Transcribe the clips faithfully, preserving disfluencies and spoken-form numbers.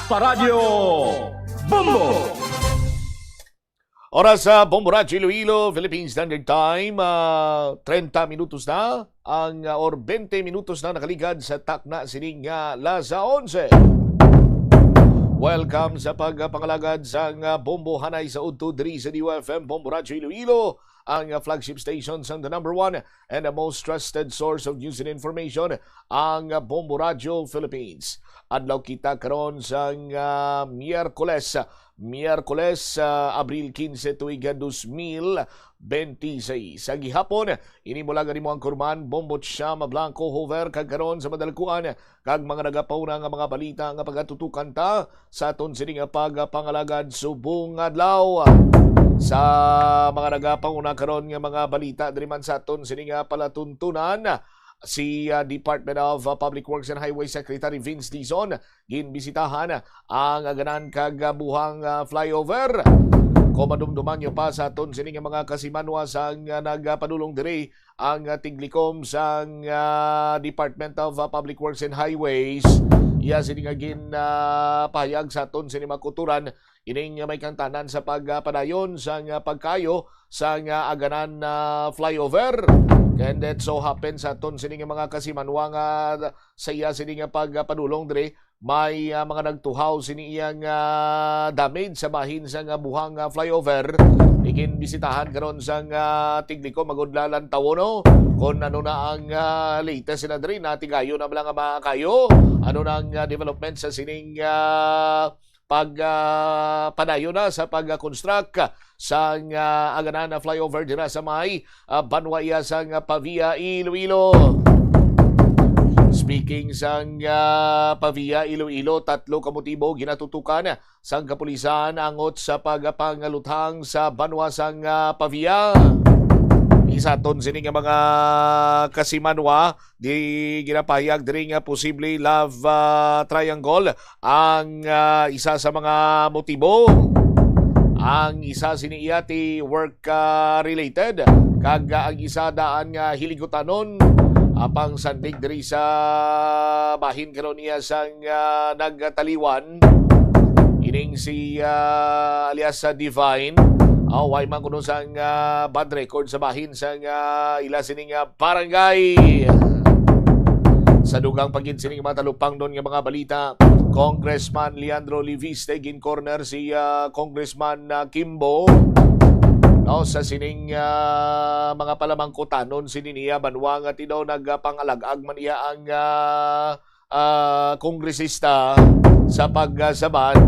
Paradyo Bombo! Oras sa Bombo Radyo Iloilo, Philippine Standard Time, ah, treinta minutos na ang, ah, or twenty minutos na nakaligad sa takna sining, ah, las onse. Welcome sa pagpangalagad sang, ah, Bombo hanay sa udto diri sa D Y F M, Bombo Radyo Iloilo, ang, ah, flagship station sang the number one and the most trusted source of news and information, ang, ah, Bombo Radyo Philippines. Adlaw kita karon sang, ah, Miyerkules, Miyerkules, ah, Abril quince, tuig dos mil bente seis. Sa gihapon, ini mo lang ang imo anchorman, Bombo Chama Blanco Hover, kag karon sa madalkuan kag mga nagapauna nga mga balita nga pagatutukan ta sa aton sini nga pagpangalagad subong adlaw. Sa mga nagapauna karon nga mga balita diri man sa aton sini nga palatuntunan, si, ah, Department of, ah, Public Works and Highway Secretary Vince Dizon ginbisitahan ang aganan kag, ah, buhang, ah, flyover. Kung madumduman nyo pa sa aton sini nga mga kasimanwa sang, ah, nagapadulong diri, ang, ah, tiglikom sang, ah, Department of, ah, Public Works and Highways, iya sini nga gin, ah, pahayag sa aton sini mga kauturan, ining may kangtanan sa pagpadayon sang, ah, pagkayo sang, ah, aganan, ah, flyover. And it so happen sa aton sini nga mga kasimanwa nga sa iya sini nga pagpadulong diri, may, ah, mga nagtuhaw sini iya nga damage sa bahin sang, ah, buhang, ah, flyover. Iginbisitahan karon sang, ah, tiglikom, magud lantawon, no, kung ano na ang, ah, latest na diri, natigayon na ba lang ang mga kayo? Ano na ang, ah, development sa sining, ah, pag, ah, padayon na sa pag-construct sang, ah, aganan na flyover dira sa may, ah, banwa iya sang, ah, Pavia, Iloilo. Speaking sang, ah, Pavia, Iloilo, tatlo ka motibo ginatutukan sang kapulisan angot sa pagpangaluthang sa banwa sang, ah, Pavia. Isa ton sini nga mga kasimanwa, di ginapahayag diri nga posible love, ah, triangle ang, ah, isa sa mga motibo. Ang isa sini iya ti work, ah, related, kag, ah, ang isa daan nga hiligutanon. Apang sandig diri sa bahin karon niya sang, ah, nagtaliwan, ining si, ah, alias sa Divine. Aw, way man kuno sang, ah, bad record sa bahin sang, ah, ila sining, ah, barangay. Sa dugang pa gid sining mga talupangnon nga mga balita, Congressman Leandro Leviste gin-corner si, ah, Congressman, ah, Kimbo, no, sa sining, ah, mga palamangkutanon sini niya banwa nga ti-, daw nagapangalag-ag man iya ang, ah, ah, kongresista sa pagsabat,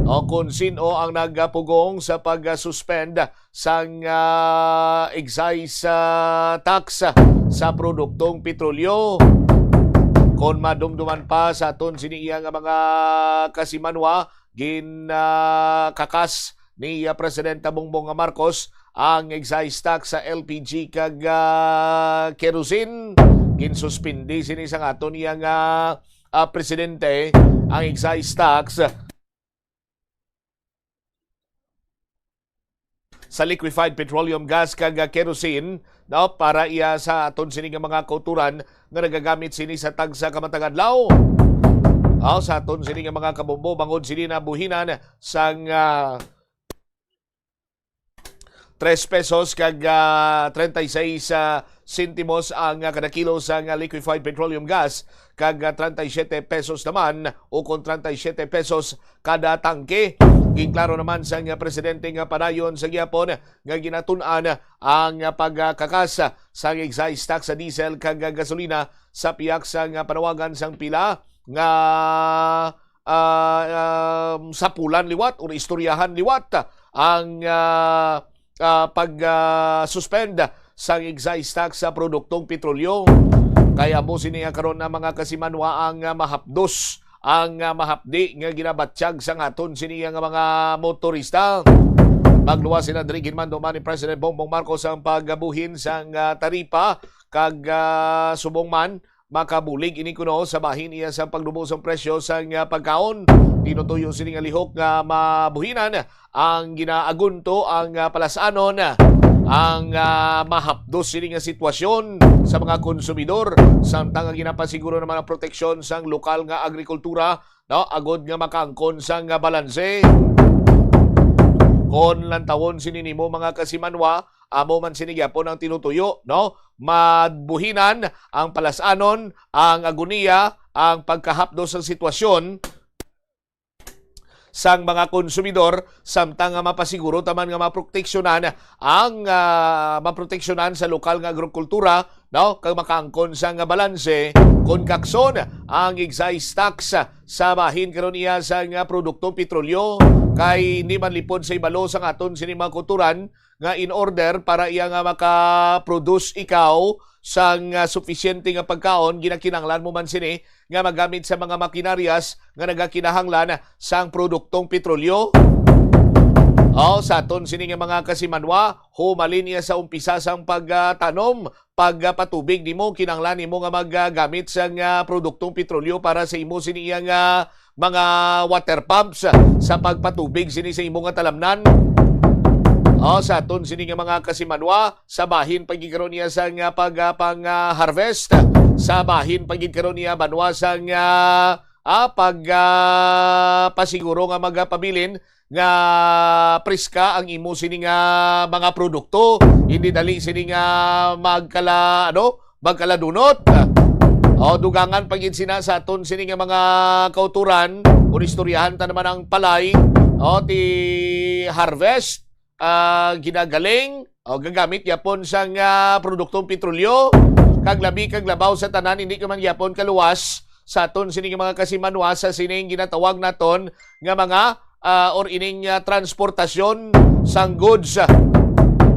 o kung sin-o ang nagapugong sa pag-suspend sang, ah, excise, ah, tax sa produktong petrolyo. Kon madumduman pa sa aton sini iya nga mga kasimanwa, gin, ah, kakas ni, ah, Presidente Bongbong Marcos ang excise tax sa L P G kag, ah, kerosene. Ginsuspindi sini sang aton iya nga, ah, presidente ang excise tax sa liquefied petroleum gas kag, ah, kerosene, no, para iya sa aton sini nga mga kauturan nga nagagamit sini sa tagsa ka matag adlaw. Aw, sa aton sini nga mga kabombo, bangod sini nabuhinan sang, ah, tres pesos kag, ah, treinta y seis, ah, sentimos ang, ah, kada kilo sang, ah, liquefied petroleum gas, kag, ah, treinta y siete pesos naman, o kon treinta y siete pesos kada tangke. Ginklaro naman sang, ah, presidente nga padayon sa gihapon nga ginatun-an ang, ah, pagkakas sang excise tax sa diesel kag, ah, gasolina sa pihak sang, ah, panawagan sang pila nga, ah, um, sapulan liwat o istoryahan liwat ang, ah, ah, pag, ah, suspend sang excise tax sa produktong petrolyo. Kay amo sini nga karon ang mga kasimanwa ang, ah, mahapdos, ang, ah, mahapdi nga ginabatyag sang aton sini nga mga motorista. Magluwas sila diri, ginmando man ni President Bongbong Marcos ang pagbuhin sang, ah, taripa kag, ah, subong man makabulig ini kuno sa bahin iya sang pagdubo sang presyo sang, ah, pagkaon. Tinutuyo sini nga lihok nga mabuhinan ang ginaagunto ang, ah, palasanon. ang, ah, mahapdos sini nga sitwasyon sa mga konsumidor, samtang ang ginapasiguro naman ang proteksyon sang lokal nga agrikultura, no, agod nga makaangkon sang, ah, balanse. Kon lantawon sini nimo, mga kasimanwa, amo man sini gyapon ang tinutuyo, no? Mabuhinan ang palas-anon, ang agoniya, ang pagkahapdos sang sitwasyon sang mga konsumidor, samtang nga mapasiguro ta man nga maproteksyonan ang, ah, maproteksyonan sa lokal nga agrikultura, no? Kag makaangkon sang balanse kon kakson ang excise tax sa bahin karon iya sang produktong petrolyo, kay hindi man lipod sa ibalo sang aton sini mga kauturan nga in order para iya nga maka-produce ikaw sang, ah, sufisyente nga pagkaon, ginakinahanglan mo man sini nga magamit sa mga makinaryas nga nagakinahanglan sang produktong petrolyo. O, sa aton sini nga mga kasimanwa, humalin niya sa umpisa sang pagtanom, pagpatubig nimo, kinahanglan nimo nga maggamit sang, ah, produktong petrolyo para sa imo sini iya nga mga water pumps sa pagpatubig sini sa imo nga talamnan. O, sa aton sini nga mga kasimanwa, sa bahin pa gid karon niya sang, ah, pag, ah, pang, ah, harvest, sa bahin pa gid karon niya banwa sang, ah, ah, pag, ah, pasiguro nga magapabilin nga priska ang imo sini nga mga produkto, hindi dali sini nga magkala, ano, magkaladunot. O, dugangan pa gid sina sa aton sini nga mga kauturan, kung istoryahan ta naman ang palay, o, ti harvest, ah, ginagaling, o, gagamit gyapon sang, ah, produktong petrolyo, kag labi kag labaw sa tanan, hindi ka man gyapon kaluwas sa aton sini nga mga kasimanwa sa sining ginatawag naton nga mga, ah, or ining, ah, transportasyon sang goods.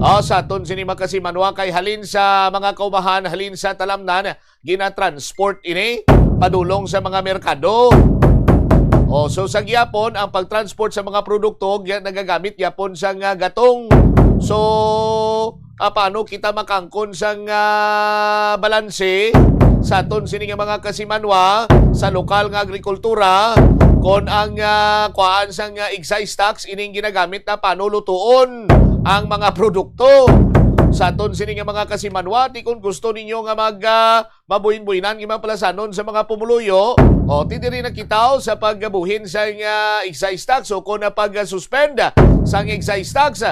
Ah, sa aton sini mga kasimanwa, kay halin sa mga kaumahan, halin sa talamnan, ginatransport ini padulong sa mga merkado. O, so sa gihapon, ang pagtransport sa mga produkto, gi-, nagagamit gyapon sang, ah, gatong. So, ah, paano kita makangkon sang, ah, balanse sa aton sini nga mga kasimanwa sa lokal nga agrikultura kon ang, ah, kuhaan sang, ah, excise tax ining ginagamit na paano lutuon ang mga produkto sa aton sini nga mga kasimanwa? Ti kon gusto ninyo nga mag, ah, mabuhin-buhinan nga mga palasanon sa mga pumuluyo, o ti diri na kita sa pagbuhin sang, ah, excise tax o kon na pag-suspend sang excise tax.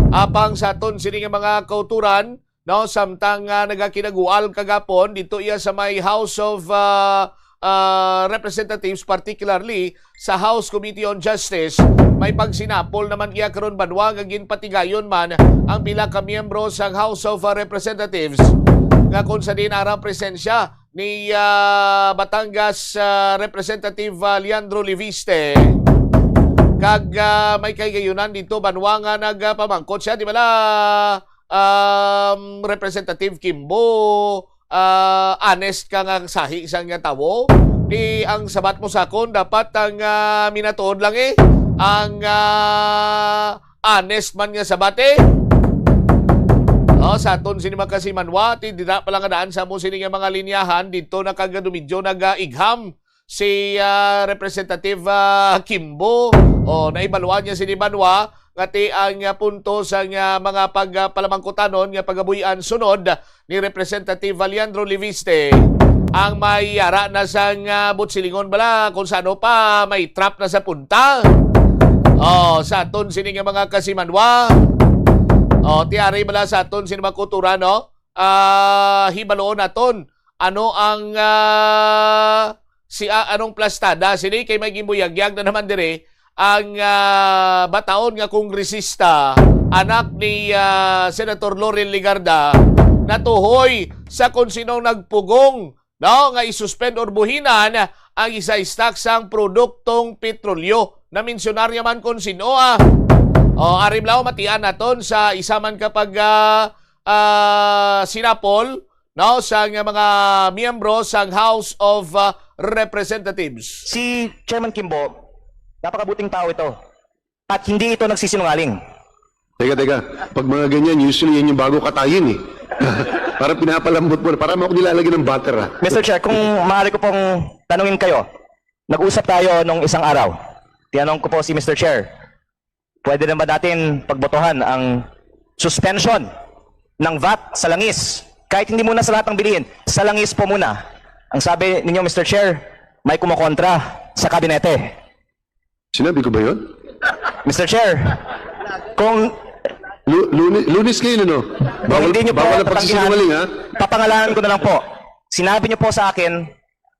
Apang sa aton sini nga mga kauturan, no, samtang, ah, nagakinagual kagapon dito iya sa may House of, ah, ah, Representatives, particularly sa House Committee on Justice, may pagsinapol naman iya karon banwa nga ginpatigayon man ang pila ka miyembro sang House of, ah, Representatives nga kung sa diin ara presensya ni, ah, Batangas, ah, Representative, ah, Leandro Leviste. Kag, ah, may kahigayonan dito banwa nga nagpamangkot siya, di ba la, um, Representative Kimbo, ah, honest ka nga sahi sang nga tawo. Di ang sabat mo sakon, dapat ang, ah, minatuod lang eh. Ang, ah, honest man nga sabat eh. O, sa aton sini mga kasimanwa, ti dira pa lang nga daan sa mo sini nga mga linyahan, dito nakagadumidyo nagaigham si, ah, Representative, ah, Kimbo. O, naibaluan niya sini banwa nga ti ang, ah, punto sa nga mga pag, ah, palamangkutanon nga pagabuy-an sunod ni Representative Valiandro Leviste ang may ara na sang, ah, butsilingon bala kung sa ano pa may trap na sa punta. O, sa aton sini nga mga kasimanwa. O, ti ari bala sa aton sini mga kauturan, no? Ah, hibaloon naton ano ang, ah, si, ah, anong plastada sini kay may ginbuyagyag na naman dire ang, ah, bataon nga kongresista, anak ni, ah, Senator Loren Legarda, natuhoy sa kung sino nagpugong, no, nga isuspend or buhinan ang excise tax sang produktong petrolyo. Namensyonarya man kung sino, ah. O, ari bala, matian naton sa isa man kapag, ah, ah, sinapol, no, sang mga miyembro sang House of, ah, Representatives. Si Chairman Kimbo, napakabuting tao ito. At hindi ito nagsisinungaling. Teka, teka. Pag mga ganyan, usually yan yung bago katayin eh. Para pinapalambot mo, para mo ako nilalagyan ng butter ah. Mister Chair, kung maaari ko pong tanungin kayo, nag-usap tayo nung isang araw. Tinanong ko po si Mister Chair, pwede na ba natin pagbotohan ang suspension ng vat sa langis. Kahit hindi muna sa lahat ng bilihin, sa langis po muna. Ang sabi ninyo, Mister Chair, may kumokontra sa kabinete. Sinabi ko ba yun? Mister Chair, kung Lu- Lunes, Lunes ngayon, ano? Kung hindi nyo po Bawal ang tatanggihan, pagsisinungaling, ha? Papangalanan ko na lang po. Sinabi nyo po sa akin,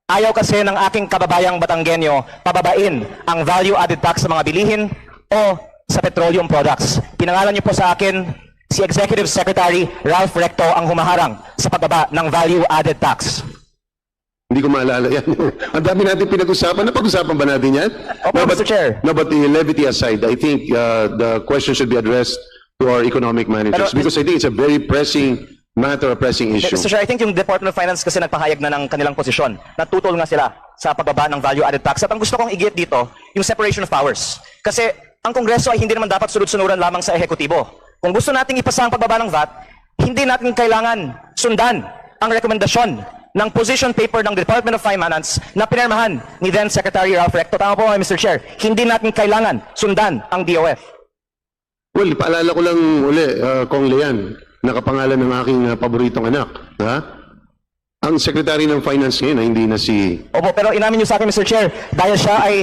ayaw kasi ng aking kababayang Batanggenyo pababain ang value-added tax sa mga bilihin o sa petroleum products. Pinangalan nyo po sa akin si Executive Secretary Ralph Recto ang humaharang sa pagbaba ng value-added tax. Hindi ko maalala yan. Ang dami natin pinag-usapan. Napag-usapan ba natin yan? Opo, Mister Chair. No, but the levity aside, I think uh, the question should be addressed to our economic managers Pero- because I think it's a very pressing matter, a pressing issue. Mister Chair, I think yung Department of Finance kasi nagpahayag na ng kanilang posisyon. Natutol nga sila sa pagbaba ng value-added tax. At ang gusto kong igit dito, yung separation of powers. Kasi ang Kongreso ay hindi naman dapat sunod-sunuran lamang sa ehekutibo. Kung gusto nating ipasa ang pagbaba ng vat, hindi natin kailangan sundan ang rekomendasyon ng position paper ng Department of Finance na pinirmahan ni then Secretary Ralph Recto. Tama po, Mister Chair. Hindi natin kailangan sundan ang D O F. Well, paalala ko lang uli, uh, Kong Lian, nakapangalan ng aking uh, paboritong anak. Ha? Ang Secretary ng Finance ngayon, ah, hindi na si... Opo, pero inamin niyo sa akin, Mister Chair, dahil siya ay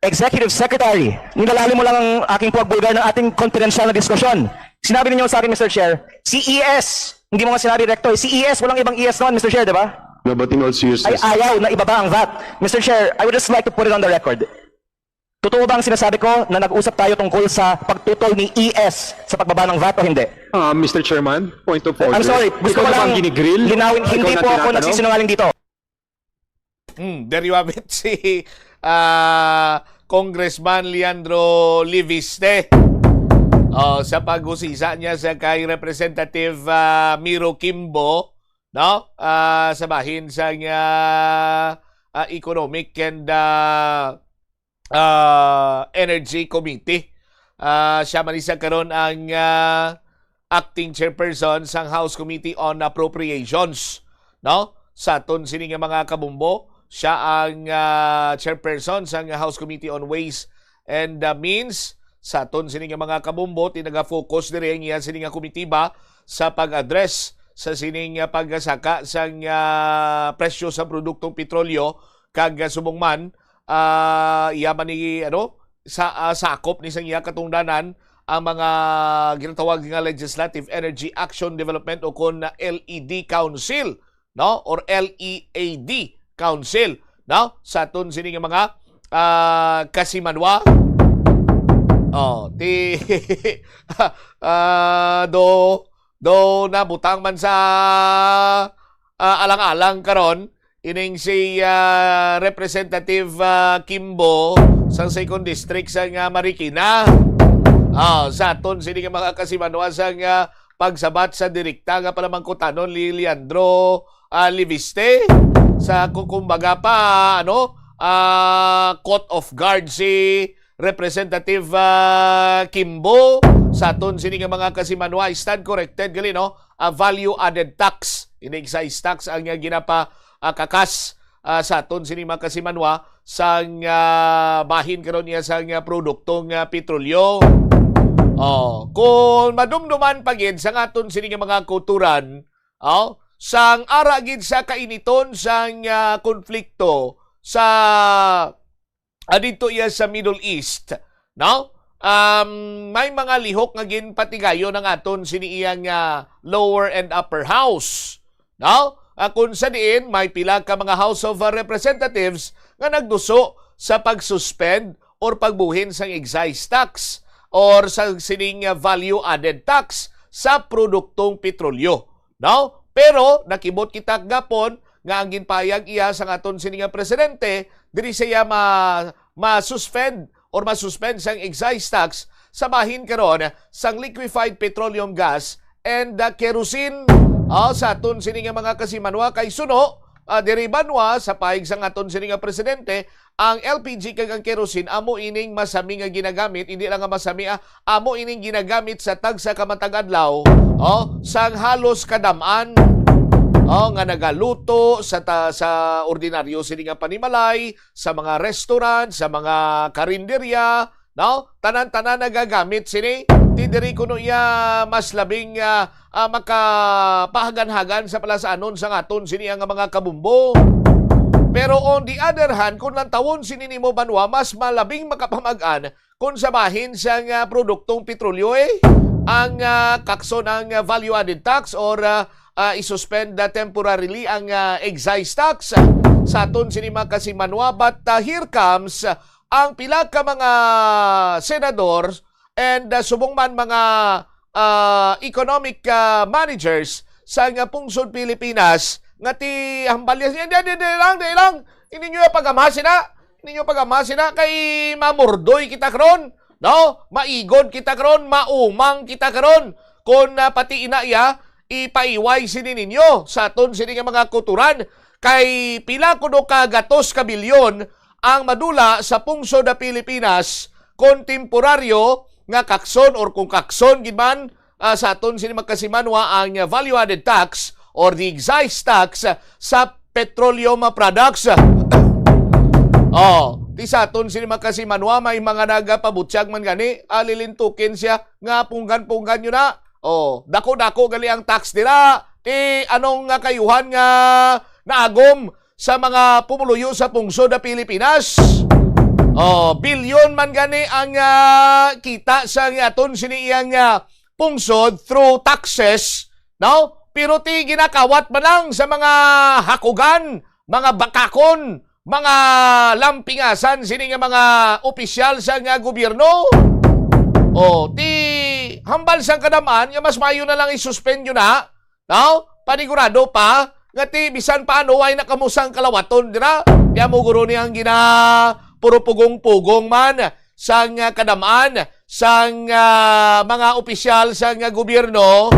Executive Secretary, nilalalim mo lang ang aking pagpulgar ng ating confidential na diskusyon. Sinabi ninyo sa akin, Mister Chair, si E S, hindi mo nga sinabi, Recto, eh, si E S, walang ibang E S naman, Mister Chair, di ba? No, but in all Ay seriousness, ayaw na ibaba ang vat. Mister Chair, I would just like to put it on the record. Totoo ba ang sinasabi ko na nag-usap tayo tungkol sa pagtutol ni E S sa pagbaba ng vat o hindi? Ah, Mister Chairman, point of order. I'm sorry, gusto Ikaw ko na ba lang ang ginigril? linawin, Ikaw hindi na po ako tinatanong? Nagsisinungaling dito. Hmm, diri wabit si ah, Congressman Leandro Leviste. Oh, sa pag-usisa niya sa kay Representative ah, Miro Kimbo, no? Ah, sa bahin sa ah, ah, Economic and ah, ah, Energy Committee. Ah, siya man isa karon ang ah, acting chairperson sang House Committee on Appropriations, no? Sa aton sini nga mga kabumbo, siya ang ah, chairperson sang House Committee on Ways and ah, Means. Sa aton sini nga mga kabumbo, tinaga-focus diri ang iya sini nga komitiba sa pag-address sa sining ah, pagsaka sang ah, presyo sa produktong petrolyo kag ah, subong man ah, iya man ni ano sa ah, sakop ni sang iya katungdanan ang mga ginatawag nga Legislative Energy Action Development o kon L E D Council, no, or L E A D Council, no, sa aton sini nga mga ah, kasimanwa. Oh, ti ah, do do nabutang man sa ah, alang-alang karon ining si ah, Representative ah, Kimbo sang Second District sang ah, Marikina. Ah, sa aton sini nga mga kasimanwa sang ah, pagsabat sa direkta nga panamangkutanon ni Leandro ah, Leviste sa kukumbaga pa ano ah, caught off guard si Representative ah, Kimbo sa aton sini nga mga kasimanwa, stand corrected gali, no? Ah, value added tax, hindi excise tax ang ah, ginapa ah, kakas ah, sa aton sini mga kasimanwa sang ah, bahin karon niya sang ah, produktong ah, petrolyo. Oh, kung madumduman pa gid sa aton sini nga mga kulturan, oh, sang ara gid sa kainiton sang ah, konflikto sa ah, dito iya sa Middle East, no? Um, may mga lihok nga ginpatigayon ang aton sini iya nga lower and upper house, no? Ah, kung sa diin may pila ka mga House of ah, Representatives nga nagduso sa pag-suspend or pagbuhin sang excise tax or sa sining ah, value added tax sa produktong petrolyo, no? Pero nakibot kita gapon nga ang ginpahayag iya sang aton sini nga presidente, diri siya ma ma-suspend or ma-suspend sang excise tax sa bahin karon sang liquefied petroleum gas and the kerosene. Ah, sa aton sini nga mga kasimanwa kay suno, ah, diri banwa sa pahayag sang aton sini nga presidente, ang L P G kag ang kerosene amo ining masami nga ginagamit, hindi lang nga masami, ah, amo ining ginagamit sa tagsa ka matag adlaw, oh, sang halos kadam-an, oh, nga nagaluto sa ta- sa ordinaryo sini nga panimalay, sa mga restaurant, sa mga karinderya, no? Tanan-tanan nagagamit sini. Ti diri kuno iya mas labing, ah, ah, makapahaganhagan sa palasanon sang aton sini nga mga kabumbo. Pero on the other hand, kung lantawon sini nimo banwa, mas malabing makapamag-an kung sa bahin sang, ah, produktong petrolyo, eh, ang, ah, kakson ang, ah, value added tax or, ah, ah, i-suspend na temporarily ang, ah, excise tax sa aton sini mga kasimanwa. But, ah, here comes, ah, ang pila ka mga senador and, ah, subong man mga, ah, economic, ah, managers sa nga pungsod Pilipinas nga ti hambal niya, "Di, di, di lang, di lang. Hindi nyo pag-amasi na. Hindi nyo pag-amasi na kay mamurdoy kita karon, no? Maigod kita karon, maumang kita karon." Kung, ah, pati ina iya, ipaiway sini ninyo sa aton sini nga mga kuturan, kay pila kuno ka gatos ka bilyon ang madula sa pungsod na Pilipinas kung temporaryo nga kakson or kung kakson gid man, ah, sa aton sini mga kasimanwa ang value added tax or the excise tax sa petroleum products. Oh, ti sa aton sini mga kasimanwa may mga nagapabutyag man gani, ah, lilintukin siya nga punggan-punggan nyo na. Oh, dako-dako gali ang tax dira. Ti anong nga kayuhan nga naagom sa mga pumuluyo sa pungsod na Pilipinas? Oh, bilyon man gani ang, ah, kita sa aton sini iyang, ah, pungsod through taxes, no? Pero ti ginakawat man lang sa mga hakugan, mga bakakon, mga lampingasan sini nga mga opisyal sa nga gobyerno. O, ti hambal sang kadam-an nga mas maayo na lang i-suspend yun na, no? Panigurado pa nga ti bisan paano ay nakamusang kalawaton dira. Kaya mo guro ni ang gina puro pugong-pugong man sang, ah, kadam-an sang, ah, mga opisyal sang, ah, gobyerno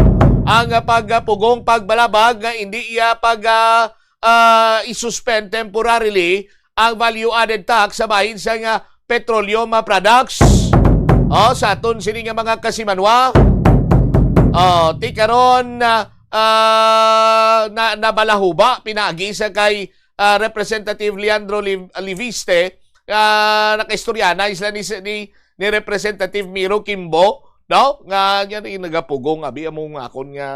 ang, ah, pagpugong pagbalabag nga hindi iya pag, ah, ah, i-suspend temporarily ang value added tax sa bahin sang, ah, petroleum, ah, products. Oh, sa aton sini nga mga kasimanwa. Oh, ti karon, ah, ah, na, nabalahuba pinaagi sa kay, ah, Representative Leandro Liv-, Liviste, ah, nakaistorya na sila ni, ni, ni Representative Miro Kimbo, no? Nga, nga nagapugong, abi, among akon nga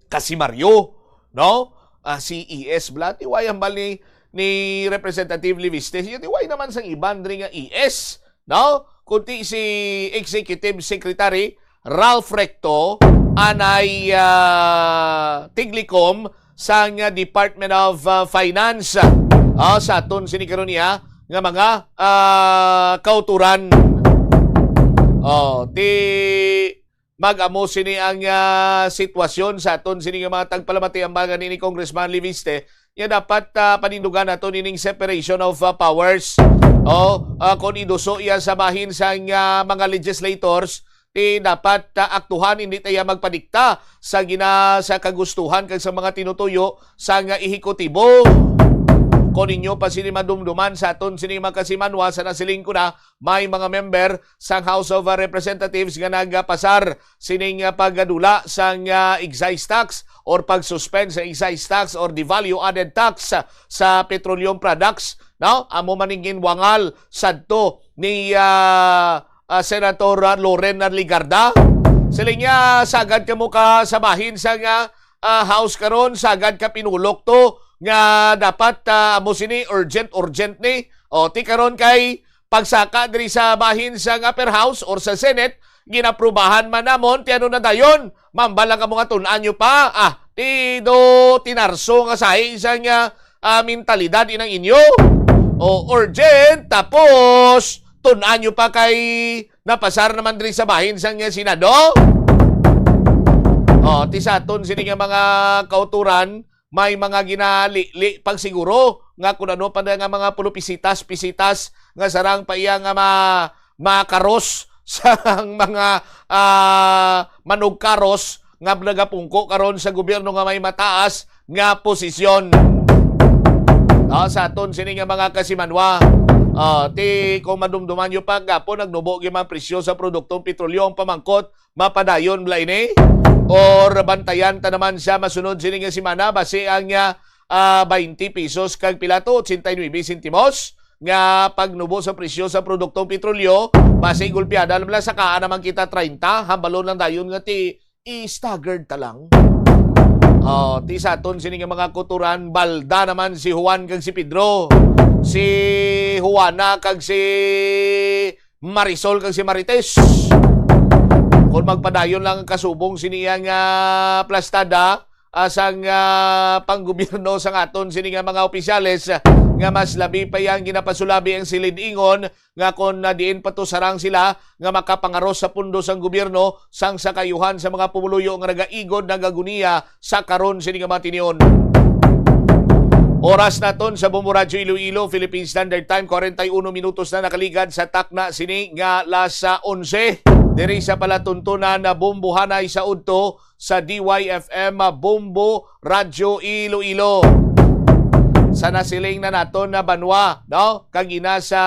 kasi Mario, no? Ah, C E S bala, ti way hambal ni, ni Representative Liviste, ti way naman sang iban diri nga E S, no? Kundi si Executive Secretary Ralph Recto, anay, ah, tiglikom sang Department of, ah, Finance. Ah, sa aton sini karon niya nga mga, ah, kauturan. Oh, ti mag-amo sini ang, ah, sitwasyon sa aton sini nga mga tagpalamati ang baga ni Congressman Liviste, nga dapat, ah, panindugan nato nining separation of, ah, powers. O, ah, kung iduso iya sa bahin sang, ah, mga legislators, ti dapat, ah, aktuhan, hindi tayo magpadikta sa gina-, sa kagustuhan kag sa mga tinutuyo sang ehekutibo. Kung ninyo pa sini madumduman sa aton sini mga kasimanwa, sa nasiling ko na, may mga member sang House of, uh, Representatives nga nagapasar sining, uh, pagdula sang, uh, excise tax or pag-suspend sa excise tax or the value added tax sa petroleum products, no? Amo man ning ginwangal sadto ni, uh, uh, Senator, uh, Loren Legarda. Siling niya, sagad kamo ka sa bahin sang, uh, uh, House karon, sagad ka pinulok to nga dapat, uh, amo sini urgent, urgent ni. O, ti karon kay pagsaka diri sa bahin sang Upper House or sa Senate, ginaprubahan man namon, ti ano na dayon? Mambal lang kamo nga tun-an nyo pa. Ah, ti do tinarso nga sahi sang, ah, ah, mentalidad inang inyo. O, urgent, tapos tun-an nyo pa kay napasar naman diri sa bahin sang, ah, Senado. O, ti sa aton sini nga mga kauturan, may mga ginalili pag siguro nga kun ano pa na nga mga pulupisitas-pisitas nga sarang pa iya nga ma-, makaros sang mga, ah, manugkaros nga nagapungko karon sa gobyerno nga may mataas nga posisyon. Ah, sa aton sini nga mga kasimanwa, ah, ti kung madumduman nyo pa, gapon nagnubo gyud ang presyo sa produktong petrolyo. Ang pamangkot, mapadayon bala ini? Or bantayan ta naman sa masunod sini nga semana, basi ang, ah, ah, twenty pesos kag pila to, ochenta y nuebe sentimos? nga pagnubo sa presyo sa produktong petrolyo, basi gulpiada naman lang, sakaan naman kita treinta, hambalon lang dayon nga ti i-staggered ta lang. Oh, ti sa aton sini nga mga kauturan, balda naman si Juan kag si Pedro, si Juana kag si Marisol kag si Marites. Kung magpadayon lang ang kasubong sini nga plastada, ah, sang, ah, panggobyerno sang aton sini nga mga opisyales, ah, nga mas labi pa yang ginapasulabi ang silid-ingon nga kon na diin pa to sarang sila nga makapangaros sa pundo sang gobyerno sang sa kaayuhan sa mga pumuluyo nga nagaigod, nagaguniya sa karon sini nga mga tinion. Oras naton sa Bombo Radyo Iloilo, Philippine Standard Time, forty-one minutos na nakaligad sa takna sini nga alas onse. Diri sa palatuntunan na Bombo Hanay sa udto sa D Y F M Bombo Radyo Iloilo. Sa nasiling na naton na banwa, no? Kag ina sa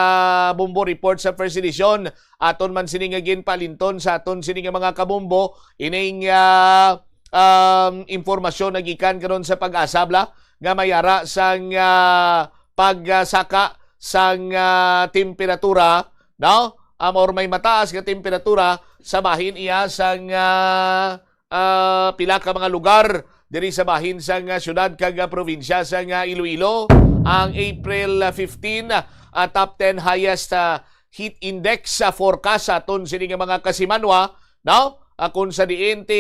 Bombo Report sa First Edition, aton man sini nga ginpalinton sa aton sini nga mga kabombo, ining, ah, um, impormasyon nagikan karon sa Pag-asa, bala, nga may ara sang, ah, pagsaka sang, ah, temperatura, no? Um, or may mataas nga temperatura sa bahin iya sang, ah, ah, pila ka mga lugar diri sa bahin sang, ah, syudad kag, ah, probinsya sang, ah, Iloilo. Ang April, ah, fifteen, ah, top ten highest, ah, heat index sa forecast sa aton sini nga mga kasimanwa, no? Ah, kung sa diin ti,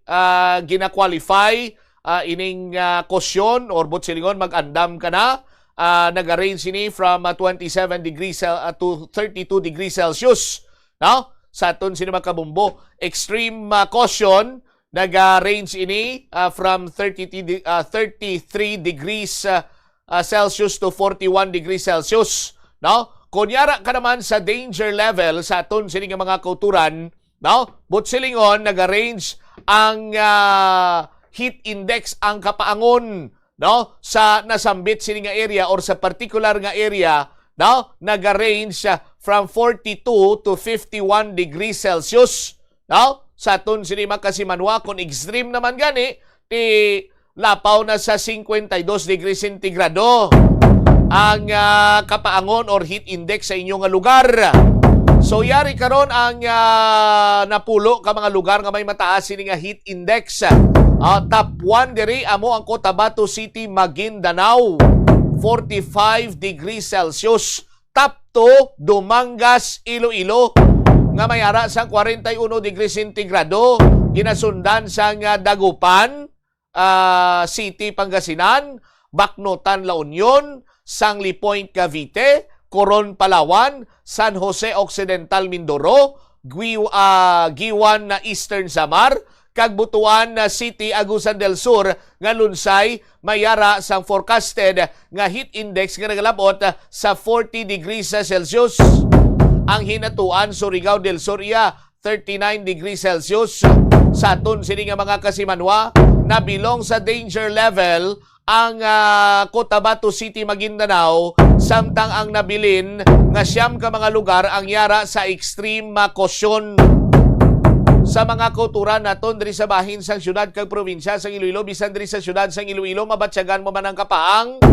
ah, gina-qualify, ah, ining, ah, kusyon or buot silingon mag-andam ka na, ah, naga-range ini from, ah, twenty-seven degrees Cel-, ah, to thirty-two degrees Celsius, no? Sa aton sini mga kabombo, extreme, ah, caution, naga-range ini, ah, from thirty, de-, ah, thirty-three degrees, ah, ah, Celsius to forty-one degrees Celsius, no? Kon yara ka naman sa danger level sa aton sini nga mga kauturan, no? Buot silingon, naga-range ang, ah, heat index, ang kapaangon, no, sa nasambit sini nga area or sa particular nga area, no, naga-range, ah, from forty-two to fifty-one degrees Celsius, no? Sa aton sini mga kasimanwa, kung extreme naman gani, ti lapaw na sa cincuenta y dos degrees centigrado ang, ah, kapaangon or heat index sa inyo nga lugar. So, yari karon ang, ah, napulo ka mga lugar nga may mataas sini nga heat index. Ah, top one diri amo ang Cotabato City, Maguindanao, forty-five degrees Celsius. Top two, Dumangas, Iloilo, nga may ara sang forty-one degrees centigrado, ginasundan sang, ah, Dagupan, ah, City, Pangasinan, Bacnotan, La Union, Sangley Point, Cavite, Coron, Palawan, San Jose Occidental, Mindoro, Gui-, ah, Guiuan na Eastern Samar, kag Butuan na City, Agusan del Sur, nga lunsay may ara sang forecasted nga heat index nga nagalabot sa forty degrees Celsius. Ang Hinatuan, Surigao del Sur, iya thirty-nine degrees Celsius. Sa aton sini nga mga kasimanwa, nabilong sa danger level ang, ah, Cotabato City, Maguindanao, samtang ang nabilin nga siyam ka mga lugar ang yara sa extreme, ah, caution. Sa mga kauturan naton diri sa bahin sang syudad kag probinsya sang Iloilo, bisan diri sa syudad sang Iloilo, mabatyagan mo man ang kapaang.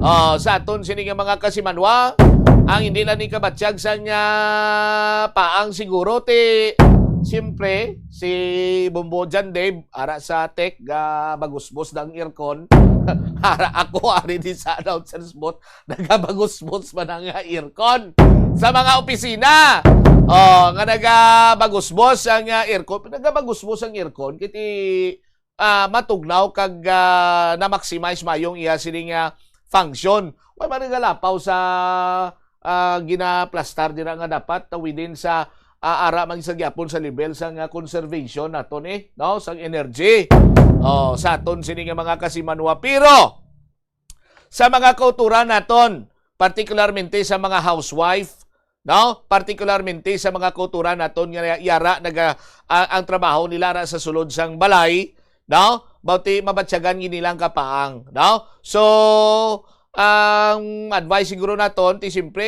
Ah, sa aton sini nga mga kasimanwa, ang hindi lang ni kabatyag sang, ah, paang siguro ti, siyempre, si Bombo John Dave, ara sa tech, ga bagusbos na ang aircon. Ara ako, ari di sa announcer's booth, nagabagusbos man ang aircon. Sa mga opisina, oh, nga nagabagusbos ang, ah, aircon, nagabagusbos ang aircon, kiti, ah, matugnaw kag, ah, na-maximize mayong iya sini nga function. Wa man nagalapaw sa, ah, ginaplastar dira nga dapat within sa, ah, ara man sa gyapon sa level sang, ah, conservation naton, eh, no, sang energy. Oh, sa aton sini nga mga kasimanwa. Pero sa mga kauturan naton, particularmente sa mga housewife, no? Particularmente sa mga kauturan naton nga yara naga-, a-, ang trabaho nila ra sa sulod sang balay, no? Bauti mabatyagan gid nila ang kapaang, no? So, ang advice siguro naton, ti siyempre,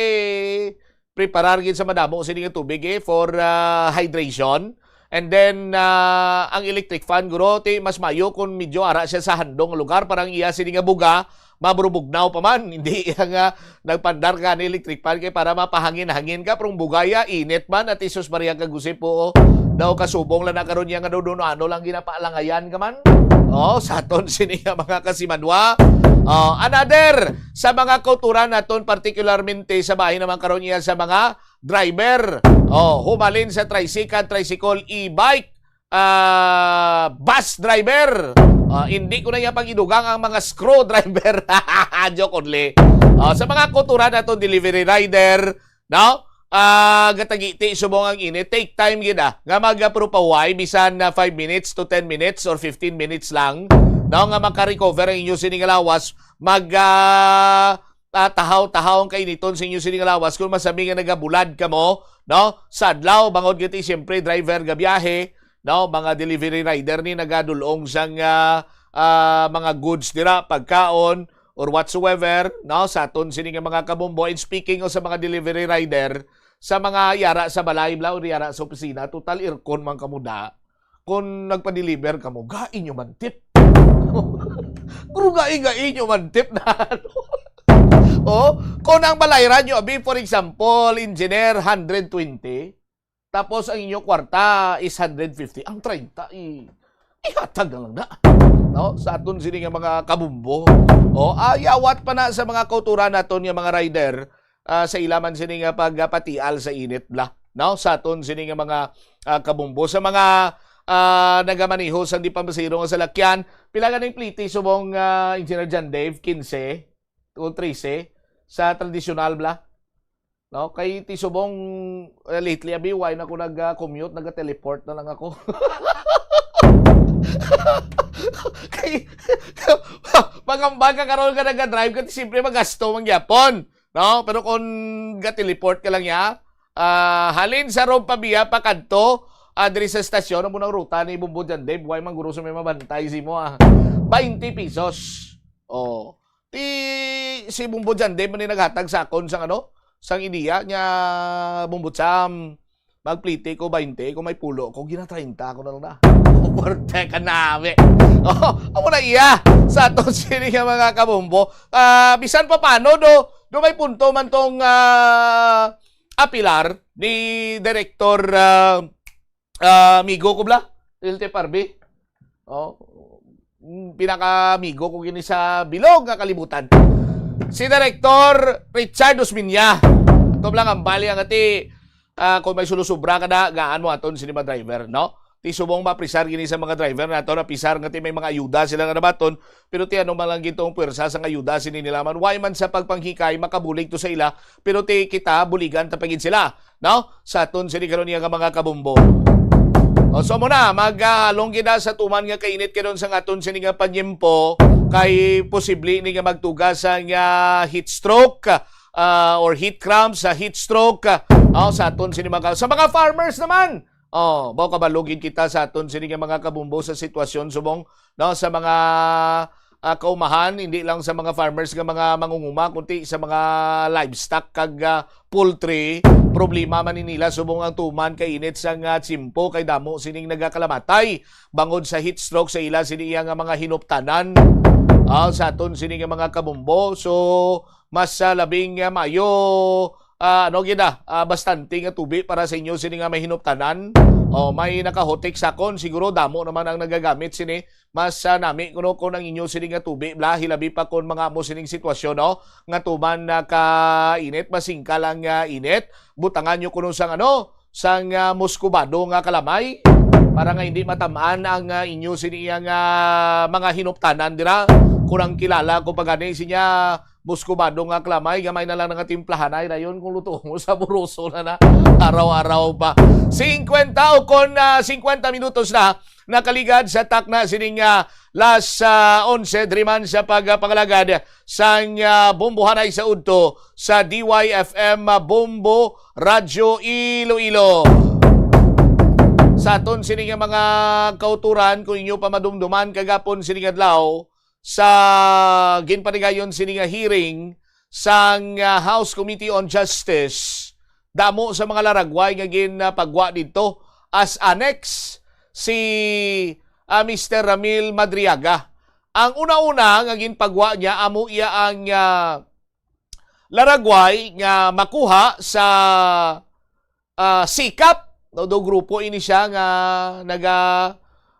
preparar gid sa madamo sini nga tubig, eh, for, ah, hydration. And then, ah, ang electric fan, guro, ti mas mayo kung medyo ara siya sa handong nga lugar para ang iya sini nga buga maburubugnaw pa man. Hindi iya nga nagpandar ka ni electric fan kay para mapahangin-hangin ka, pero ang bugaya, init man, at Jesus Maria kag Jose po, oh. Daw kasubong lang na karon niya nga daw doon ano lang ginapaalangayan ka man. Oh, sa aton sini nga mga kasimanwa. Oh, another sa mga kauturan naton, particularmente sa bahin naman karon niya sa mga driver. Oh, humalin sa tricycle, tricycle, e-bike, ah, bus driver. Ah, hindi ko na niya pag-idugang ang mga screw driver. Joke only. Oh, sa mga kauturan naton, delivery rider, no? Ah, gatagiti subong ang init. Take time gid, ah, nga magaprupahuway bisan na five minutes to ten minutes or fifteen minutes lang, no, nga makarecover ang inyo sini nga lawas. Mag, ah, ah, tahaw-tahaw ang kainiton sa inyo sini nga lawas kung masami nga nagabulad kamo, no? Sa adlaw, bangod gati, siyempre, driver nga biyahe, no? Mga delivery rider ni nagadulong sang, ah, ah, mga goods dira, pagkaon, or whatsoever, no? Sa aton sini nga mga kabombo. And speaking of sa mga delivery rider, sa mga yara sa balay bla o yara sa opisina, total aircon man kamo da. Kung nagpa-deliver kamo, gai nyo man tip. Pero gai-gai nyo man tip na, ano? Oh, kung ang balayran nyo, abi, for example, engineer, hundred twenty, tapos ang inyo kwarta is hundred fifty, ang treinta, i-, ihatag na lang na. No? Sa aton sini nga mga kabumbo. Oh, ayawat pa na sa mga kauturan naton nga mga rider, ah, sa ila man sini nga pagpatial sa init bla, no? Sa aton sini nga mga, ah, kabumbo, sa mga, ah, nagamaneho sang di pa masiro nga salakyan, pila ganing pliti subong, ah, Engineer John Dave? Quince o trese sa tradisyonal bla, no? Kay ti subong, eh, lately, abi, why na ko nag-commute, nag-teleport na lang ako. Kay pangamba ka karon nga naga-drive ka, ti siyempre magasto man gyapon. No? Pero kung ga-teleport ka lang niya, ah, halin sa Rob Pavia pa kadto, ah, diri sa estasyon, amo nang ruta ni Bumbo Jan Dave, way man guro sa may mabantay si mo, ah. Twenty pesos. Oh. Ti si Bumbo Jan Dave man ni naghatag sa akon sang ano, sang ideya niya, Bumbo Cham. Magpliti ko twenty, kung may pulo ko, gina treinta ko na lang na. Puwerte ka nabi. Oh, amo na iya. Sa aton sini nga mga kabombo, ah, bisan pa paano, do, do may punto man tong, ah, apilar ni Director, ah, ah, amigo ko bla, L T F R B. Oh, mm, pinaka-amigo ko gini sa bilog nga kalibutan. Si Director Richard Osmeña. Ito lang ang bali ang ati, ah, kung may sulusubra ka na, gaan mo aton sini mga driver, no? Ti subong mapisar gini sa mga driver nato, na pisar nga ti may mga ayuda sila nga nabaton, pero ti ano man lang gitong puwersa sang ayuda sini nila man, way man sa pagpanghikay makabulig to sa ila, pero ti kita buligan ta pa gid sila, no? Sa aton sini karon nga mga kabombo. O, so muna, maghalong gid sa tuman nga kainit karon sa aton sini nga panyempo, kay posible ni nga magtuga sang heat stroke, ah, or heat cramps, sa heat stroke, ah, oh, sa aton sini mga, sa mga farmers naman. Oh, mao kabalo gid kita sa aton sini nga mga kabombo sa sitwasyon subong, no, sa mga, ah, kaumahan, hindi lang sa mga farmers nga mga mangunguma, kundi sa mga livestock kag, ah, poultry. Problema man ni nila subong ang tuman kay init sang tiyempo, kay damo sining nagakalamatay bangod sa heat stroke sa ila sini iya nga mga hinuptanan. Ah, sa aton sini nga mga kabombo. So, mas, ah, labing, ah, maayo, ah, ano gid, ah, ah, bastante nga tubi para sa inyo sini nga mahinuptanan. O, may nakahutik sa akon, siguro damo naman ang nagagamit sini. Mas, ah, nami kuno kon ang inyo sini nga tubi bla, hilabi pa kon mga amo sining sitwasyon, no? Nga tuman na ka init, masingkal ang, ah, init. Butangan nyo kuno sang ano, sang, ah, muscovado nga kalamay para nga hindi matam-an ang, ah, inyo sini iya nga mga hinuptanan dira. Kung ang kilala ko pa gani siya, muscovado nga kalamay, gamay na lang nga timplahanay dayon kung luto mo, saboroso na na. Araw-araw pa. Singkwenta o kon, ah, singkwenta minutos na nakaligad sa takna sining, ah, las, ah, onse, diri man sa pagpangalagad sang, ah, Bombohanay sa udto sa D Y F M, ah, Bombo Radyo Iloilo. Sa aton sini nga mga kauturan, kung inyo pa madumduman kagapon sini nga adlaw, sa ginpanigayon sini nga hearing sang, ah, House Committee on Justice, damo sa mga laragway nga ginpagwa didto as annex si, ah, Mister Ramil Madriaga, Ang una-una nga ginpagwa niya, amo iya ang, ah, laragway nga makuha sa, ah, Sikap, no, do grupo ini siya nga naga,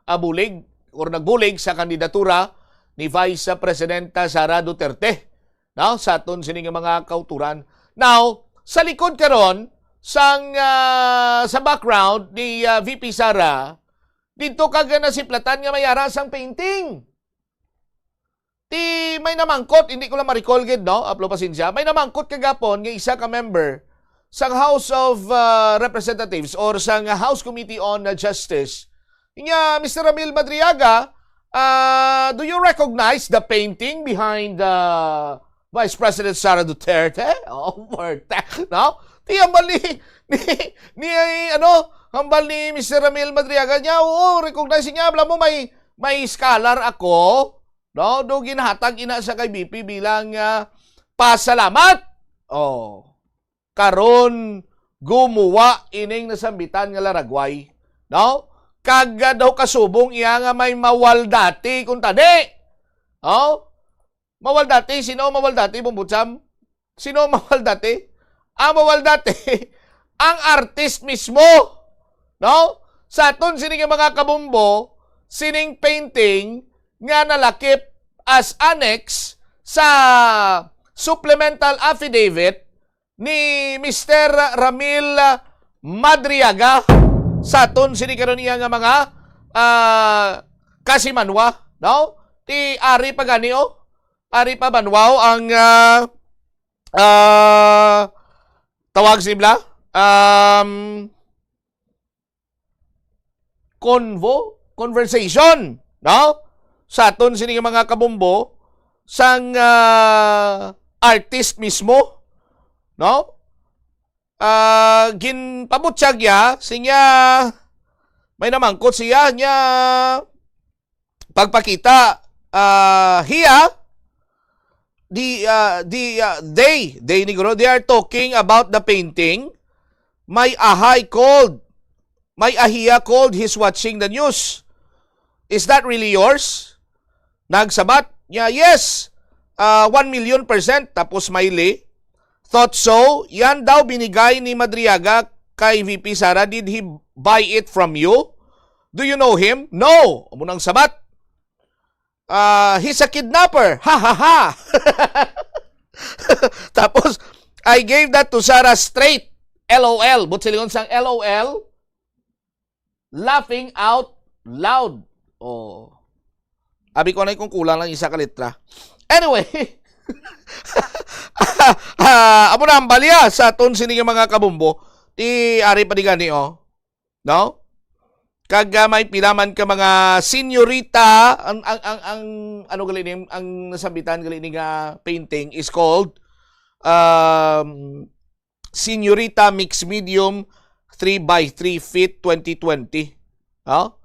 ah, bulig or nagbulig sa kandidatura ni Vice Presidenta Sara Duterte, no, sa aton sini nga mga kauturan. Now, sa likod karon sang, ah, sa background ni, ah, V P Sara, dito kag nasiplatan nga may ara sang painting. Ti may namangkot, hindi ko lang ma-recall gid, no? Aplo, pasensya. May namangkot kagapon nga isa ka member sang House of, ah, Representatives or sang House Committee on, ah, Justice. Nga, Mister Ramil Madriaga, ah, do you recognize the painting behind, ah, Vice President Sara Duterte? Oh, Duterte, no? Ti hambal ni, ni, ni, ano, hambal ni Mister Ramil Madriaga niya, "Oo, recognize niya. Alam mo, may, may scholar ako." No? Do ginhatag ina sa kay V P bilang, ah, pasalamat. Oh. Karon, gumuwa ining nasambitan nga laragway. No? Kag, ah, daw kasubong iya nga may mawal dati kung tani. Oh? Mawal dati? Sino mawal dati, Bumbutsam? Sino mawal dati? Ang mawal dati, ang artist mismo, no? Sa aton sini nga mga kabumbo, sining painting nga nalakip as annex sa supplemental affidavit ni Mister Ramil Madriaga sa aton sini karon iya nga mga, ah, kasimanwa, no? Ti ari pa gani, oh. Ari pa banwaw ang, ah, ah, tawag sibla, um, convo, conversation, no? Sa aton sini nga mga kabumbo, sang, ah, artist mismo, no? Ah, ginpabutyag ya, sinya, may namangkot siya, niya, pagpakita, ah, hiya, the, ah, the, ah, they, they, Negro, they are talking about the painting. My ahay called, my ahiya called, he's watching the news. Is that really yours? Nagsabat niya, "Yes, ah, one million percent." Tapos smiley. "Thought so. Yan daw binigay ni Madriaga kay V P Sara. Did he buy it from you? Do you know him?" "No." Amo nang sabat. Ah, "He's a kidnapper. Ha, ha, ha." Tapos, "I gave that to Sara straight. L O L." But silingon sang L O L, "Laughing out loud." Oh. Abi ko na kung kulang lang isa ka litra. Anyway, ah, amo na ang balya sa aton sini nga mga kabumbo. Ti ari pa di gani, oh. No? Kag, ah, may pila man ka mga senyorita, ang, ang, ang, ang, ano gali ni, ang nasambitan gali ni nga painting is called, um, Senyorita Mixed Medium, three by three feet, twenty twenty. No?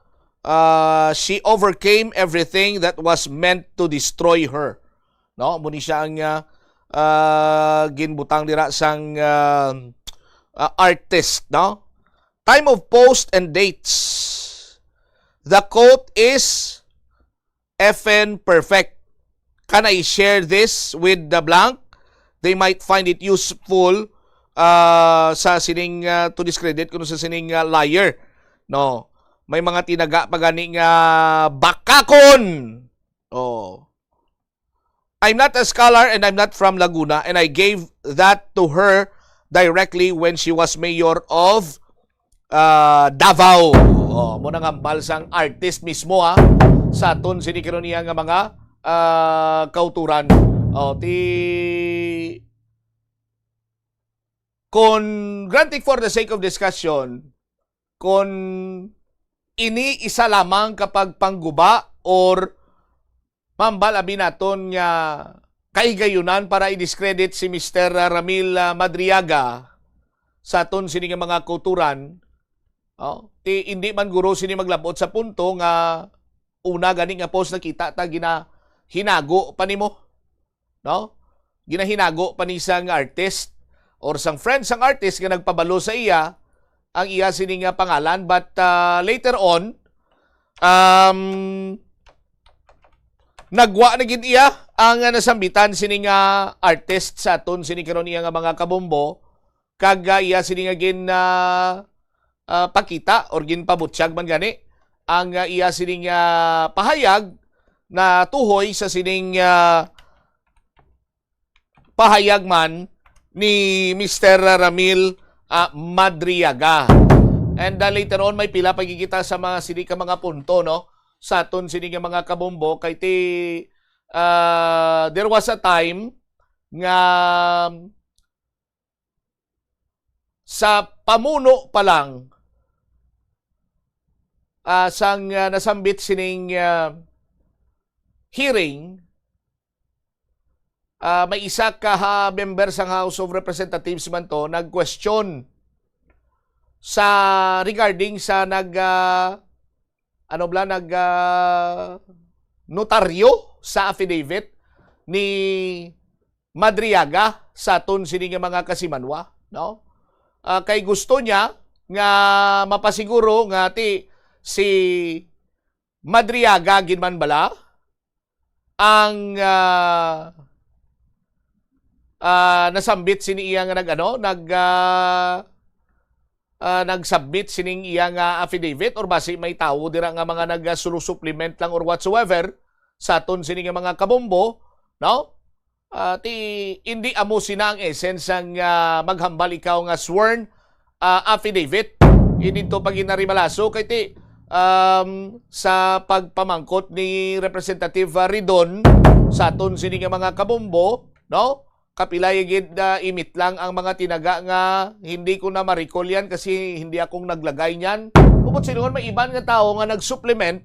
Ah, she overcame everything that was meant to destroy her. No? Muni siya ang, ah, ah, ginbutang dira sang, ah, ah, artist, no? Time of post and dates. The quote is effing perfect. Can I share this with the blank? They might find it useful, ah, sa sining, ah, to discredit kuno sa sining, ah, liar. No. May mga tinaga pa gani nga bakakon. Oh. "I'm not a scholar and I'm not from Laguna, and I gave that to her directly when she was mayor of, ah, Davao." Oh, mo nang hambal sang artist mismo, ha, sa aton sini karon niya nga mga, ah, kauturan. Oh, ti kon, granted, for the sake of discussion, kon ini isa lamang ka pagpangguba or mambal abi naton nga kahigayunan para i-discredit si Mister Ramil, ah, Madriaga sa aton sini nga mga kauturan, oh, ti indi man guro sini maglabot sa punto nga una gani nga post nakita ta gina-, hinago pa nimo, no? Ginahinago pa ni sang artist or sang friend sang artist nga nagpabalo sa iya ang iya sini nga pangalan, but, ah, later on, um, Nagwa na gid iya ang, ah, nasambitan sini nga artist sa aton sini karon, iya nga mga kabombo, kag, ah, iya sini nga gin, ah, ah, pakita or ginpabutyag man gani ang, ah, iya sini nga pahayag na tuhoy sa sining, ah, pahayag man ni Mister Ramil, ah, Madriaga. And, ah, later on, may pila pa gid kita sa mga sini ka mga punto, no? Sa aton sini nga mga kabombo, kay ti, ah, there was a time nga sa pamuno pa lang, ah, sang, ah, nasambit sining, ah, hearing, ah, may isa ka ha-, member sang House of Representatives man to nag-question sa, regarding sa nag, ah, ano bala, nag, ah, notaryo sa affidavit ni Madriaga sa aton sini nga mga kasimanwa, no? Ah, kay gusto niya nga mapasiguro nga ti si Madriaga gid man bala ang, ah, ah, nasambit sini iya nga nag-ano, nag, ah, ah, nag-submit sining iya nga affidavit, or basi may tawo dira nga mga nagasulo-supplement lang or whatsoever sa aton sini nga mga kabombo, no? Ah, ti, hindi amo sina ang essence sang, ah, maghambal ikaw nga sworn, ah, affidavit. Hindi to paginaribalaso kay ti, um, sa pagpamangkot ni Representative, ah, Ridon sa aton sini nga mga kabombo, no? Kapila gid, ah, imit lang ang mga tinaga nga hindi ko na ma-recall yan kasi hindi akong naglagay niyan. Bukod silingon, may iban nga tawo nga nag-supplement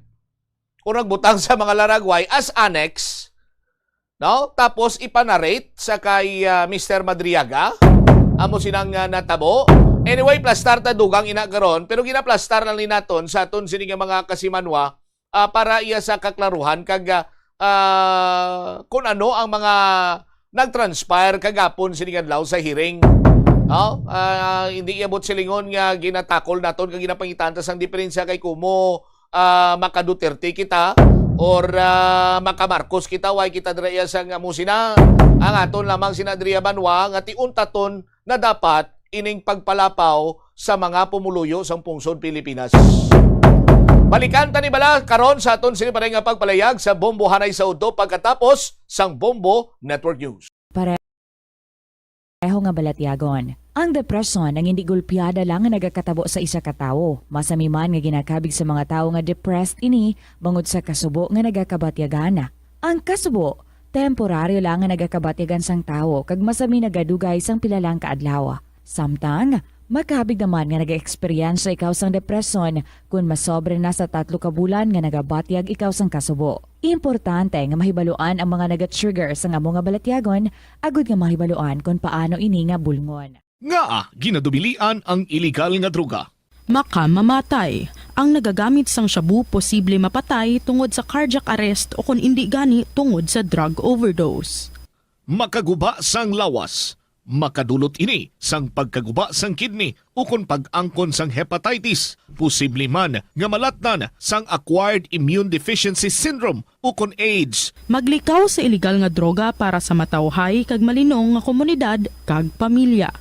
o nagbutang sa mga laragway as annex, no? Tapos ipanarate sa kay, ah, Mister Madriaga. Amo sinang, ah, natabo. Anyway, plastar ta dugang ina karon, pero ginaplastar lang ni naton sa aton sini nga mga kasimanwa, ah, para iya sa kaklaruhan kag, ah, ah, kun ano ang mga nag-transpire kagapon sining adlaw sa hearing. No? Ah, hindi iabot silingon nga ginatakol naton kag ginapangitan ta sang diferensya kay kumo, ah, maka Duterte kita or, ah, maka Marcos kita, way kita dira iya sang amo sina. Ang aton lamang sina Adria Banwa nga tiuntaton na dapat ining pagpalapaw sa mga pumuluyo sang pungsod Pilipinas. Balikan ta ni bala karon sa aton sini pa nga pagpalayag sa Bombo Hanay sa Udto pagkatapos sang Bombo Network News. Pareho nga balatyagon. Ang depresyon ang hindi gulpiada lang nga nagakatabo sa isa ka tawo. Masami man nga ginakabig sa mga tawo nga depressed ini bangod sa kasubo nga nagakabatyagan. Ang kasubo, temporaryo lang nga nagakabatyagan sang tawo kag masami nagadugay sang pila lang ka adlaw. Samtang, makabig naman nga nag-eksperyensya ikaw sang depresyon kon masobra na sa tatlo ka bulan nga nagabatyag ikaw sang kasubo. Importante nga mahibaluan ang mga naga-trigger sang amo nga balatyagon agud nga mahibaluan kon paano ini nga bulngon. Ngaa ginadubilian ang iligal nga droga? Makamamatay. Ang nagagamit sang shabu posible mapatay tungod sa cardiac arrest o kon indi gani tungod sa drug overdose. Makaguba sang lawas. Makadulot ini sang pagkaguba sang kidney ukon pag-angkon sang hepatitis, posible man nga malatnan sang acquired immune deficiency syndrome ukon AIDS. Maglikaw sa iligal nga droga para sa matawhay kag malinong nga komunidad kag pamilya.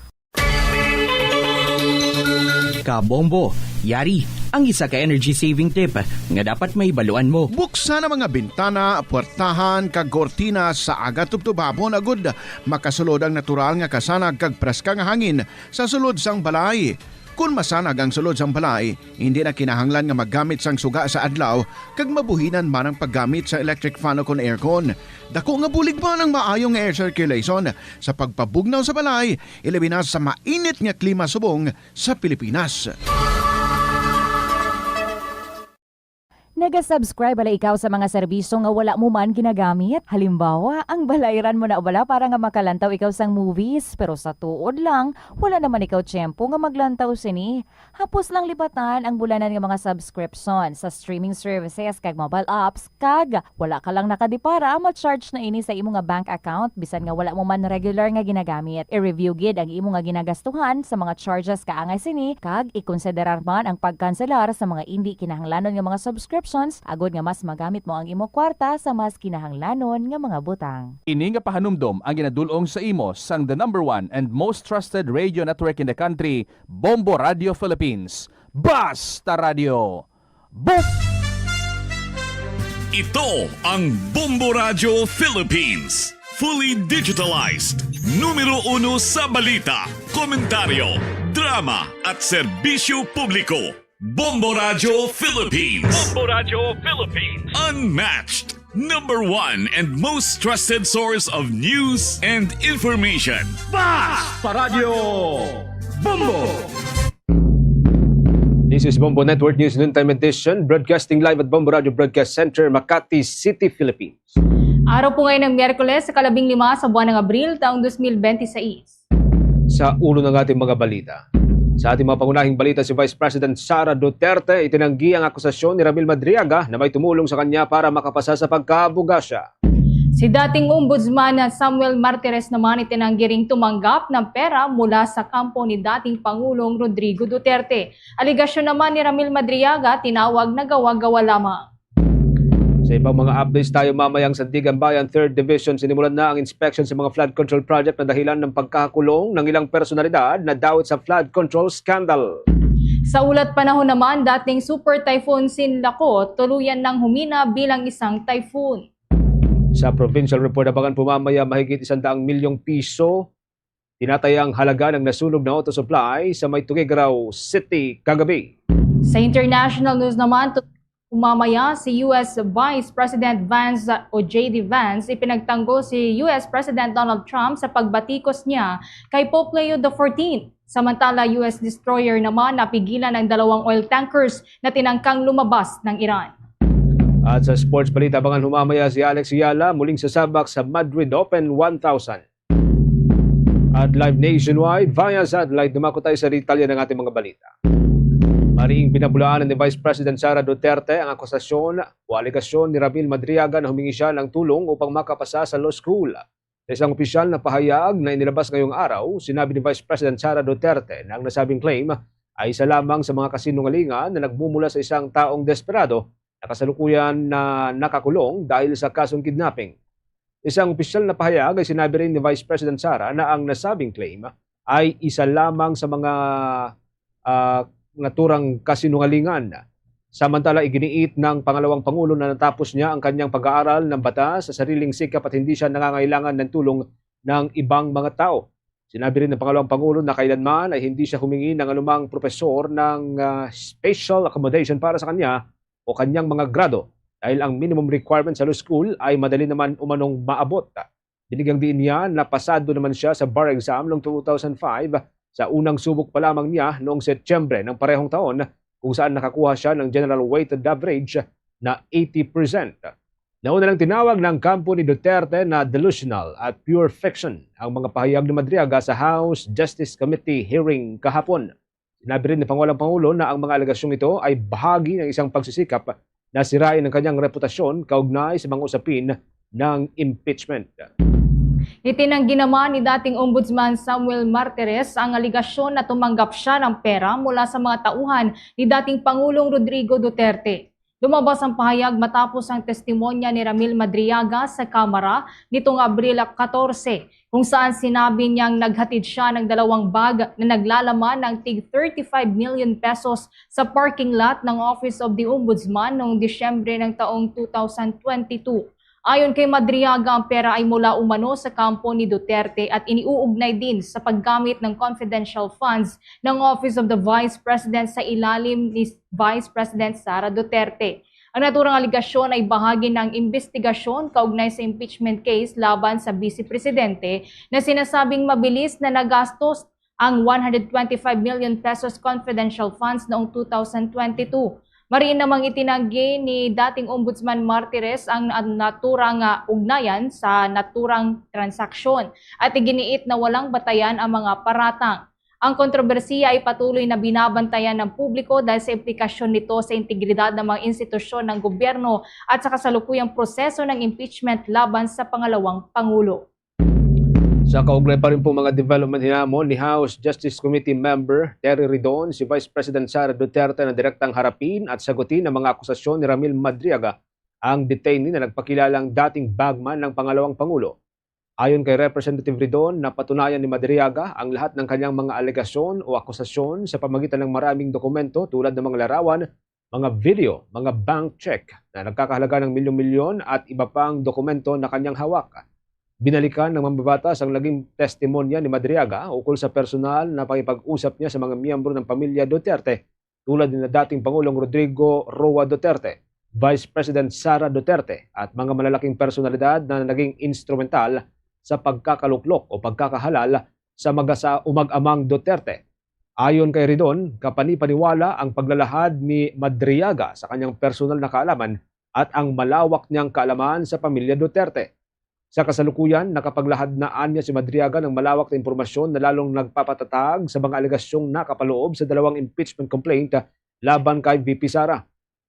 Kabombo, yari ang isa ka energy saving tip nga dapat mahibaluan mo. Buksan ang mga bintana, puwertahan, kag kortina sa aga tubtob hapon agud makasulod ang natural nga kasanag kag preska nga hangin sa sulod sang balay. Kon masanag ang sulod sang balay, hindi na kinahanglan nga maggamit sang suga sa adlaw kag mabuhinan man ang paggamit sa electric fan o kon aircon. Dako nga bulig man ang maayo nga air circulation sa pagpabugnaw sa balay, ilabi na sa mainit nga klima subong sa Pilipinas. Naga-subscribe bala ikaw sa mga serbisyo nga wala mo man ginagamit? Halimbawa, ang balayran mo na bala para nga makalantaw ikaw sang movies, pero sa tuod lang, wala naman ikaw tiyempo nga maglantaw sini. Hapos lang lipatan ang bulanan nga mga subscription sa streaming services kag mobile apps, kag wala ka lang nakadipara, ma-charge na ini sa imo nga bank account bisan nga wala mo man regular nga ginagamit. I-review gid ang imo nga ginagastuhan sa mga charges kaangay sini, kag ikonsiderar man ang pagkanselar sa mga indi kinahanglanon nga mga subscription Agod nga mas magamit mo ang imo kwarta sa mas kinahanglanon nga mga butang. Ini nga pahanumdom ang ginadul-ong sa imo sang the number one and most trusted radio network in the country, Bombo Radio Philippines. Basta Radio! Bus! Ito ang Bombo Radio Philippines. Fully digitalized. Numero uno sa balita, komentaryo, drama, at serbisyo publiko. Bombo Radio Philippines. Bombo Radio Philippines. Unmatched. Number one and most trusted source of news and information. Basta Radio Bombo! This is Bombo Network News Noontime Edition, broadcasting live at Bombo Radio Broadcast Center, Makati City, Philippines. Araw po ngayon ng Miyerkules, sa kalabing lima sa buwan ng Abril, taong dos mil bente seis. Sa ulo ng ating mga balita. Sa ating mga pangunahing balita, si Vice President Sara Duterte itinanggi ang akusasyon ni Ramil Madriaga na may tumulong sa kanya para makapasa sa pagkaabugasya. Si dating Ombudsman na Samuel Martires naman itinanggi ring tumanggap ng pera mula sa kampo ni dating Pangulong Rodrigo Duterte. Aligasyon naman ni Ramil Madriaga, tinawag na gawa-gawa lamang. Sa ibang mga updates tayo, mamayang Sandiganbayan Third Division, sinimulan na ang inspection sa mga flood control project na dahilan ng pagkakakulong ng ilang personalidad na dawit sa flood control scandal. Sa ulat panahon naman, dating Super Typhoon Sinlaku tuluyan ng humina bilang isang typhoon. Sa provincial report, abangan po mamaya mahigit isang daang milyong piso tinatayang halaga ng nasunog na auto supply sa may Tuguegarao City kagabi. Sa international news naman, tu-, mamaya si U S Vice President Vance o J D Vance, ipinagtanggol si U S President Donald Trump sa pagbatikos niya kay Pope Leo the fourteenth. Samantala, U S destroyer naman napigilan ang dalawang oil tankers na tinangkang lumabas ng Iran. At sa sports balita, abangan humamaya si Alex Eala muling sasabak sa Madrid Open one thousand. At live nationwide via satellite, dumako tayo sa detalye ng ating mga balita. Mariing pinabulaan ni Vice President Sara Duterte ang akusasyon o alegasyon ni Ramil Madriaga na humingi siya ng tulong upang makapasa sa law school. Sa isang opisyal na pahayag na inilabas ngayong araw, sinabi ni Vice President Sara Duterte na ang nasabing claim ay isa lamang sa mga kasinungalingan na nagmumula sa isang taong desperado na kasalukuyan na nakakulong dahil sa kasong kidnapping. Isang opisyal na pahayag ay sinabi rin ni Vice President Sara na ang nasabing claim ay isa lamang sa mga, ah, naturang kasinungalingan. Samantala, iginiit ng pangalawang pangulo na natapos niya ang kanyang pag-aaral ng batas sa sariling sikap at hindi siya nangangailangan ng tulong ng ibang mga tao. Sinabi rin ng pangalawang pangulo na kailanman ay hindi siya humingi ng anumang propesor ng, ah, special accommodation para sa kanya o kanyang mga grado dahil ang minimum requirement sa law school ay madali naman umanong maabot. Binigyang diin niya na pasado naman siya sa bar exam noong two thousand five, sa unang subok pa lamang niya noong Setyembre ng parehong taon, kung saan nakakuha siya ng general weighted average na eighty percent. Nauna nang tinawag ng kampo ni Duterte na delusional at pure fiction ang mga pahayag ni Madriaga sa House Justice Committee hearing kahapon. Sinabi rin ni Pangulo, Pangulo na ang mga alegasyong ito ay bahagi ng isang pagsisikap na sirain ang kanyang reputasyon kaugnay sa mga usapin ng impeachment. Itinanggi naman ni dating Ombudsman Samuel Martires ang alegasyon na tumanggap siya ng pera mula sa mga tauhan ni dating Pangulong Rodrigo Duterte. Lumabas ang pahayag matapos ang testimonya ni Ramil Madriaga sa Kamara nitong Abril katorse, kung saan sinabi niyang naghatid siya ng dalawang bag na naglalaman ng tig thirty-five million pesos sa parking lot ng Office of the Ombudsman noong Disyembre ng taong two thousand twenty-two. Ayon kay Madriaga, ang pera ay mula umano sa kampo ni Duterte at iniuugnay din sa paggamit ng confidential funds ng Office of the Vice President sa ilalim ni Vice President Sara Duterte. Ang naturang alegasyon ay bahagi ng imbestigasyon kaugnay sa impeachment case laban sa Vice Presidente na sinasabing mabilis na nagastos ang one hundred twenty-five million pesos confidential funds noong two thousand twenty-two. Mariin namang itinanggi ni dating Ombudsman Martires ang na-, naturang, ah, ugnayan sa naturang transaksyon at iginiit na walang batayan ang mga paratang. Ang kontrobersiya ay patuloy na binabantayan ng publiko dahil sa implikasyon nito sa integridad ng mga institusyon ng gobyerno at sa kasalukuyang proseso ng impeachment laban sa pangalawang pangulo. Sa kaugnay pa rin po mga development, hinamon ni House Justice Committee member Terry Ridon si Vice President Sara Duterte na direktang harapin at sagutin ang mga akusasyon ni Ramil Madriaga, ang detainee na nagpakilalang dating bagman ng pangalawang pangulo. Ayon kay Representative Ridon, napatunayan ni Madriaga ang lahat ng kanyang mga alegasyon o akusasyon sa pamagitan ng maraming dokumento tulad ng mga larawan, mga video, mga bank check na nagkakahalaga ng milyon-milyon at iba pang dokumento na kanyang hawak. Binalikan ng mambabatas ang naging testimonya ni Madriaga ukol sa personal na pakipag-usap niya sa mga miyembro ng pamilya Duterte, tulad ni dating Pangulong Rodrigo Roa Duterte, Vice President Sara Duterte, at mga malalaking personalidad na naging instrumental sa pagkakaluklok o pagkakahalal sa magasa o mag-amang Duterte. Ayon kay Ridon, kapanipaniwala ang paglalahad ni Madriaga sa kanyang personal na kaalaman at ang malawak niyang kaalaman sa pamilya Duterte. Sa kasalukuyan, nakapaglahad na anya si Madriaga ng malawak na impormasyon na lalong nagpapatatag sa mga alegasyong nakapaloob sa dalawang impeachment complaint laban kay V P Sara.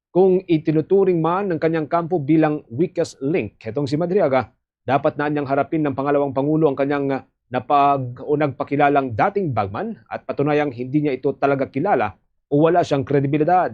Kung itinuturing man ng kanyang kampo bilang weakest link, hetong si Madriaga, dapat na niyang harapin ng pangalawang pangulo ang kanyang, ah, napag-, o nagpakilalang dating bagman at patunayang hindi niya ito talaga kilala o wala siyang kredibilidad.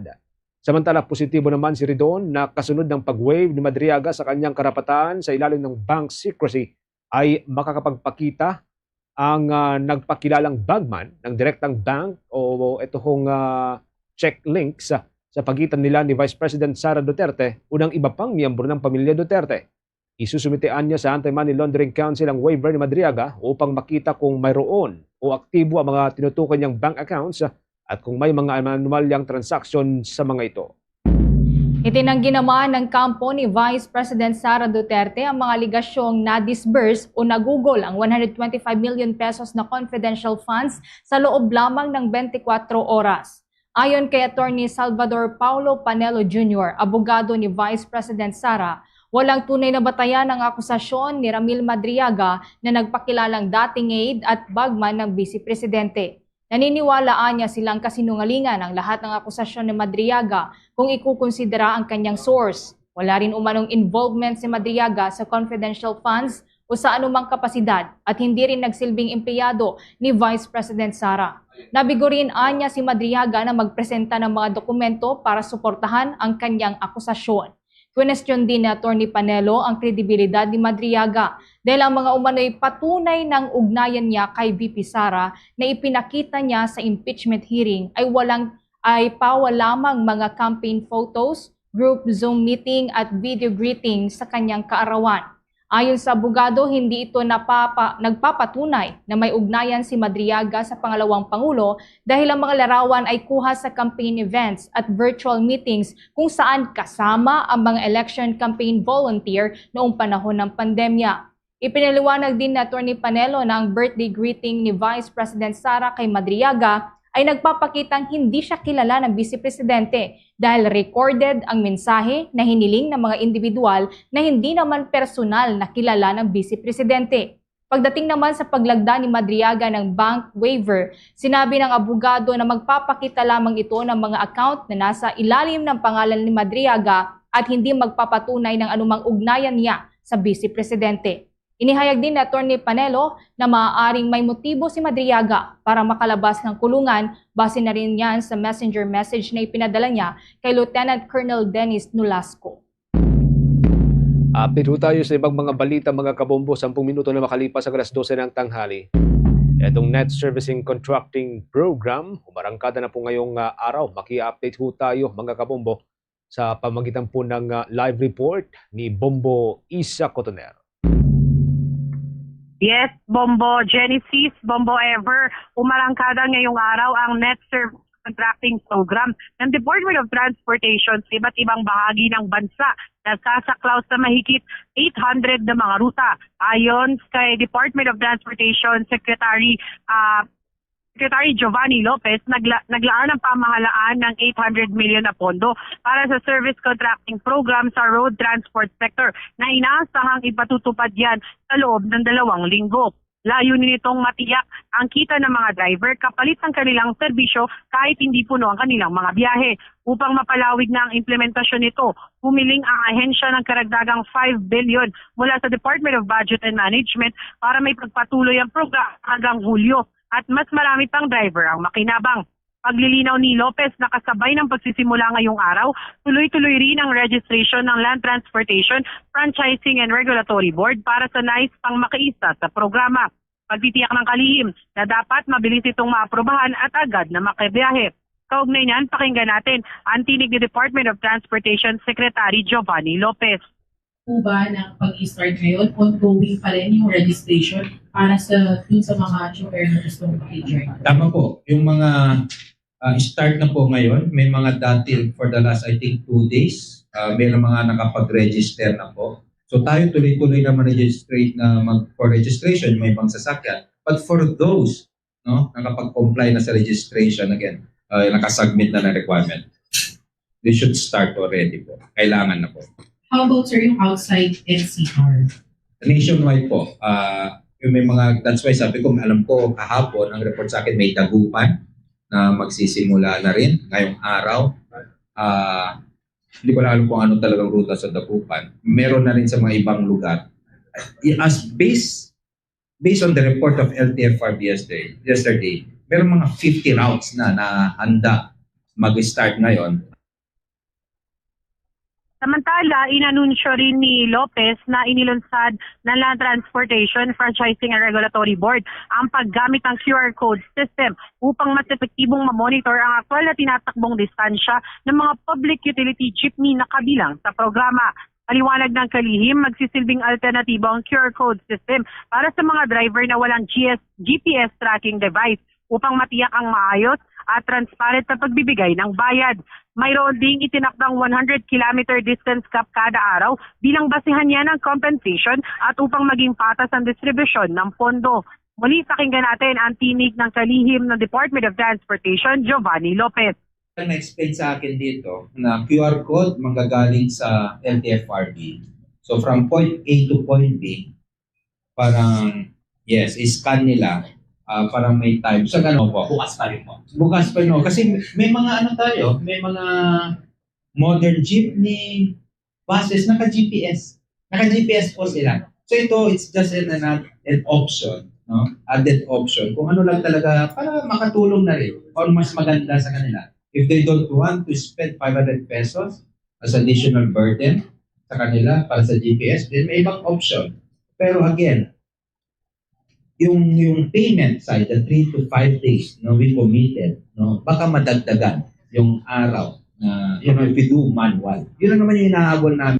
Samantala, positibo naman si Ridon na kasunod ng pag-waive ni Madriaga sa kanyang karapatan sa ilalim ng bank secrecy ay makakapagpakita ang, ah, nagpakilalang bagman ng direktang bank o ito hong, ah, check links sa, sa pagitan nila ni Vice President Sara Duterte o ng iba pang miyembro ng pamilya Duterte. Isusumite anya sa Anti-Money Laundering Council ang waiver ni Madriaga upang makita kung mayroon o aktibo ang mga tinutukoy niyang bank accounts at kung may mga anomalyang transaksyon sa mga ito. Itinanggi naman ng kampo ni Vice President Sara Duterte ang mga aligasyong na-disburse o nagugol ang one hundred twenty-five million pesos na confidential funds sa loob lamang ng twenty-four oras. Ayon kay Attorney Salvador Paulo Panelo Junior, abogado ni Vice President Sara, walang tunay na batayan ang akusasyon ni Ramil Madriaga na nagpakilalang dating aide at bagman ng Vice Presidente. Naniniwala anya silang kasinungalingan ang lahat ng akusasyon ni Madriaga kung ikukonsidera ang kanyang source. Wala rin umanong involvement si Madriaga sa confidential funds o sa anumang kapasidad at hindi rin nagsilbing empleyado ni Vice President Sara. Nabigo rin anya si Madriaga na magpresenta ng mga dokumento para suportahan ang kanyang akusasyon. Kwinestyon din ni Attorney Panelo ang kredibilidad ni Madriaga dahil ang mga umano'y patunay ng ugnayan niya kay V P Sara na ipinakita niya sa impeachment hearing ay walang, ay pawa lamang mga campaign photos, group Zoom meeting at video greeting sa kanyang kaarawan. Ayon sa abogado, hindi ito napapa-, nagpapatunay na may ugnayan si Madriaga sa pangalawang pangulo dahil ang mga larawan ay kuha sa campaign events at virtual meetings kung saan kasama ang mga election campaign volunteer noong panahon ng pandemya. Ipinaliwanag din ni Attorney Panelo na ang birthday greeting ni Vice President Sara kay Madriaga ay nagpapakitang hindi siya kilala ng Vice Presidente dahil recorded ang mensahe na hiniling ng mga individual na hindi naman personal na kilala ng Vice Presidente. Pagdating naman sa paglagda ni Madriaga ng bank waiver, sinabi ng abogado na magpapakita lamang ito ng mga account na nasa ilalim ng pangalan ni Madriaga at hindi magpapatunay ng anumang ugnayan niya sa Vice Presidente. Inihayag din ni Attorney Panelo na maaaring may motibo si Madriaga para makalabas ng kulungan, base na rin yan sa messenger message na ipinadala niya kay Lieutenant Colonel Dennis Nolasco. Update ho tayo sa ibang mga balita, mga kabombo. Sampung minuto na makalipas ang alas dose ng tanghali. Itong Net Servicing Contracting Program, umarangkada na po ngayong, ah, araw. Maki-update ho tayo, mga kabombo, sa pamagitan po ng, ah, live report ni Bombo Isa Cotoner. Yes, Bombo Genesis, Bombo Ever, umarangkada ngayong araw ang Net Service Contracting Program ng Department of Transportation sa iba't ibang bahagi ng bansa na sasaklaw sa mahigit eight hundred na mga ruta. Ayon kay Department of Transportation Secretary, ah, Secretary Giovanni Lopez, nagla- naglaan ang pamahalaan ng eight hundred million na pondo para sa service contracting program sa road transport sector na inaasahang ipatutupad yan sa loob ng dalawang linggo. Layunin nitong matiyak ang kita ng mga driver kapalit ng kanilang serbisyo kahit hindi puno ang kanilang mga biyahe. Upang mapalawig na ang implementasyon nito, humiling ang ahensya ng karagdagang five billion mula sa Department of Budget and Management para may pagpatuloy ang programa hanggang Hulyo at mas marami pang driver ang makinabang. Paglilinaw ni Lopez na kasabay ng pagsisimula ngayong araw, tuloy-tuloy rin ang registration ng Land Transportation Franchising and Regulatory Board para sa nais pang makaisa sa programa. Pagtitiyak ng kalihim na dapat mabilis itong maaprubahan at agad na makabiyahe. Kaugnay niyan, pakinggan natin ang tinig ni Department of Transportation Secretary Giovanni Lopez. Po ba na pag-start ngayon, ongoing pa rin yung registration para sa dun sa mga chopper na gustong makijay? Tama po. Yung mga ah, start na po ngayon, may mga dati for the last, I think, two days, ah, may mga nakapag-register na po. So tayo tuloy-tuloy na mag-registrate na mag for registration, may ibang sasakyan. But for those, no, nakapag-comply na sa registration again, uh, nakasubmit na ng requirement, they should start already po. Kailangan na po. How about, sir, yung outside N C R? Nationwide po. Uh, yung may mga, that's why sabi ko, alam ko kahapon, ang report sa akin may Dagupan na magsisimula na rin ngayong araw. Uh, hindi ko na alam kung ano talagang ruta sa Dagupan. Meron na rin sa mga ibang lugar. As based based on the report of L T F R B yesterday, yesterday, meron mga fifty routes na na handa mag-start ngayon. Samantala, inanunsyo rin ni Lopez na inilunsad ng Land Transportation Franchising and Regulatory Board ang paggamit ng Q R code system upang mas epektibong mamonitor ang aktual na tinatakbong distansya ng mga public utility jeepney na kabilang sa programa. Paliwanag ng kalihim, magsisilbing alternatibo ang Q R code system para sa mga driver na walang G S, G P S tracking device upang matiyak ang maayos at transparent na pagbibigay ng bayad. Mayroon ding itinakdang one hundred kilometer distance cap kada araw bilang basihan niya ng compensation at upang maging patas ang distribusyon ng pondo. Muli, pakinggan natin ang tinig ng kalihim ng Department of Transportation, Giovanni Lopez. Ang na-explain sa akin dito na Q R code manggagaling sa L T F R B. So from point A to point B, parang, yes, i-scan nila. Ah, parang may time. Sa ganun po. Bukas pa rin po. Bukas pa, no? Kasi may mga ano tayo, may mga modern jeepney, buses, naka-G P S. Naka-G P S po sila. So ito, it's just an, an, an option, no? Added option. Kung ano lang talaga, para makatulong na rin or mas maganda sa kanila. If they don't want to spend five hundred pesos as additional burden sa kanila para sa G P S, then may ibang option. Pero again, yung yung payment side, the three to five days, no, we committed, no, baka madagdagan yung araw na, you know, if we do manual. Yun lang naman yung hinahabol namin.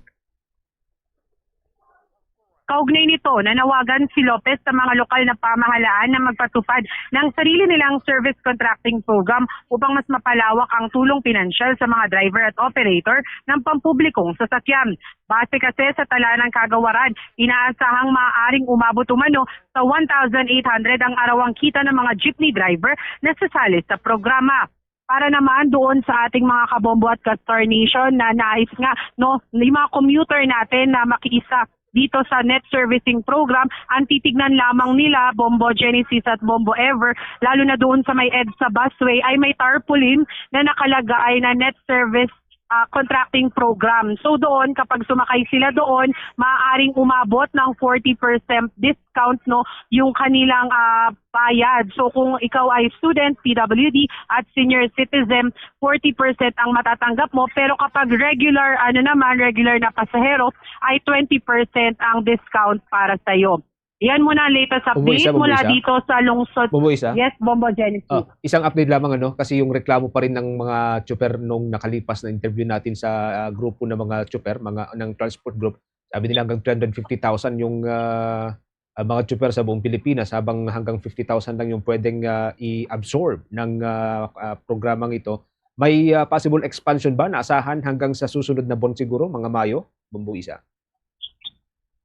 Kaugnay nito, nanawagan si Lopez sa mga lokal na pamahalaan na magpatupad ng sarili nilang service contracting program upang mas mapalawak ang tulong pinansyal sa mga driver at operator ng pampublikong sasakyan. Base kasi sa tala ng kagawaran, inaasahang maaaring umabot umano sa one thousand eight hundred ang arawang kita ng mga jeepney driver na sasali sa programa. Para naman doon sa ating mga kabombo at Castor Nation na nais nga, no, yung mga commuter natin na makiisa dito sa Net Servicing Program, ang titignan lamang nila, Bombo Genesis at Bombo Ever, lalo na doon sa may EDSA busway, ay may tarpaulin na nakalagay na Net Service ah, Contracting Program. So doon, kapag sumakay sila doon, maaaring umabot ng forty percent discount, no, yung kanilang ah, bayad. So kung ikaw ay student, P W D, at senior citizen, forty percent ang matatanggap mo. Pero kapag regular, ano naman, regular na pasahero, ay twenty percent ang discount para sa'yo. Yan muna ang latest Bombo update Isa, Bombo mula Isa. dito sa lungsod. Bombo Isa? Yes, Bombo Genesis. Ah, isang update lamang, ano, kasi yung reklamo pa rin ng mga chopper nung nakalipas na interview natin sa ah, grupo ng mga chopper, mga ng transport group. Sabi nila hanggang three hundred fifty thousand yung ah, ah, mga chopper sa buong Pilipinas, habang hanggang fifty thousand lang yung pwedeng ah, i-absorb ng ah, ah, programang ito. May ah, possible expansion ba naasahan hanggang sa susunod na buwan siguro, mga Mayo, Bombo Isa?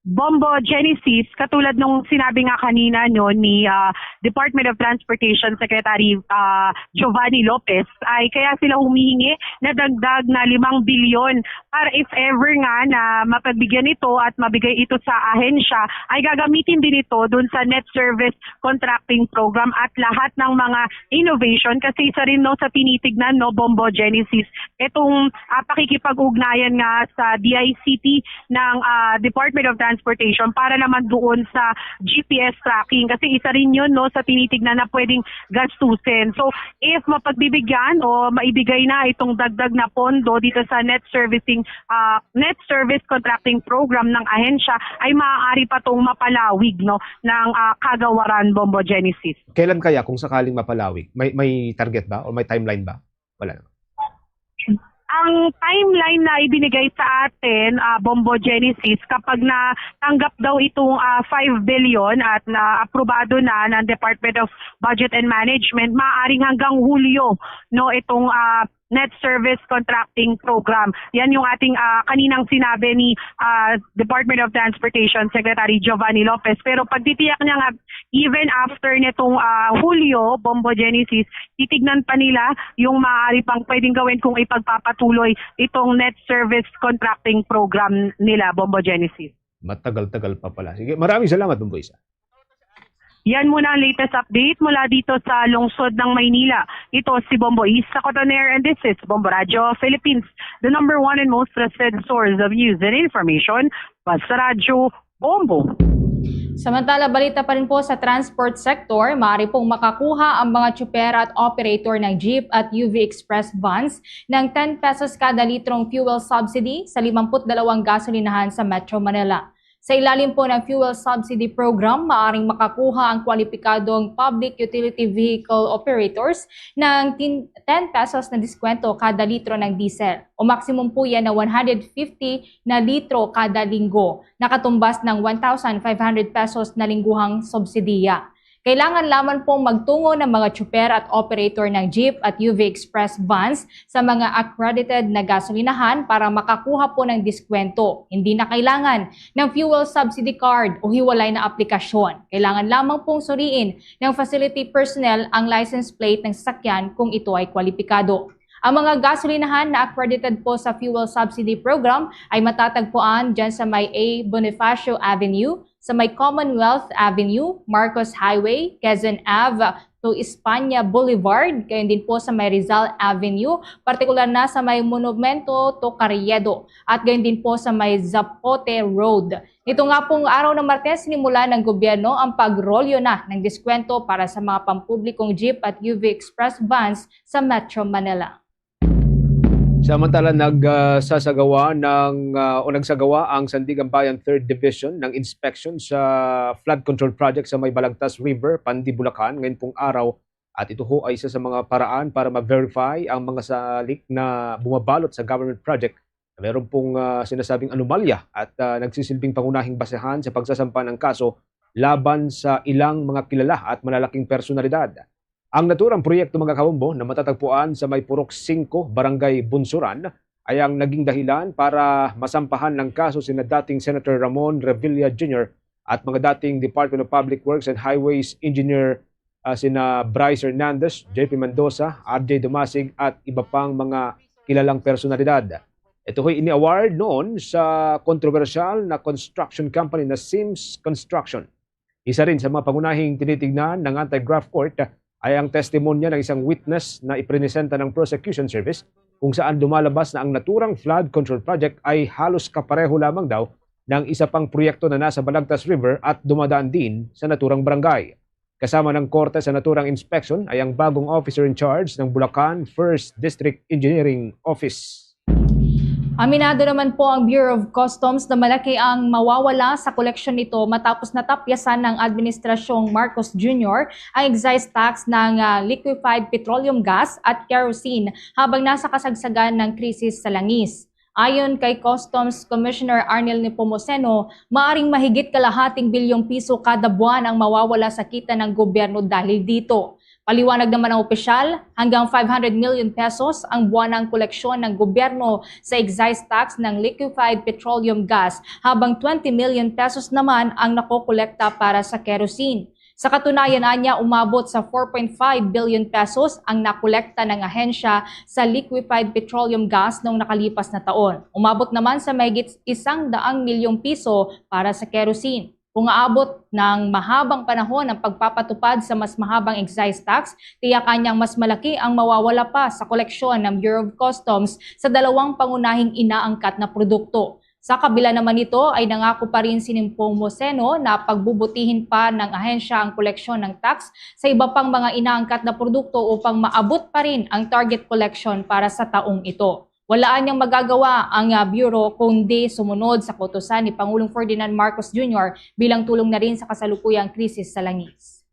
Bombo Genesis, katulad nung sinabi nga kanina, no, ni, ah, Department of Transportation Secretary, ah, Giovanni Lopez, ay kaya sila humihingi na dagdag na limang bilyon para if ever nga na mapagbigyan ito at mabigay ito sa ahensya, ay gagamitin din ito dun sa Net Service Contracting Program at lahat ng mga innovation. Kasi isa rin, no, sa tinitignan, no, Bombo Genesis, itong, ah, pakikipag-ugnayan nga sa D I C T ng, ah, Department of Transportation para naman doon sa G P S tracking. Kasi isa rin yun, no, sa tinitignan na pwedeng gastusin. So, if mapagbibigyan o maibigay na itong dagdag na pondo dito sa net servicing, ah, net service contracting program ng ahensya, ay maaari pa itong mapalawig, no, ng, ah, kagawaran, Bombo Genesis. Kailan kaya kung sakaling mapalawig? May, may target ba or may timeline ba? Wala naman. Ang timeline na ibinigay sa atin, ah, Bombo Genesis, kapag natanggap daw itong, ah, five billion at na-aprobado na ng Department of Budget and Management, maaaring hanggang Hulyo, no, itong, ah, Net Service Contracting Program. Yan yung ating, ah, kaninang sinabi ni, ah, Department of Transportation Secretary Giovanni Lopez. Pero pagtitiyak niya nga, even after nitong, ah, Hulyo, Bombo Genesis, titignan pa nila yung maaari pang pwedeng gawin kung ipagpapatuloy itong net service contracting program nila, Bombo Genesis. Matagal-tagal pa pala. Sige, maraming salamat, Bombo Isa. Yan muna ang latest update mula dito sa lungsod ng Maynila. Ito si Bombo Isa Cotoner and this is Bombo Radyo Philippines, the number one and most trusted source of news and information. Basta Radyo, Bombo. Samantala, balita pa rin po sa transport sector, maaari pong makakuha ang mga tsuper at operator ng jeep at U V Express vans ng ten pesos kada litrong fuel subsidy sa limampu't dalawang gasolinahan sa Metro Manila. Sa ilalim po ng fuel subsidy program, maaaring makakuha ang kwalipikadong public utility vehicle operators ng tin-, ten pesos na diskwento kada litro ng diesel, o maximum po yan na one hundred fifty na litro kada linggo, nakatumbas ng one thousand five hundred pesos na lingguhang subsidiya. Kailangan lamang pong magtungo ng mga tsuper at operator ng jeep at U V Express vans sa mga accredited na gasolinahan para makakuha po ng diskwento. Hindi na kailangan ng fuel subsidy card o hiwalay na aplikasyon. Kailangan lamang pong suriin ng facility personnel ang license plate ng sasakyan kung ito ay kwalipikado. Ang mga gasolinahan na accredited po sa fuel subsidy program ay matatagpuan dyan sa may A Bonifacio Avenue, sa may Commonwealth Avenue, Marcos Highway, Quezon Ave to España Boulevard, gayon din po sa may Rizal Avenue, partikular na sa may Monumento to Carriedo, at gayon din po sa may Zapote Road. Nito nga pong araw ng Martes, sinimulan ng gobyerno ang pagrolyo na ng diskwento para sa mga pampublikong jeep at U V Express vans sa Metro Manila. Samantala, nag, ah, sasagawa ng, ah, o nagsagawa ang Sandiganbayan Third Division ng inspection sa flood control project sa may Balagtas River, Pandi, Bulacan, ngayon pong araw. At ito ho ay isa sa mga paraan para ma-verify ang mga salik na bumabalot sa government project na meron pong, ah, sinasabing anomalya at, ah, nagsisilbing pangunahing basehan sa pagsasampa ng kaso laban sa ilang mga kilala at malalaking personalidad. Ang naturang proyekto, mga kabombo, na matatagpuan sa may Purok Singko, Barangay Bunsuran, ay ang naging dahilan para masampahan ng kaso sina dating Senator Ramon Revilla Junior at mga dating Department of Public Works and Highways Engineer, ah, sina Bryce Hernandez, J P Mendoza, R J Dumasig, at iba pang mga kilalang personalidad. Ito ho'y ini-award noon sa kontrobersyal na construction company na Sims Construction. Isa rin sa mga pangunahing tinitignan ng anti-graft court ay ang testimonya ng isang witness na iprinesenta ng prosecution service, kung saan lumalabas na ang naturang flood control project ay halos kapareho lamang daw ng isa pang proyekto na nasa Balagtas River at dumadaan din sa naturang barangay. Kasama ng korte sa naturang inspection ay ang bagong officer in charge ng Bulacan First District Engineering Office. Aminado naman po ang Bureau of Customs na malaki ang mawawala sa koleksyon nito matapos natapyasan ng Administrasyong Marcos Junior ang excise tax ng, ah, liquefied petroleum gas at kerosene habang nasa kasagsagan ng krisis sa langis. Ayon kay Customs Commissioner Arnel Nepomuceno, maaring mahigit kalahating bilyong piso kada buwan ang mawawala sa kita ng gobyerno dahil dito. Paliwanag naman ng opisyal, hanggang five hundred million pesos ang buwanang koleksyon ng gobyerno sa excise tax ng liquefied petroleum gas, habang twenty million pesos naman ang nakokolekta para sa kerosene. Sa katunayan, anya, umabot sa four point five billion pesos ang nakolekta ng ahensya sa liquefied petroleum gas noong nakalipas na taon. Umabot naman sa mahigit isang daang milyong piso para sa kerosene. Kung aabot ng mahabang panahon ang pagpapatupad sa mas mahabang excise tax, tiyak anyang mas malaki ang mawawala pa sa koleksyon ng Bureau of Customs sa dalawang pangunahing inaangkat na produkto. Sa kabila naman nito, ay nangako pa rin si Nepomuceno na pagbubutihin pa ng ahensya ang koleksyon ng tax sa iba pang mga inaangkat na produkto upang maabot pa rin ang target collection para sa taong ito. Wala anyang magagawa ang, ah, Bureau kundi sumunod sa kautusan ni Pangulong Ferdinand Marcos Junior bilang tulong na rin sa kasalukuyang krisis sa langis.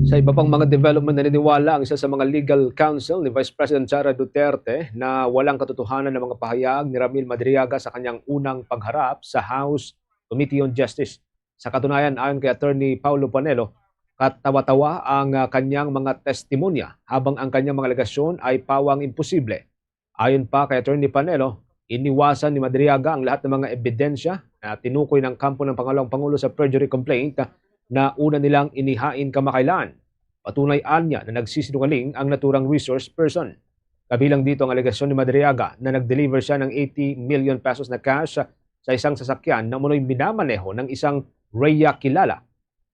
Sa iba pang mga development, naniniwala ang isa sa mga legal counsel ni Vice President Sara Duterte na walang katotohanan ang mga pahayag ni Ramil Madriaga sa kanyang unang pagharap sa House Committee on Justice. Sa katunayan, ayon kay Attorney Paulo Panelo, katawa-tawa ang, ah, kanyang mga testimonya, habang ang kanyang mga alegasyon ay pawang imposible. Ayon pa kay Attorney Panelo, iniwasan ni Madriaga ang lahat ng mga ebidensya na tinukoy ng kampo ng Pangalawang Pangulo sa perjury complaint na una nilang inihain kamakailan. Patunay anya na nagsisinungaling ang naturang resource person. Kabilang dito ang alegasyon ni Madriaga na nag-deliver siya ng eighty million pesos na cash sa isang sasakyan na umano'y minamaneho ng isang Rhea Kilala.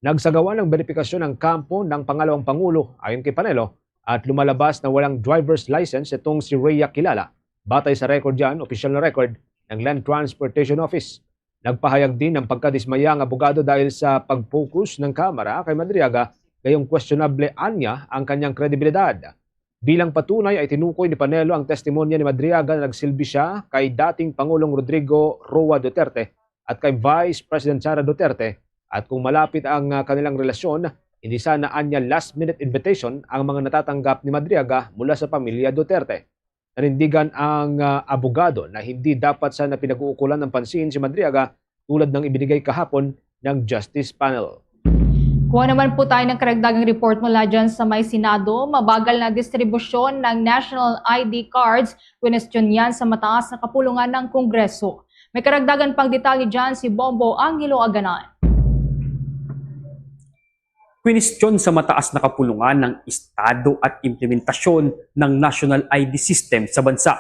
Nagsagawa ng beripikasyon ang kampo ng Pangalawang Pangulo, ayon kay Panelo, at lumalabas na walang driver's license itong si Rhea Kilala, batay sa record yan, opisyal na record ng Land Transportation Office. Nagpahayag din ng pagkadismaya ang abogado dahil sa pag-focus ng Kamara kay Madriaga, gayong questionable anya ang kanyang kredibilidad. Bilang patunay ay tinukoy ni Panelo ang testimonya ni Madriaga na nagsilbi siya kay dating Pangulong Rodrigo Roa Duterte at kay Vice President Sara Duterte, at kung malapit ang, ah, kanilang relasyon, hindi sana anya last-minute invitation ang mga natatanggap ni Madriaga mula sa pamilya Duterte. Nanindigan ang, ah, abogado na hindi dapat sana pinag-uukulan ng pansin si Madriaga tulad ng ibinigay kahapon ng Justice Panel. Kuha naman po tayo ng karagdagang report mula dyan sa may Senado. Mabagal na distribusyon ng national I D cards, kwinestiyon yan sa mataas na kapulungan ng Kongreso. May karagdagan pang detalye dyan si Bombo Angelo Aganan. Kwinestiyon sa mataas na kapulungan ng estado at implementasyon ng national I D system sa bansa,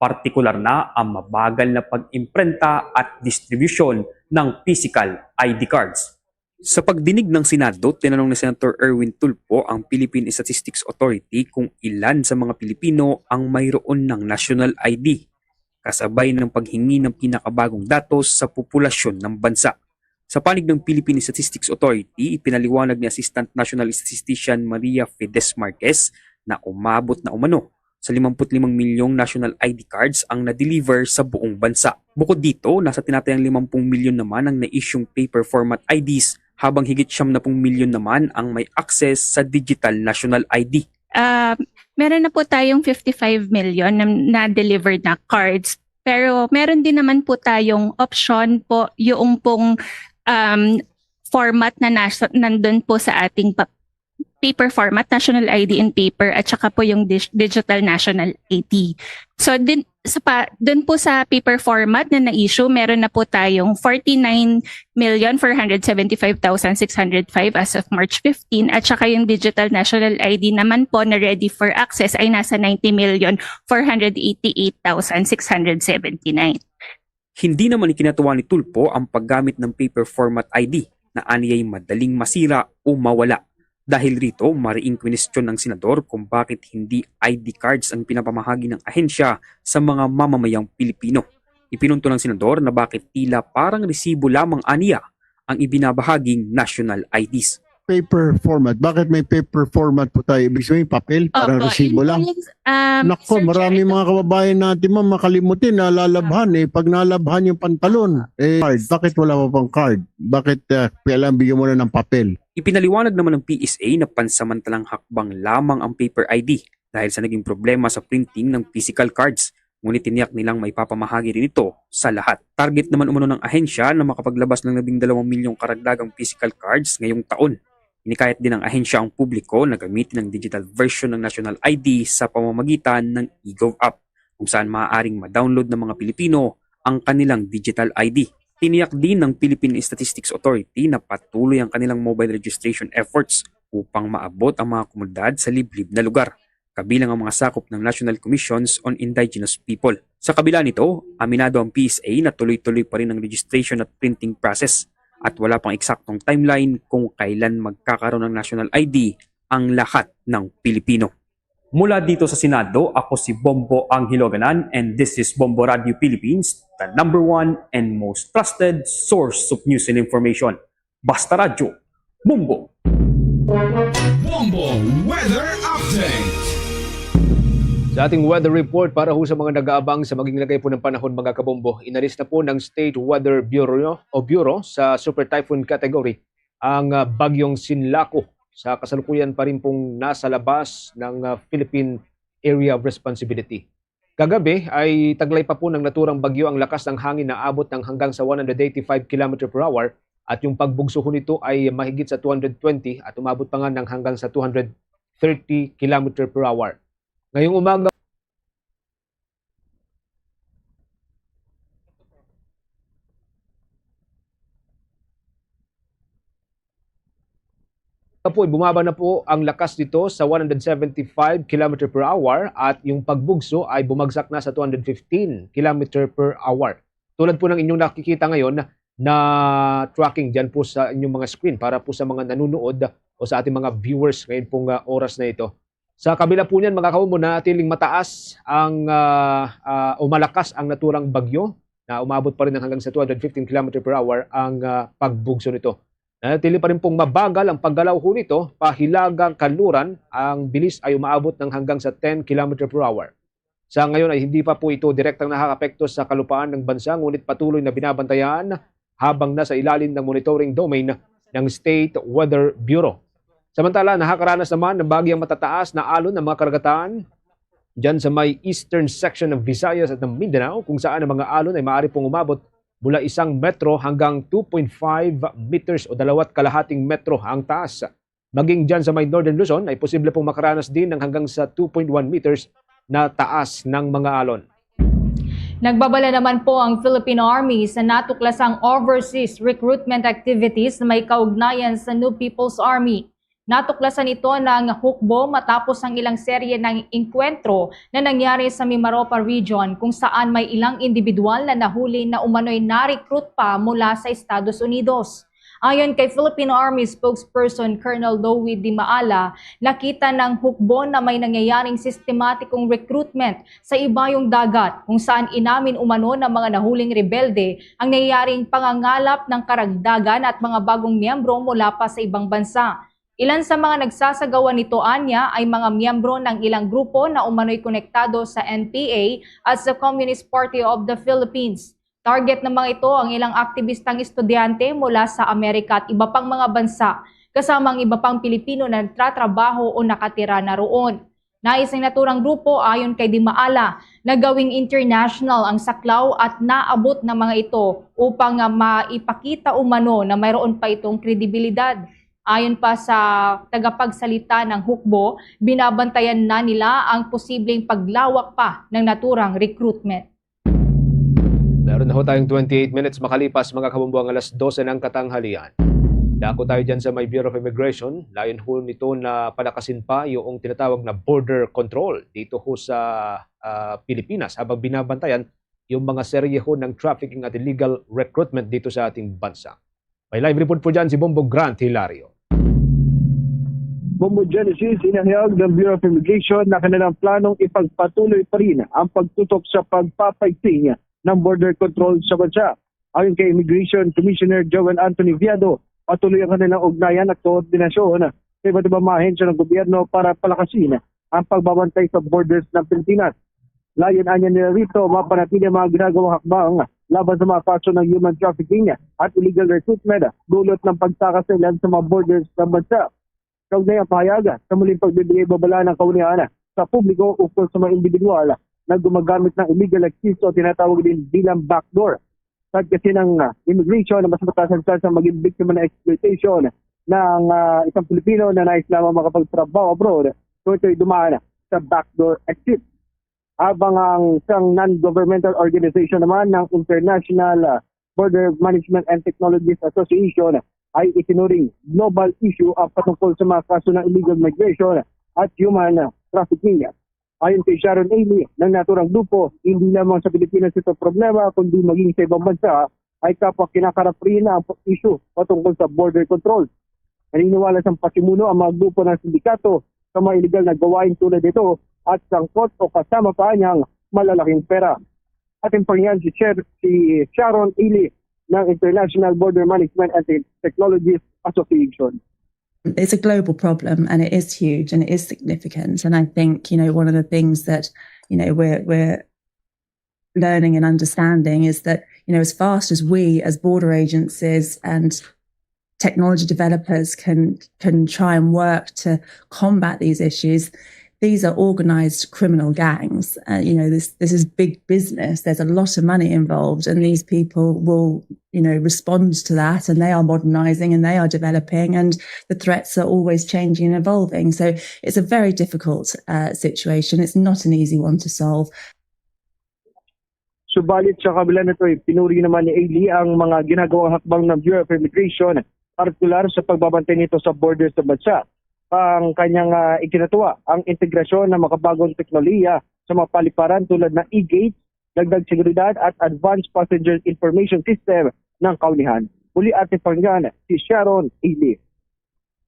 partikular na ang mabagal na pag-imprenta at distribusyon ng physical I D cards. Sa pagdinig ng Senado, tinanong ni Senator Erwin Tulfo ang Philippine Statistics Authority kung ilan sa mga Pilipino ang mayroon ng national I D, kasabay ng paghingi ng pinakabagong datos sa populasyon ng bansa. Sa panig ng Philippine Statistics Authority, ipinaliwanag ni Assistant National Statistician Maria Fidesz Marquez na umabot na umano sa limampu't limang milyong national I D cards ang na-deliver sa buong bansa. Bukod dito, nasa tinatayang limampung milyon naman ang na-issuing paper format I Ds, habang higit siyam na pung milyon naman ang may access sa digital national I D. Ah, meron na po tayong fifty-five million na, na-delivered na cards. Pero meron din naman po tayong option po, yung pong, um, format na nasa, nandun po sa ating pa-, paper format, national I D in paper, at saka po yung dis-, digital national I D. So, din, sa pa, dun po sa paper format na na-issue, meron na po tayong forty-nine million four hundred seventy-five thousand six hundred five as of March fifteen, at saka yung digital national I D naman po na ready for access ay nasa ninety million four hundred eighty-eight thousand six hundred seventy-nine. Hindi naman ikinatuwa ni Tulfo ang paggamit ng paper format I D na aniyay madaling masira o mawala. Dahil rito, mariing kwinestiyon ng senador kung bakit hindi I D cards ang pinapamahagi ng ahensya sa mga mamamayang Pilipino. Ipinunto ng senador na bakit tila parang resibo lamang aniya ang ibinabahaging national I Ds. Paper format. Bakit may paper format po tayo? Ibig sabihin, papel, parang Opo, resibo yun lang. Po yung, um, Nako, Sir marami Chair, mga kababayan natin, ma'am, makalimutin, nalalabhan eh. Pag nalabhan yung pantalon, eh, card. Bakit wala pa pang card? Bakit, ah, kailangan bigyan mo na ng papel? Ipinaliwanag naman ng P S A na pansamantalang hakbang lamang ang paper I D dahil sa naging problema sa printing ng physical cards. Ngunit tiniyak nilang maipapamahagi rin ito sa lahat. Target naman umano ng ahensya na makapaglabas ng labing dalawang milyong karagdagang physical cards ngayong taon. Hinikayat din ng ahensya ang publiko na gamitin ang digital version ng National I D sa pamamagitan ng eGov app, kung saan maaaring ma-download ng mga Pilipino ang kanilang digital I D. Tiniyak din ng Philippine Statistics Authority na patuloy ang kanilang mobile registration efforts upang maabot ang mga komunidad sa liblib na lugar, kabilang ang mga sakop ng National Commissions on Indigenous People. Sa kabila nito, aminado ang P S A na tuloy-tuloy pa rin ang registration at printing process at wala pang eksaktong timeline kung kailan magkakaroon ng National I D ang lahat ng Pilipino. Mula dito sa Senado, ako si Bombo Angelo Ganan, and this is Bombo Radio Philippines, the number one and most trusted source of news and information. Basta Radyo, Bombo! Bombo Weather Update. Sa ating weather report para ho sa mga nag-aabang sa maging lagay po ng panahon, mga kabombo, inalis na po ng State Weather Bureau o Bureau sa Super Typhoon category ang, ah, bagyong Sinlaku. Sa kasalukuyan pa rin pong nasa labas ng, ah, Philippine Area of Responsibility. Kagabi ay taglay pa po ng naturang bagyo ang lakas ng hangin na abot ng hanggang sa one hundred eighty-five kilometer per hour, at yung pagbugso ho nito ay mahigit sa two hundred twenty at umabot pa nga ng hanggang sa two hundred thirty kilometer per hour. Ngayong umaga, po, bumaba na po ang lakas nito sa one hundred seventy-five kilometer per hour at yung pagbugso ay bumagsak na sa two hundred fifteen kilometer per hour. Tulad po ng inyong nakikita ngayon na tracking dyan po sa inyong mga screen para po sa mga nanonood o sa ating mga viewers ngayon pong, ah, oras na ito. Sa kabila po niyan, mga kabombo, nanatiling mataas ang, ah, ah, o malakas ang naturang bagyo na umabot pa rin ng hanggang sa two hundred fifteen kilometer per hour ang, ah, pagbugso nito. Nanatili pa rin pong mabagal ang paggalaw ho nito, pa hilagang kanluran, ang bilis ay umaabot ng hanggang sa ten kilometer per hour. Sa ngayon ay hindi pa po ito direktang nakakapekto sa kalupaan ng bansa, ngunit patuloy na binabantayan habang nasa ilalim ng monitoring domain ng State Weather Bureau. Samantala, nakakaranas naman ng bagyang matataas na alon ang mga karagatan dyan sa may eastern section ng Visayas at ng Mindanao, kung saan ang mga alon ay maaari pong umabot mula isang metro hanggang two point five meters o dalawat kalahating metro ang taas. Maging dyan sa may Northern Luzon ay posible pong makaranas din ng hanggang sa two point one meters na taas ng mga alon. Nagbabala naman po ang Philippine Army sa natuklasang overseas recruitment activities na may kaugnayan sa New People's Army. Natuklasan ito ng hukbo matapos ang ilang serye ng engkwentro na nangyari sa Mimaropa Region, kung saan may ilang individual na nahuli na umano'y na-recruit pa mula sa Estados Unidos. Ayon kay Philippine Army Spokesperson Colonel Louie Dimaala, nakita ng hukbo na may nangyayaring sistematikong recruitment sa ibayong dagat, kung saan inamin umano ng mga nahuling rebelde ang nangyayaring pangangalap ng karagdagan at mga bagong miyembro mula pa sa ibang bansa. Ilan sa mga nagsasagawa nito anya ay mga miyembro ng ilang grupo na umano'y konektado sa N P A at sa Communist Party of the Philippines. Target ng mga ito ang ilang aktibistang estudyante mula sa Amerika at iba pang mga bansa, kasama ang iba pang Pilipino na nagtratrabaho o nakatira na roon. Nais ang naturang grupo, ayon kay Dimaala, na gawing international ang saklaw at naabot ng mga ito upang, ah, maipakita umano na mayroon pa itong kredibilidad. Ayon pa sa tagapagsalita ng hukbo, binabantayan na nila ang posibleng paglawak pa ng naturang recruitment. Meron na ho tayong twenty-eight minutes makalipas, mga kabombo, ang alas dose ng katanghalian. Dako tayo dyan sa may Bureau of Immigration. Layon ho nito na palakasin pa yung tinatawag na border control dito ho sa, ah, Pilipinas, habang binabantayan yung mga serye ho ng trafficking at illegal recruitment dito sa ating bansa. May live report po dyan si Bombo Grant Hilario. Bombo Genesis, inihayag ng Bureau of Immigration na kanilang planong ipagpatuloy pa rin ang pagtutok sa pagpapaigsing ng border control sa bansa. Ayon kay Immigration Commissioner Joel Anthony Viado, patuloy ang kanilang ugnayan at koordinasyon sa iba't ibang mga ahensya ng gobyerno para palakasin ang pagbabantay sa borders ng Pilipinas. Layon anya nila rito, mapanatili ang mga ginagawang hakbang laban sa mga kaso ng human trafficking at illegal recruitment, dulot ng pagtakas nila sa mga borders ng bansa. Kaugnay ang pahayag sa muling pagbibigay babala ng kaunihan sa publiko ukol sa mga individual na gumagamit ng illegal access o tinatawag din bilang backdoor. Saad kasi ng, ah, immigration na mas mataas ang tsansa maging biktima ng exploitation ng ah, isang Pilipino na nais lamang makapagtrabaho abroad, so ito'y dumaan sa backdoor exit. Habang ang isang non-governmental organization naman ng International ah, Border Management and Technologies Association ay isinuring global issue ang patungkol sa mga kaso ng illegal migration at human trafficking. Ayon kay Sharon Ailey, ng naturang grupo, hindi lamang sa Pilipinas ito problema, kundi maging sa ibang bansa ay kapwa kinakarap rin ang issue patungkol sa border control. Naniniwala sang pasimuno ang mga grupo ng sindikato sa mga iligal na gawain tulad nito at sangkot o kasama pa niyang malalaking pera. Ating pakinggan si, Sher- si Sharon Ailey ng International Border Management and Te- Technologies Association. It's a global problem and it is huge and it is significant. And I think, you know, one of the things that, you know, we're, we're learning and understanding is that, you know, as fast as we as border agencies and technology developers can can try and work to combat these issues, these are organized criminal gangs. Uh, you know, this this is big business. There's a lot of money involved, and these people will, you know, respond to that. And they are modernizing and they are developing, and the threats are always changing and evolving. So it's a very difficult uh, situation. It's not an easy one to solve. Subalit sa kabila nito, pinuri naman ni Ailey ang mga ginagawang hakbang ng Bureau of Immigration, partikular sa pagbabantay nito sa border sa bansa. Ang kanyang uh, ikinatuwa ang integrasyon ng makabagong teknolohiya sa mga paliparan tulad ng e-gate, dagdag seguridad at advanced passenger information system ng kaunihan. Muli ating pakinggan si Sharon Ailey.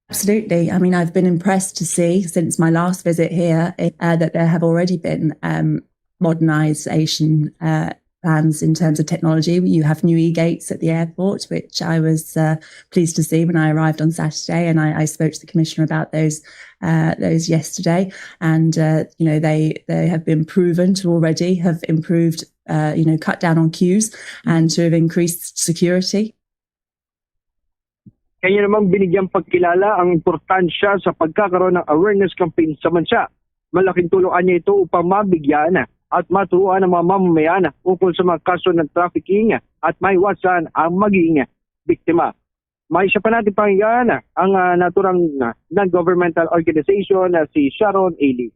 Absolutely. I mean, I've been impressed to see since my last visit here uh, that there have already been um, modernization uh, plans in terms of technology. You have new e-gates at the airport, which I was uh, pleased to see when I arrived on Saturday, and I, I spoke to the commissioner about those uh, those yesterday. And uh, you know, they they have been proven to already have improved, uh, you know, cut down on queues and to have increased security. Kanya namang binigyang pagkilala ang importansya sa pagkakaroon ng awareness campaign sa bansa. Malaking tulong niya ito upang mabigyan at maturuan ang mga mamamayan ukol sa mga kaso ng trafficking at maiwasan ang maging biktima. May isa pa natin pakinggan ang uh, naturang non-governmental organization na si Sharon Ailey.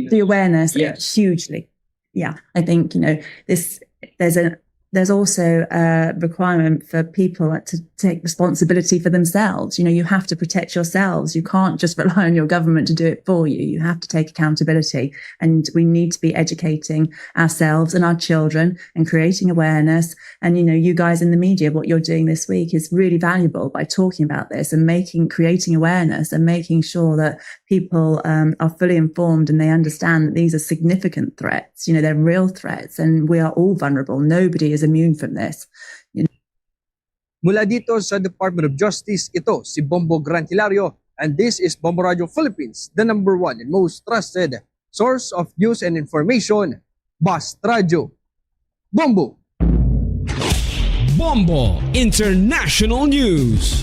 The awareness, yes. Hugely. Yeah, I think, you know, this there's a there's also a requirement for people to take responsibility for themselves. You know, you have to protect yourselves. You can't just rely on your government to do it for you. You have to take accountability. And we need to be educating ourselves and our children and creating awareness. And, you know, you guys in the media, what you're doing this week is really valuable by talking about this and making, creating awareness and making sure that people um, are fully informed and they understand that these are significant threats. You know, they're real threats and we are all vulnerable. Nobody is immune from this. Mula dito sa Department of Justice, ito si Bombo Grant Hilario, and this is Bombo Radio Philippines, the number one and most trusted source of news and information. Bast Radio. Bombo! Bombo International News.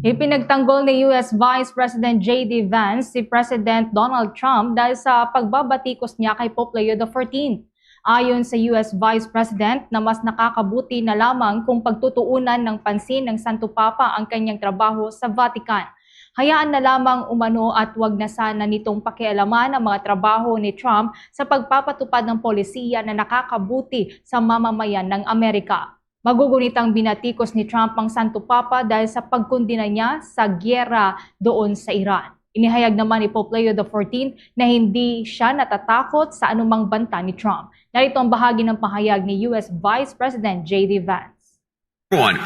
Ipinagtanggol ni U S Vice President J D Vance si President Donald Trump dahil sa pagbabatikos niya kay Pope Leo the fourteenth. Ayon sa U S Vice President na mas nakakabuti na lamang kung pagtutuunan ng pansin ng Santo Papa ang kanyang trabaho sa Vatican. Hayaan na lamang umano at wag na sana nitong pakialaman ang mga trabaho ni Trump sa pagpapatupad ng polisiya na nakakabuti sa mamamayan ng Amerika. Magugunitang binatikos ni Trump ang Santo Papa dahil sa pagkundina niya sa giyera doon sa Iran. Inihayag naman ni Pope Leo the fourteenth na hindi siya natatakot sa anumang banta ni Trump. Narito ang bahagi ng pahayag ni U S Vice President J D Vance. One,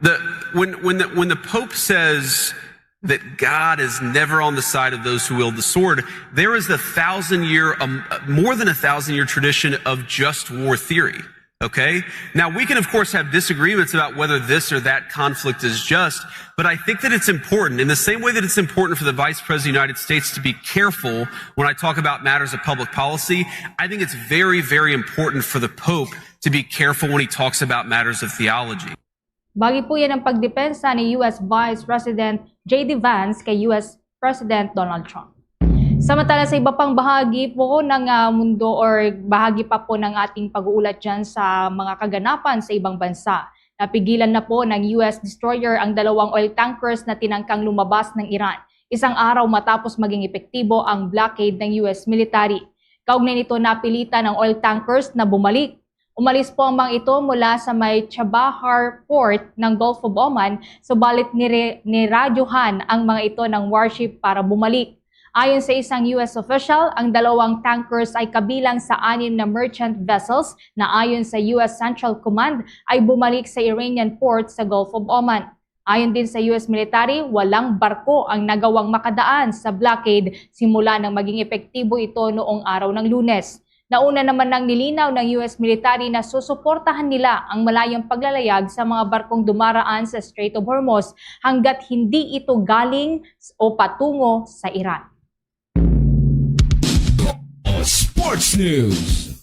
the, when, when, the, when the Pope says that God is never on the side of those who wield the sword, there is a thousand year, um, more than a thousand year tradition of just war theory. Okay? Now, we can, of course, have disagreements about whether this or that conflict is just, but I think that it's important, in the same way that it's important for the Vice President of the United States to be careful when I talk about matters of public policy, I think it's very, very important for the Pope to be careful when he talks about matters of theology. Bahagi po yan ang pagdepensa ni U S Vice President J D Vance kay U S President Donald Trump. Samantala sa iba pang bahagi po ng uh, mundo or bahagi pa po ng ating pag-uulat dyan sa mga kaganapan sa ibang bansa. Napigilan na po ng U S destroyer ang dalawang oil tankers na tinangkang lumabas ng Iran, isang araw matapos maging epektibo ang blockade ng U S military. Kaugnay nito, napilitan ang oil tankers na bumalik. Umalis po ang mga ito mula sa may Chabahar port ng Gulf of Oman, subalit nire-, niradyohan ang mga ito ng warship para bumalik. Ayon sa isang U S official, ang dalawang tankers ay kabilang sa anim na merchant vessels na ayon sa U S Central Command ay bumalik sa Iranian port sa Gulf of Oman. Ayon din sa U S military, walang barko ang nagawang makadaan sa blockade simula nang maging epektibo ito noong araw ng Lunes. Nauna naman nang nilinaw ng U S military na susuportahan nila ang malayong paglalayag sa mga barkong dumaraan sa Strait of Hormuz hanggat hindi ito galing o patungo sa Iran. Sports News.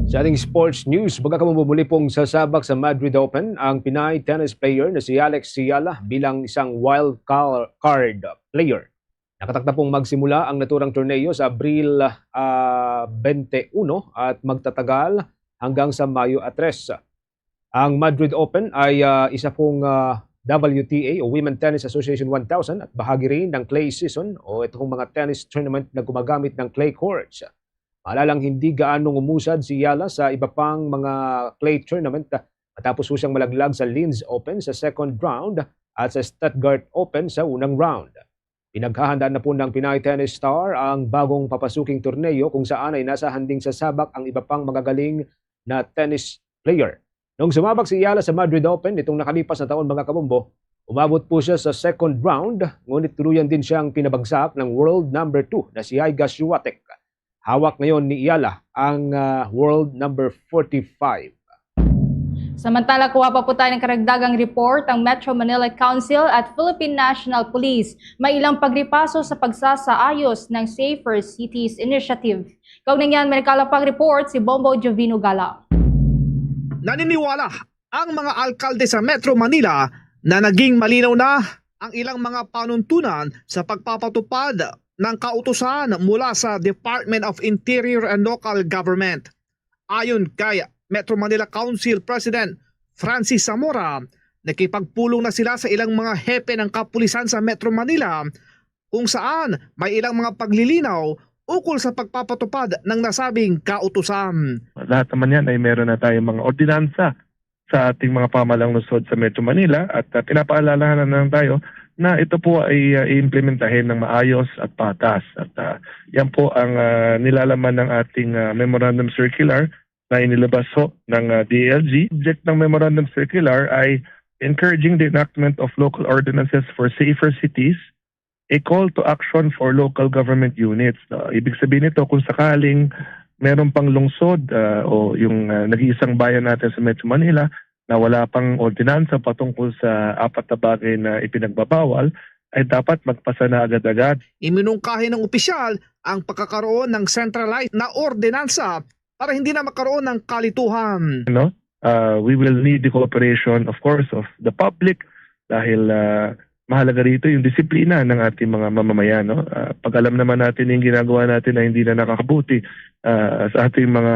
Sa ating sports news, magkakamubo muli pong sasabak sa Madrid Open ang Pinay tennis player na si Alex Eala bilang isang wild car- card player. Nakatakda pong magsimula ang naturang torneo sa Abril ah, twenty-one at magtatagal hanggang sa Mayo a tres. Ang Madrid Open ay ah, isa pong ah, W T A o Women Tennis Association one thousand at bahagi rin ng clay season o itong mga tennis tournament na gumagamit ng clay courts. Maalalang hindi gaanong umusad si Eala sa iba pang mga clay tournament matapos po siyang malaglag sa Linz Open sa second round at sa Stuttgart Open sa unang round. Pinaghahandaan na po ng Pinay tennis star ang bagong papasuking torneo kung saan ay nasa handing sasabak ang iba pang magagaling na tennis player. Nung sumabak si Eala sa Madrid Open nitong nakalipas na taon, mga kabombo, umabot po siya sa second round, ngunit tuluyan din siyang pinabagsak ng world number two na si Iga Swiatek. Hawak ngayon ni Eala ang ah, world number forty-five. Samantala, kuha pa po tayo ng karagdagang report ang Metro Manila Council at Philippine National Police. May ilang pagripaso sa pagsasaayos ng Safer Cities Initiative. Kaugnay niyan, may nagkalap pang report si Bombo Jovino Gala. Naniniwala ang mga alkalde sa Metro Manila na naging malinaw na ang ilang mga panuntunan sa pagpapatupad ng kautusan mula sa Department of Interior and Local Government. Ayon kay Metro Manila Council President Francis Zamora, nakipagpulong na sila sa ilang mga hepe ng kapulisan sa Metro Manila kung saan may ilang mga paglilinaw ukol sa pagpapatupad ng nasabing kautusan. Lahat naman yan ay meron na tayong mga ordinansa sa ating mga pamahalang lungsod sa Metro Manila at uh, pinapaalalahanan lang tayo na ito po ay uh, iimplementahin ng maayos at patas. At uh, yan po ang uh, nilalaman ng ating uh, memorandum circular na inilabas ho ng uh, D L G. Subject ng memorandum circular ay encouraging the enactment of local ordinances for safer cities, a call to action for local government units. No? Ibig sabihin nito, kung sakaling meron pang lungsod uh, o yung uh, nag-iisang bayan natin sa Metro Manila na wala pang ordinansa patungkol sa apat na bagay na ipinagbabawal, ay dapat magpasa na agad-agad. Iminungkahi ng opisyal ang pagkakaroon ng centralized na ordinansa para hindi na makaroon ng kalituhan. No? Uh, we will need the cooperation, of course, of the public dahil uh, mahalaga rito yung disiplina ng ating mga mamamayan. No? Uh, pag alam naman natin yung ginagawa natin na hindi na nakakabuti uh, sa ating mga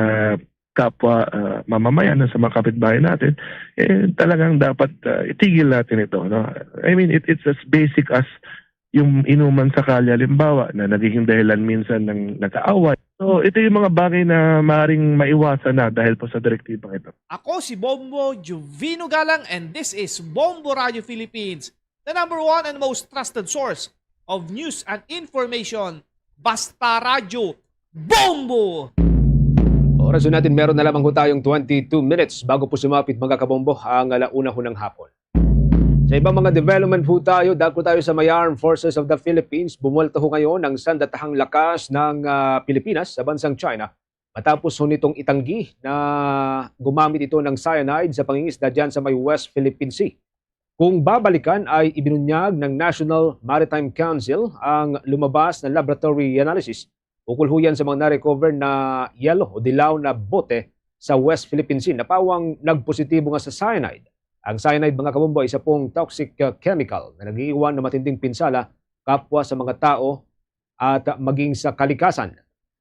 kapwa uh, mamamayan sa mga kapitbahay natin, eh, talagang dapat uh, itigil natin ito. No? I mean, it, it's as basic as yung inuman sa kalye, halimbawa, na nagiging dahilan minsan ng nag-aaway. So, ito yung mga bagay na maaaring maiwasan na dahil po sa direktibang ito. Ako si Bombo Jovino Galang and this is Bombo Radio Philippines, the number one and most trusted source of news and information. Basta Radyo, Bombo! Oras natin, meron na lamang ho tayong twenty-two minutes bago po sumapit, mga kabombo, ang alauna ho ng hapon. Sa ibang mga development po tayo, dako tayo sa may Armed Forces of the Philippines. Bumuwelta ho ngayon ang sandatahang lakas ng ah, Pilipinas sa bansang China matapos ho nitong itanggi na gumamit ito ng cyanide sa pangingisda dyan sa may West Philippine Sea. Kung babalikan ay ibinunyag ng National Maritime Council ang lumabas na laboratory analysis ukol ho yan sa mga na-recover na yellow o dilaw na bote sa West Philippine Sea na pawang nagpositibo nga sa cyanide. Ang cyanide, mga kabombo, ay isa pong toxic uh, chemical na nag-iiwan ng matinding pinsala kapwa sa mga tao at uh, maging sa kalikasan.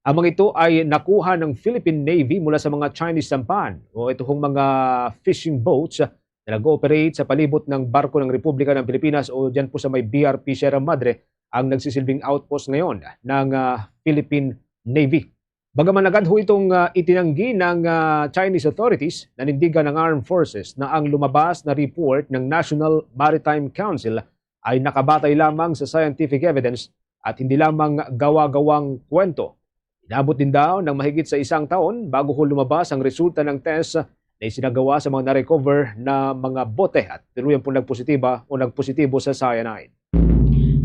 Ang mga ito ay nakuha ng Philippine Navy mula sa mga Chinese sampan o ito hong mga fishing boats na nag-ooperate sa palibot ng barko ng Republika ng Pilipinas o dyan po sa may B R P Sierra Madre ang nagsisilbing outpost ngayon ng, ah, Philippine Navy. Bagaman agad ho itong, ah, itinanggi ng, ah, Chinese authorities, nanindigan ng Armed Forces na ang lumabas na report ng National Maritime Council ay nakabatay lamang sa scientific evidence at hindi lamang gawa-gawang kwento. Inabot din daw ng mahigit sa isang taon bago ho lumabas ang resulta ng test na isinagawa sa mga na-recover na mga bote at tuluyan po nagpositiba o nagpositibo sa cyanide.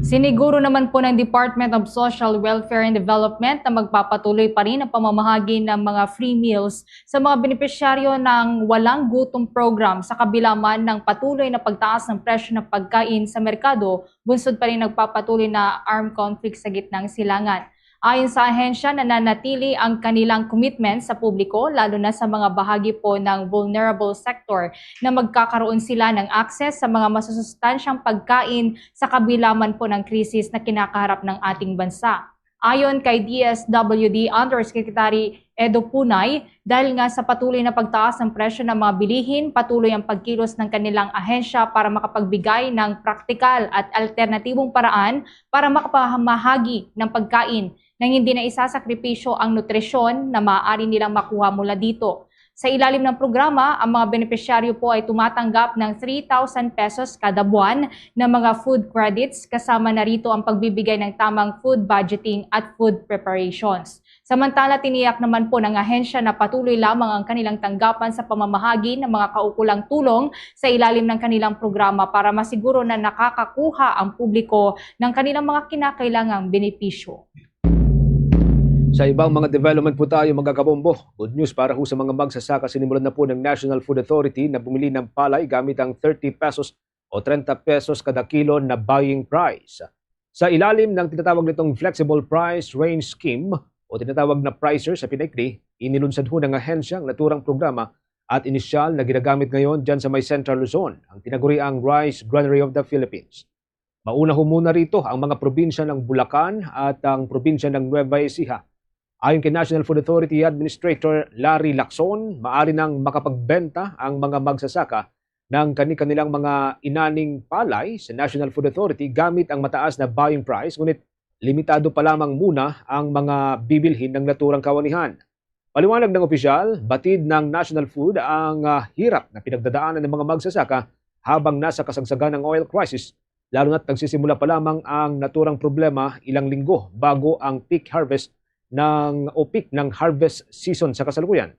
Siniguro naman po ng Department of Social Welfare and Development na magpapatuloy pa rin ang pamamahagi ng mga free meals sa mga benepisyaryo ng Walang Gutom Program, sa kabila man ng patuloy na pagtaas ng presyo ng pagkain sa merkado, bunsod pa rin nagpapatuloy na armed conflict sa gitnang silangan. Ayon sa ahensya, nananatili ang kanilang commitment sa publiko, lalo na sa mga bahagi po ng vulnerable sector, na magkakaroon sila ng access sa mga masusustansyang pagkain sa kabila man po ng krisis na kinakaharap ng ating bansa. Ayon kay D S W D Undersecretary Edo Punay, dahil nga sa patuloy na pagtaas ng presyo ng mga bilihin, patuloy ang pagkilos ng kanilang ahensya para makapagbigay ng praktikal at alternatibong paraan para makapamahagi ng pagkain nang hindi na isasakripisyo ang nutrisyon na maaari nilang makuha mula dito. Sa ilalim ng programa, ang mga benepisyaryo po ay tumatanggap ng three thousand pesos kada buwan na mga food credits, kasama na rito ang pagbibigay ng tamang food budgeting at food preparations. Samantala, tiniyak naman po ng ahensya na patuloy lamang ang kanilang tanggapan sa pamamahagi ng mga kaukulang tulong sa ilalim ng kanilang programa para masiguro na nakakakuha ang publiko ng kanilang mga kinakailangang benepisyo. Sa ibang mga development po tayo, mga kabombo. Good news para ho sa mga magsasaka. Sinimulan na po ng National Food Authority na bumili ng palay gamit ang thirty pesos o treinta pesos kada kilo na buying price. Sa ilalim ng tinatawag nitong Flexible Price Range Scheme o tinatawag na pricer sa pinaikli, inilunsad ho ng ahensya ang naturang programa at inisyal na ginagamit ngayon dyan sa may Central Luzon, ang tinaguriang Rice Granary of the Philippines. Mauna ho muna rito ang mga probinsya ng Bulacan at ang probinsya ng Nueva Ecija. Ayon kay National Food Authority Administrator Larry Lacson, maari nang makapagbenta ang mga magsasaka ng kani-kanilang mga inaning palay sa National Food Authority gamit ang mataas na buying price, ngunit limitado pa lamang muna ang mga bibilhin ng naturang kawanihan. Paliwanag ng opisyal, batid ng National Food ang, ah, hirap na pinagdadaanan ng mga magsasaka habang nasa kasagsagan ng oil crisis, lalo na't nagsisimula pa lamang ang naturang problema ilang linggo bago ang peak harvest ng, o peak ng harvest season sa kasalukuyan.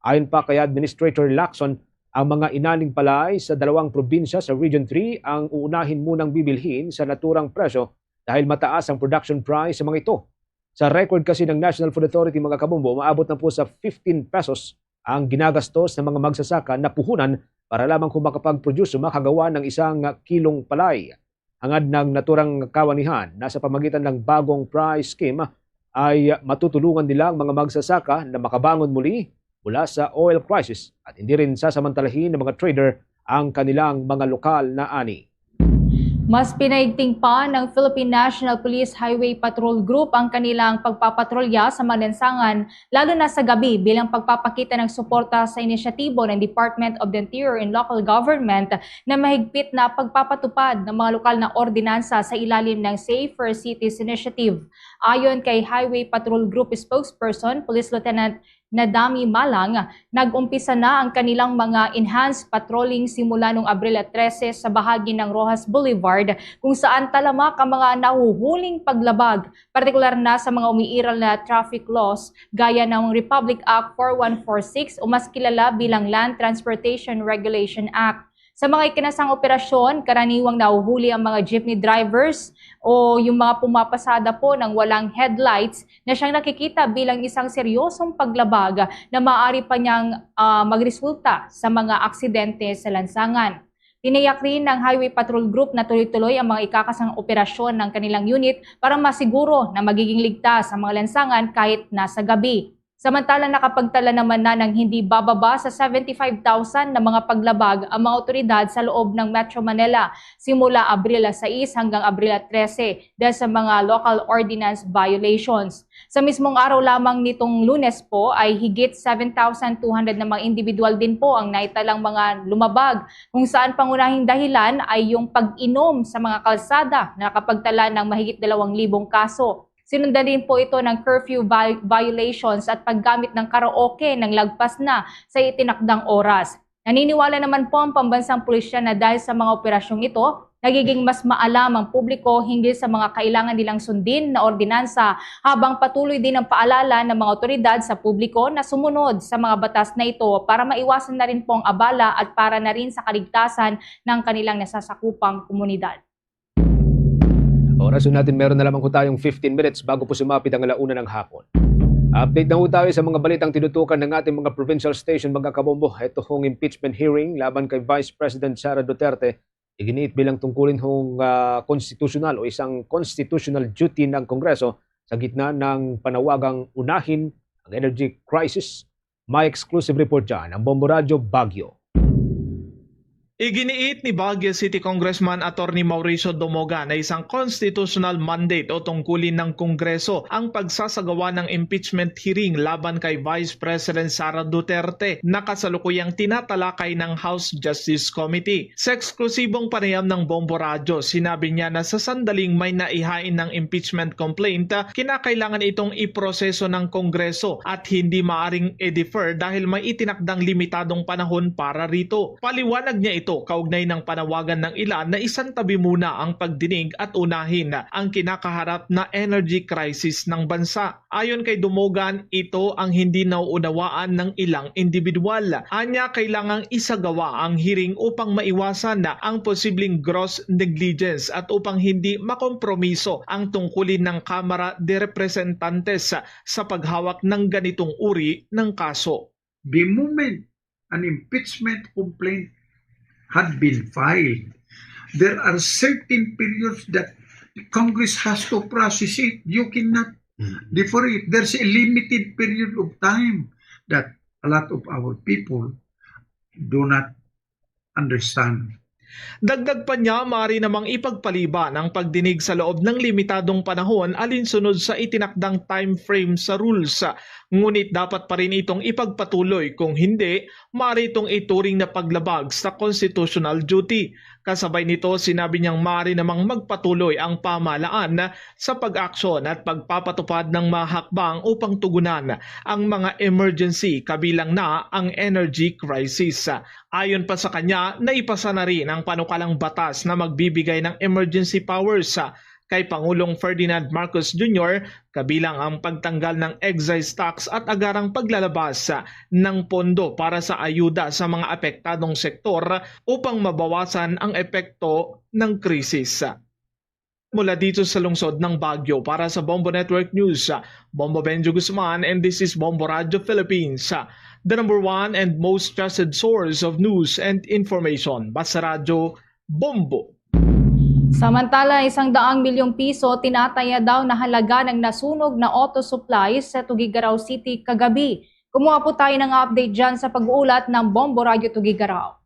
Ayon pa kay Administrator Lacson, ang mga inaning palay sa dalawang probinsya sa Region three ang uunahin munang bibilhin sa naturang presyo dahil mataas ang production price sa mga ito. Sa record kasi ng National Food Authority, mga kabombo, umaabot na po sa fifteen pesos ang ginagastos ng mga magsasaka na puhunan para lamang kung makapag-produce o makagawa ng isang kilong palay. Hangad ng naturang kawanihan na sa pamagitan ng bagong price scheme ay matutulungan nila ang mga magsasaka na makabangon muli mula sa oil crisis at hindi rin sasamantalahin ng mga trader ang kanilang mga lokal na ani. Mas pinaigting pa ng Philippine National Police Highway Patrol Group ang kanilang pagpapatrolya sa mga lansangan, lalo na sa gabi, bilang pagpapakita ng suporta sa inisyatibo ng Department of the Interior and Local Government na mahigpit na pagpapatupad ng mga lokal na ordinansa sa ilalim ng Safer Cities Initiative. Ayon kay Highway Patrol Group Spokesperson, Police Lieutenant Nadami Malang, nag-umpisa na ang kanilang mga enhanced patrolling simula nung Abril trese sa bahagi ng Roxas Boulevard, kung saan talamak ang mga nahuhuling paglabag, partikular na sa mga umiiral na traffic laws gaya ng Republic Act four one four six o mas kilala bilang Land Transportation Regulation Act. Sa mga ikinasang operasyon, karaniwang nahuhuli ang mga jeepney drivers o yung mga pumapasada po ng walang headlights na siyang nakikita bilang isang seryosong paglabag na maaari pa niyang, ah, magresulta sa mga aksidente sa lansangan. Tiniyak rin ng Highway Patrol Group na tuloy-tuloy ang mga ikakasang operasyon ng kanilang unit para masiguro na magiging ligtas ang mga lansangan kahit na sa gabi. Samantala, nakapagtala naman na ng hindi bababa sa seventy-five thousand na mga paglabag ang mga otoridad sa loob ng Metro Manila simula Abril sais hanggang Abril trese dahil sa mga local ordinance violations. Sa mismong araw lamang nitong Lunes po ay higit seven thousand two hundred na mga individual din po ang naitalang mga lumabag, kung saan pangunahing dahilan ay yung pag-inom sa mga kalsada na nakapagtala ng mahigit dalawang libong kaso. Sinundan din po ito ng curfew vi-, violations at paggamit ng karaoke ng lagpas na sa itinakdang oras. Naniniwala naman po ang pambansang pulisya na dahil sa mga operasyong ito, nagiging mas maalam ang publiko hinggil sa mga kailangan nilang sundin na ordinansa, habang patuloy din ang paalala ng mga otoridad sa publiko na sumunod sa mga batas na ito para maiwasan na rin po ang abala at para na rin sa kaligtasan ng kanilang nasasakupang komunidad. Oras natin, meron na lamang po tayong fifteen minutes bago po sumapit ang ala una ng hapon. Update na po tayo sa mga balitang tinutukan ng ating mga provincial station, mga kabombo. Ito hong impeachment hearing laban kay Vice President Sara Duterte, iginiit bilang tungkulin hong ah, konstitusyonal o isang constitutional duty ng Kongreso sa gitna ng panawagang unahin ang energy crisis. May exclusive report dyan ang Bombo Radyo Baguio. Iginiit ni Baguio City Congressman Attorney Mauricio Domoga na isang constitutional mandate o tungkulin ng Kongreso ang pagsasagawa ng impeachment hearing laban kay Vice President Sara Duterte na kasalukuyang tinatalakay ng House Justice Committee. Sa eksklusibong panayam ng Bombo Radyo, sinabi niya na sa sandaling may naihain ng impeachment complaint, kinakailangan itong iproseso ng Kongreso at hindi maaring i-defer dahil may itinakdang limitadong panahon para rito. Paliwanag niya ito kaugnay ng panawagan ng ilan na isantabi muna ang pagdinig at unahin ang kinakaharap na energy crisis ng bansa. Ayon kay Dumogan, ito ang hindi nauunawaan ng ilang individual. Anya, kailangang isagawa ang hearing upang maiwasan ang posibleng gross negligence at upang hindi makompromiso ang tungkulin ng Kamara de Representantes sa paghawak ng ganitong uri ng kaso. The moment an impeachment complaint had been filed, there are certain periods that Congress has to process it. You cannot defer it. There's a limited period of time that a lot of our people do not understand. Dagdag pa niya, maaari namang ipagpaliban ang pagdinig sa loob ng limitadong panahon alinsunod sa itinakdang time frame sa rules. Ngunit dapat pa rin itong ipagpatuloy, kung hindi, maaari itong ituring na paglabag sa constitutional duty. Kasabay nito, sinabi niyang maaari namang magpatuloy ang pamahalaan sa pag-aksyon at pagpapatupad ng mga hakbang upang tugunan ang mga emergency, kabilang na ang energy crisis. Ayon pa sa kanya, naipasa na rin ang panukalang batas na magbibigay ng emergency powers kay Pangulong Ferdinand Marcos Junior, kabilang ang pagtanggal ng excise tax at agarang paglalabas ng pondo para sa ayuda sa mga apektadong sektor upang mabawasan ang epekto ng krisis. Mula dito sa lungsod ng Baguio, para sa Bombo Network News, Bombo Benjo Guzman, and this is Bombo Radyo Philippines, the number one and most trusted source of news and information. Basta Radyo, Bombo! Samantala, isang daang milyong piso tinataya daw na halaga ng nasunog na auto supply sa Tuguegarao City kagabi. Kumuha po tayo ng update dyan sa pag-uulat ng Bombo Radyo Tuguegarao.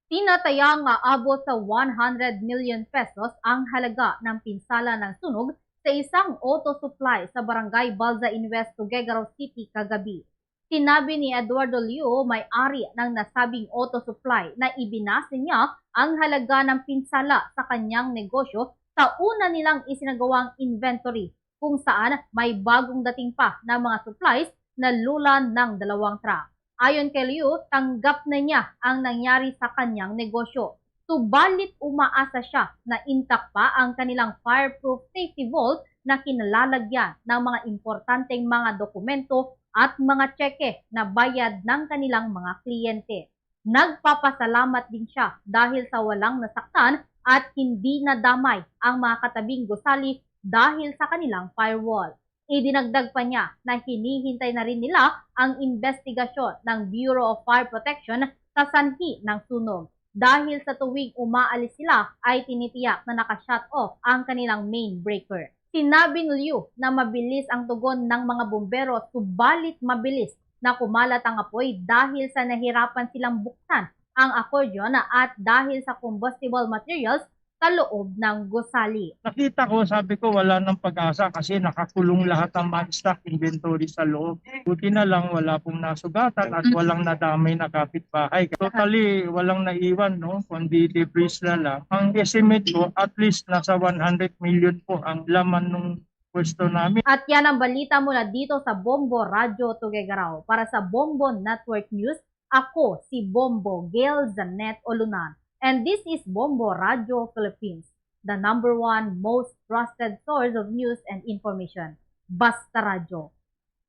Tinataya nga abot sa one hundred million pesos ang halaga ng pinsala ng sunog sa isang auto supply sa Barangay Balzain West, Tuguegarao City kagabi. Sinabi ni Eduardo Liu, may-ari ng nasabing auto supply, na ibinase niya ang halaga ng pinsala sa kanyang negosyo sa una nilang isinagawang inventory, kung saan may bagong dating pa na mga supplies na lulan ng dalawang truck. Ayon kay Liu, tanggap na niya ang nangyari sa kanyang negosyo. Subalit umaasa siya na intact pa ang kanilang fireproof safety vault na kinalalagyan ng mga importanteng mga dokumento at mga tseke na bayad ng kanilang mga kliyente. Nagpapasalamat din siya dahil sa walang nasaktan at hindi nadamay ang mga katabing gusali dahil sa kanilang firewall. Idinagdag pa niya na hinihintay na rin nila ang investigasyon ng Bureau of Fire Protection sa sanhi ng sunog, dahil sa tuwing umaalis sila ay tinitiyak na naka-shut off ang kanilang main breaker. Sinabi ni Liu na mabilis ang tugon ng mga bumbero, subalit mabilis na kumalat ang apoy dahil sa nahirapan silang buksan ang accordion at dahil sa combustible materials sa loob ng gusali. Nakita ko, sabi ko, wala nang pag-asa kasi nakakulong lahat ang mga stock inventory sa loob. Buti na lang, wala pong nasugatan at walang nadamay na kapitbahay. Totally, walang naiwan, no? Kundi debris na lang. Ang estimate ko, at least nasa one hundred million po ang laman ng pwesto namin. At yan ang balita mula dito sa Bombo Radyo Tuguegarao. Para sa Bombo Network News, ako si Bombo Gail Janet Olunan. And this is Bombo Radyo Philippines, the number one most trusted source of news and information. Basta Radyo.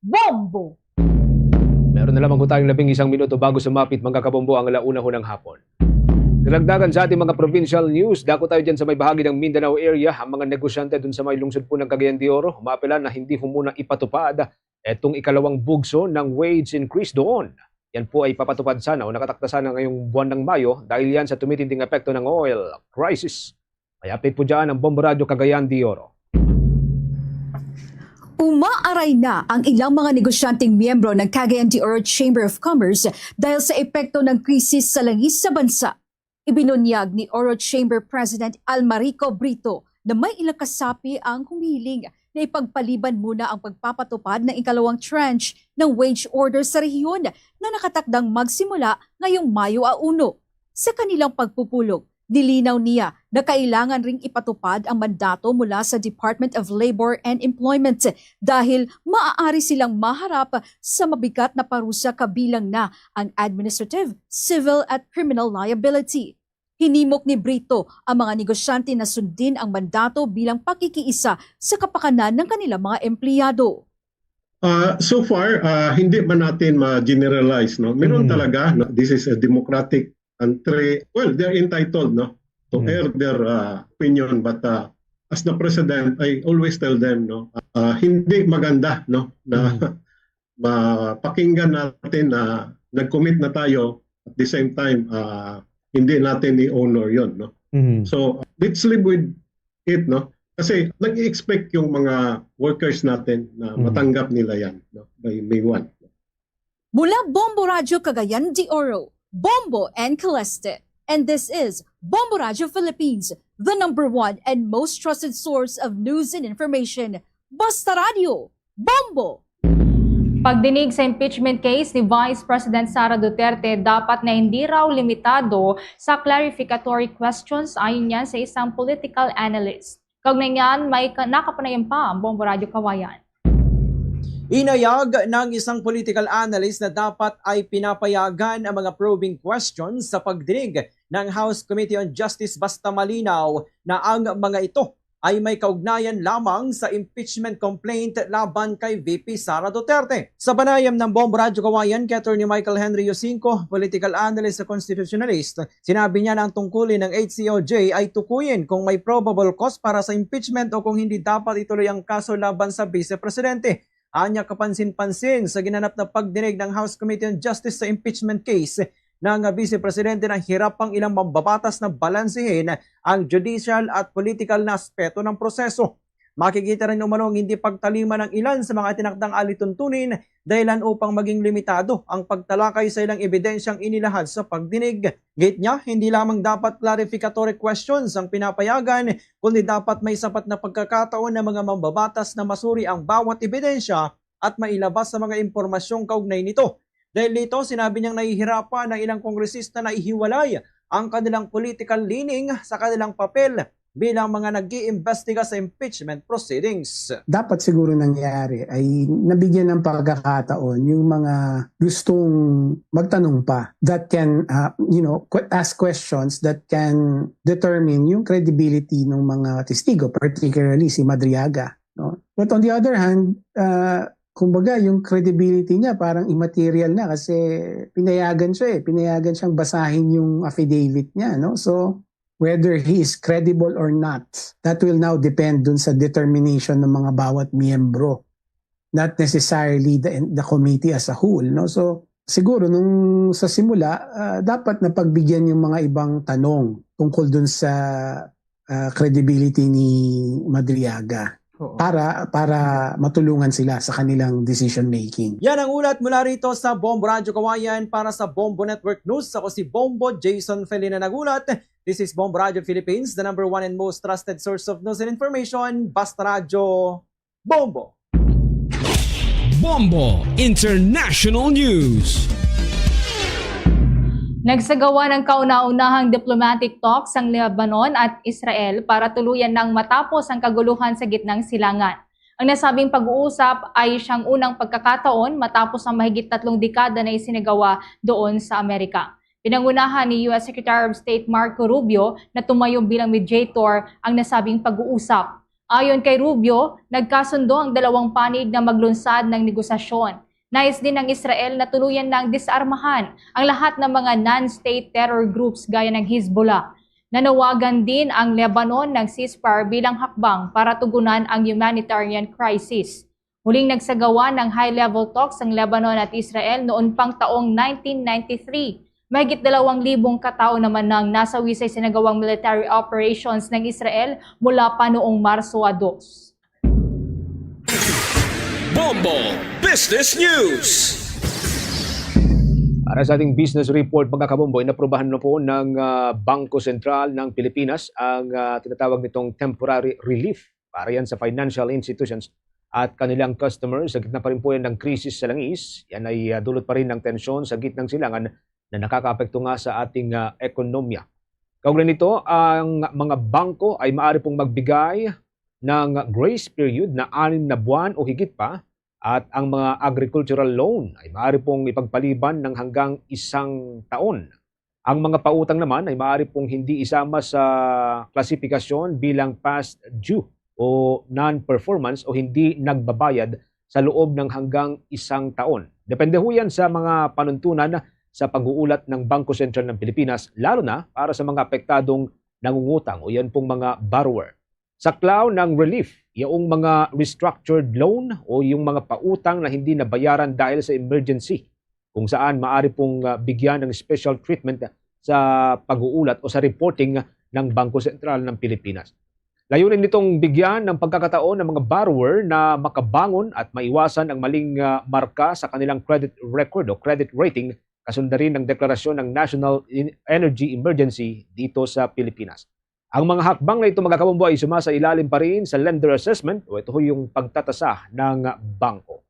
Bombo! Meron na lamang po tayong labing isang minuto bago sumapit, mga kabombo, ang ala una ho ng hapon. Kadagdagan sa ating mga provincial news, dako tayo dyan sa may bahagi ng Mindanao area. Ang mga negosyante dun sa may lungsod po ng Cagayan de Oro, umaapela na hindi ho muna ipatupad etong ikalawang bugso ng wage increase doon. Yan po ay papatupad sana o nakatakda sana ngayong buwan ng Mayo dahil yan sa tumitinding epekto ng oil crisis. May update po dyan ang Bombo Radyo Cagayan de Oro. Umaaray na ang ilang mga negosyanteng miyembro ng Cagayan de Oro Chamber of Commerce dahil sa epekto ng krisis sa langis sa bansa. Ibinunyag ni Oro Chamber President Almarico Brito na may ilang kasapi ang humihiling na ipagpaliban muna ang pagpapatupad ng ikalawang tranche ng wage order sa rehiyon na nakatakdang magsimula ngayong Mayo a uno. Sa kanilang pagpupulong, nilinaw niya na kailangan ring ipatupad ang mandato mula sa Department of Labor and Employment dahil maaari silang maharap sa mabigat na parusa kabilang na ang administrative, civil at criminal liability. Hinimok ni Brito ang mga negosyante na sundin ang mandato bilang pakikiisa sa kapakanan ng kanilang mga empleyado. Uh, so far, uh, hindi man natin ma-generalize, no? Meron mm. talaga, no? This is a democratic country. Well, they're entitled, no, to mm. air their uh, opinion, but uh, as the president, I always tell them, no, uh, hindi maganda, no, na mm. mapakinggan natin na nag-commit na tayo, at the same time, uh, hindi natin i-honor 'yon, no? Mm. So, let's live with it, no? Kasi nag-expect yung mga workers natin na mm. matanggap nila 'yan, no? By May one. Mula Bombo Radyo Cagayan de Oro, Bombo and Caleste. And this is Bombo Radyo Philippines, the number one and most trusted source of news and information. Basta Radyo, Bombo! Pagdinig sa impeachment case ni Vice President Sara Duterte dapat na hindi raw limitado sa clarificatory questions, ayon niya sa isang political analyst. Kaugnay niyan, may ka-, nakapanayam pa ang Bombo Radyo Kawayan. Inayag ng isang political analyst na dapat ay pinapayagan ang mga probing questions sa pagdinig ng House Committee on Justice basta malinaw na ang mga ito ay may kaugnayan lamang sa impeachment complaint laban kay V P Sara Duterte. Sa panayam ng Bombo Radyo Kawayan kay Attorney Michael Henry Yosinco, political analyst sa constitutionalist, sinabi niya na ang tungkulin ng H C O J ay tukuyin kung may probable cause para sa impeachment o kung hindi dapat ituloy ang kaso laban sa Vice Presidente. Anya, kapansin-pansin sa ginanap na pagdinig ng House Committee on Justice sa impeachment case ng Vice Presidente, nahirap ang ilang mambabatas na balansehin ang judicial at political na aspeto ng proseso. Makikita rin umano ang hindi pagtalima ng ilan sa mga itinakdang alituntunin dahilan upang maging limitado ang pagtalakay sa ilang ebidensyang inilahad sa pagdinig. Git niya, hindi lamang dapat clarificatory questions ang pinapayagan, kundi dapat may sapat na pagkakataon ng mga mambabatas na masuri ang bawat ebidensya at mailabas sa mga impormasyong kaugnay nito. Dahil dito, sinabi niyang nahihirapan ang ilang kongresista na ihiwalay ang kanilang political leaning sa kanilang papel bilang mga nag-iimbestiga sa impeachment proceedings. Dapat siguro nangyari ay nabigyan ng pagkakataon yung mga gustong magtanong pa that can, uh, you know, que-, ask questions that can determine yung credibility ng mga testigo, particularly si Madriaga, no? But on the other hand, uh, kumbaga, yung credibility niya parang immaterial na kasi pinayagan siya eh. Pinayagan siyang basahin yung affidavit niya, no? So, whether he is credible or not, that will now depend dun sa determination ng mga bawat miyembro, not necessarily the, the committee as a whole, no? So, siguro nung sa simula, ah, dapat napagbigyan yung mga ibang tanong tungkol dun sa, ah, credibility ni Madriaga. para para matulungan sila sa kanilang decision making. Yan ang ulat mula rito sa Bombo Radyo Kawayan. Para sa Bombo Network News, ako si Bombo Jason Felina nagulat. This is Bombo Radyo Philippines, the number one and most trusted source of news and information. Basta Radyo, Bombo! Bombo International News. Nagsagawa ng kauna-unahang diplomatic talks ang Lebanon at Israel para tuluyan nang matapos ang kaguluhan sa gitnang silangan. Ang nasabing pag-uusap ay siyang unang pagkakataon matapos ang mahigit tatlong dekada na isinagawa doon sa Amerika. Pinangunahan ni U S Secretary of State Marco Rubio na tumayo bilang mediator ang nasabing pag-uusap. Ayon kay Rubio, nagkasundo ang dalawang panig na maglunsad ng negosasyon. Nais din ng Israel na tuluyan nang disarmahan ang lahat ng mga non-state terror groups gaya ng Hezbollah. Nanawagan din ang Lebanon ng ceasefire bilang hakbang para tugunan ang humanitarian crisis. Huling nagsagawa ng high-level talks ang Lebanon at Israel noon pang taong nineteen ninety-three. Mahigit dalawang libong katao naman ang nasawi sa isinagawang military operations ng Israel mula pa noong Marso a dos. Bombo Business News. Para sa ating business report, mga kabombo, inaprubahan na po ng ah, Bangko Sentral ng Pilipinas ang ah, tinatawag nitong temporary relief para yan sa financial institutions at kanilang customers sa gitna pa rin po yan ng krisis sa langis. Yan ay ah, dulot pa rin ng tensyon sa gitnang silangan na nakakaapekto nga sa ating ah, ekonomiya. Kaugnay nito, ang mga bangko ay maaari pong magbigay ng grace period na anim na buwan o higit pa, at ang mga agricultural loan ay maaari pong ipagpaliban ng hanggang isang taon. Ang mga pautang naman ay maaari pong hindi isama sa klasifikasyon bilang past due o non-performance o hindi nagbabayad sa loob ng hanggang isang taon. Depende ho yan sa mga panuntunan sa pag-uulat ng Bangko Sentral ng Pilipinas, lalo na para sa mga apektadong nangungutang o yan pong mga borrower. Saklaw ng relief, yaong mga restructured loan o yung mga pautang na hindi nabayaran dahil sa emergency, kung saan maaari pong ah, bigyan ng special treatment sa pag-uulat o sa reporting ng Bangko Sentral ng Pilipinas. Layunin nitong bigyan ng pagkakataon ng mga borrower na makabangon at maiwasan ang maling ah, marka sa kanilang credit record o credit rating, kasunod na rin ng deklarasyon ng National En- Energy Emergency dito sa Pilipinas. Ang mga hakbang na ito, mga kabombo, ay sumasailalim pa rin sa lender assessment o ito ho yung pagtatasa ng bangko.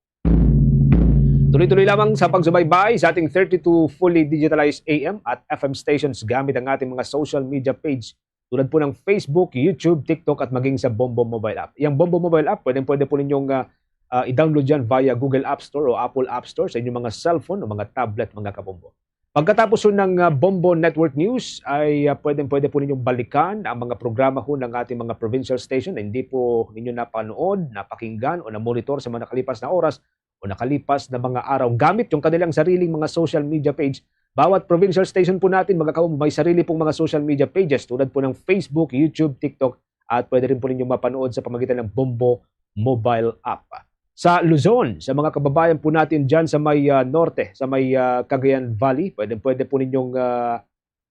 Tuloy-tuloy lamang sa pagsubaybay sa ating thirty-two fully digitalized A M at F M stations gamit ang ating mga social media page tulad po ng Facebook, YouTube, TikTok at maging sa Bombo Mobile App. Yang Bombo Mobile App, pwedeng pwede po ninyong ah, ah, i-download yan via Google App Store o Apple App Store sa inyong mga cellphone o mga tablet, mga kabombo. Pagkatapos ho ng ah, Bombo Network News ay ah, pwedeng pwede po ninyong balikan ang mga programa ho ng ating mga provincial station na hindi po ninyo napanood, napakinggan o namonitor sa mga nakalipas na oras o nakalipas na mga araw gamit yung kanilang sariling mga social media page. Bawat provincial station po natin, mga kabombo, may sarili pong mga social media pages tulad po ng Facebook, YouTube, TikTok, at pwede rin po ninyong mapanood sa pamagitan ng Bombo Mobile App. Sa Luzon, sa mga kababayan po natin dyan sa may ah, norte, sa may ah, Cagayan Valley, pwede, pwede po ninyong ah,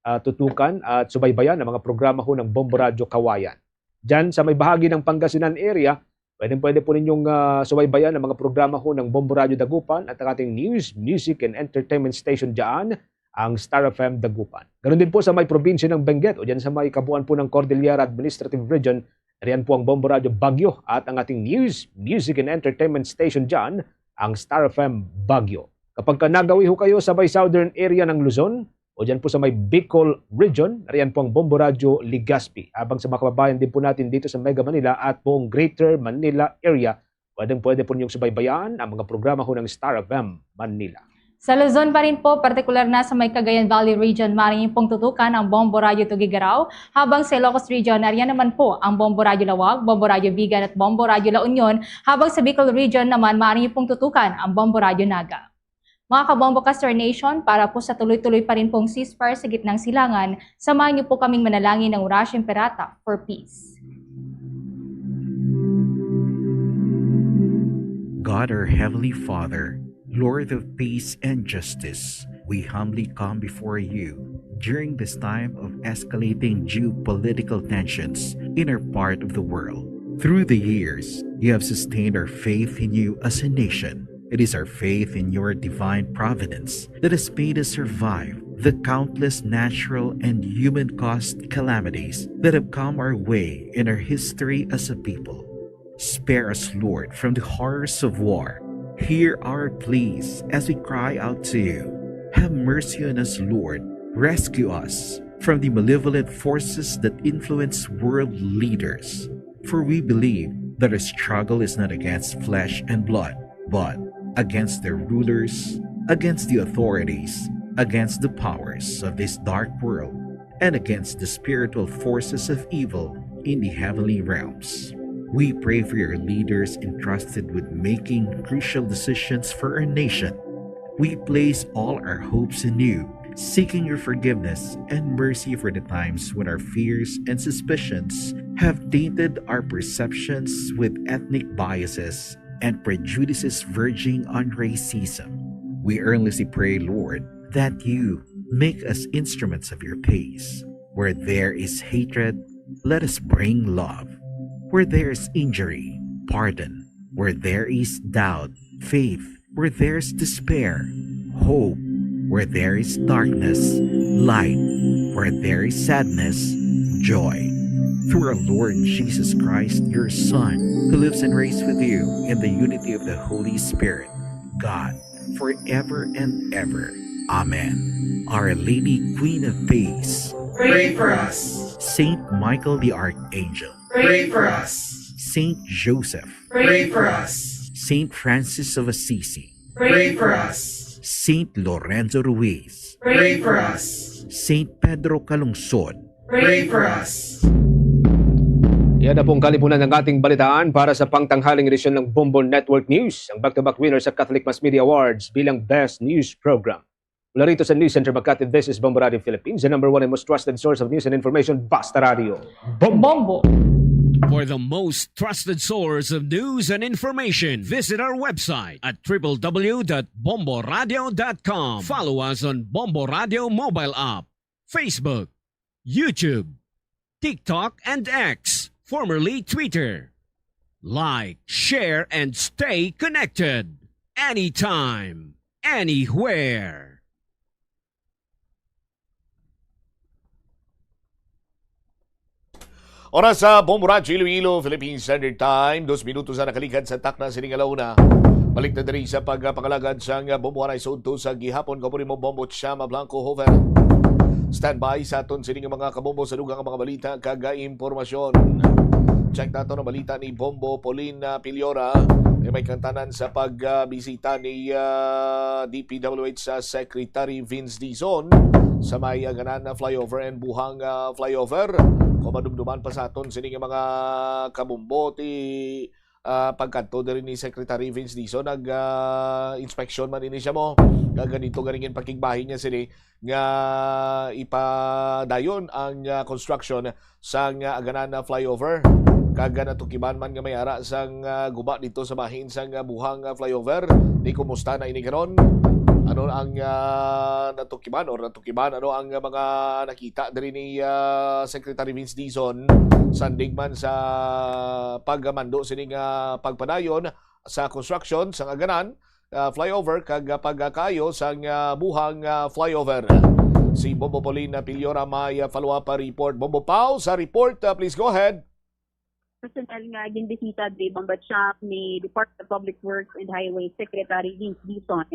ah, tutukan at subaybayan ang mga programa ho ng Bombo Radyo Kawayan. Dyan sa may bahagi ng Pangasinan area, pwede, pwede po ninyong ah, subaybayan ang mga programa ho ng Bombo Radyo Dagupan at ang ating news, music, and entertainment station dyan, ang Star F M Dagupan. Ganun din po sa may probinsya ng Benguet o dyan sa may kabuuan po ng Cordillera Administrative Region, riyan po ang Bombo Radyo Baguio at ang ating news, music, and entertainment station dyan, ang Star F M Baguio. Kapag ka nagawi ho kayo sa may southern area ng Luzon o dyan po sa may Bicol Region, riyan po ang Bombo Radyo Legazpi. Habang sa mga kababayan din po natin dito sa Mega Manila at buong Greater Manila area, pwedeng pwede po ninyong subaybayan ang mga programa ho ng Star F M Manila. Sa Luzon pa rin po, partikular na sa may Cagayan Valley Region, maaari niyo pong tutukan ang Bombo Radyo Tuguegarao, habang sa Ilocos Region, ariyan naman po ang Bombo Radyo Laoag, Bombo Radyo Vigan at Bombo Radyo La Union, habang sa Bicol Region naman, maaari niyo pong tutukan ang Bombo Radyo Naga. Mga kabombo ka Star Nation, para po sa tuloy-tuloy pa rin pong ceasefire sa gitnang silangan, samahan niyo po kaming manalangin ng Orasyo Imperata for peace. God, our Heavenly Father, Lord of peace and justice, we humbly come before you during this time of escalating geopolitical tensions in our part of the world. Through the years, You have sustained our faith in you as a nation. It is our faith in your divine providence that has made us survive the countless natural and human-caused calamities that have come our way in our history as a people. Spare us, Lord, from the horrors of war. Hear our pleas as we cry out to you. Have mercy on us, Lord. Rescue us from the malevolent forces that influence world leaders. For we believe that our struggle is not against flesh and blood, but against the rulers, against the authorities, against the powers of this dark world, and against the spiritual forces of evil in the heavenly realms. We pray for your leaders entrusted with making crucial decisions for our nation. We place all our hopes in you, seeking your forgiveness and mercy for the times when our fears and suspicions have tainted our perceptions with ethnic biases and prejudices verging on racism. We earnestly pray, Lord, that you make us instruments of your peace. Where there is hatred, let us bring love. Where there is injury, pardon. Where there is doubt, faith. Where there is despair, hope. Where there is darkness, light. Where there is sadness, joy. Through our Lord Jesus Christ, your Son, who lives and reigns with you in the unity of the Holy Spirit, God, forever and ever. Amen. Our Lady, Queen of Peace, pray for us. Saint Michael the Archangel, pray for us. Saint Joseph, pray for us. Saint Francis of Assisi, pray for us. Saint Lorenzo Ruiz, pray for us. Saint Pedro Calungsod, pray for us. Yan na pong kalipunan ng ating balitaan para sa pangtanghaling edisyon ng Bombo Network News, ang back-to-back winner sa Catholic Mass Media Awards bilang Best News Program. Mula rito sa News Center Makati, this is Bombo Radio Philippines, the number one and most trusted source of news and information, Basta Radio. Bombo! For the most trusted source of news and information, visit our website at triple w dot bombo radio dot com. Follow us on Bombo Radio mobile app, Facebook, YouTube, TikTok, and X, formerly Twitter. Like, share, and stay connected anytime, anywhere. Oras sa Bombo Radyo Iloilo, Philippine Standard Time, dos minutos na nakalikan sa takna sining alauna. Balik na diri sa pagpangalagad sang Bombo Anay sa udto sa gihapon. Kaupod mo, Bombo Chama Blanco Hoven. Standby sa aton sining mga kabombo sa dugang mga balita kag impormasyon. Check nato ang balita ni Bombo Pauline, ah, Piliora, nga may kaangtanan sa pagbisita ni, ah, D P W H sa Secretary Vince Dizon sa may, ah, Aganan Flyover and Buhang, ah, Flyover. Kung madumduman pa sa aton sining mga kabombo, ti, ah, pagkadto diri ni Secretary Vince Dizon, nag, ah, inspeksyon man ini siya mo. Kag ganito ganing pakigbahin niya sini nga ipadayon ang, ah, construction sang, ah, Aganan Flyover. Kag, ah, natukiban man nga may ara sang, ah, guba dito sa bahin sang, ah, Buhang, ah, Flyover. Di, kumusta na ini karon? Ano ang, ah, natukiban or natukiban? Ano ang, ah, mga nakita diri ni, ah, Secretary Vince Dizon, sandig man sa pagmando sini nga pagpadayon sa construction sang Aganan, ah, Flyover kag, ah, pagkaayo sang, ah, Buhang, ah, Flyover? Si Bombo Pauline Piliora may, ah, follow-up report. Bombo Pau sa report, ah, please go ahead. Personal nga ginbisita diri, Bombo Cham, ni Department of Public Works and Highways Secretary Vince Dizon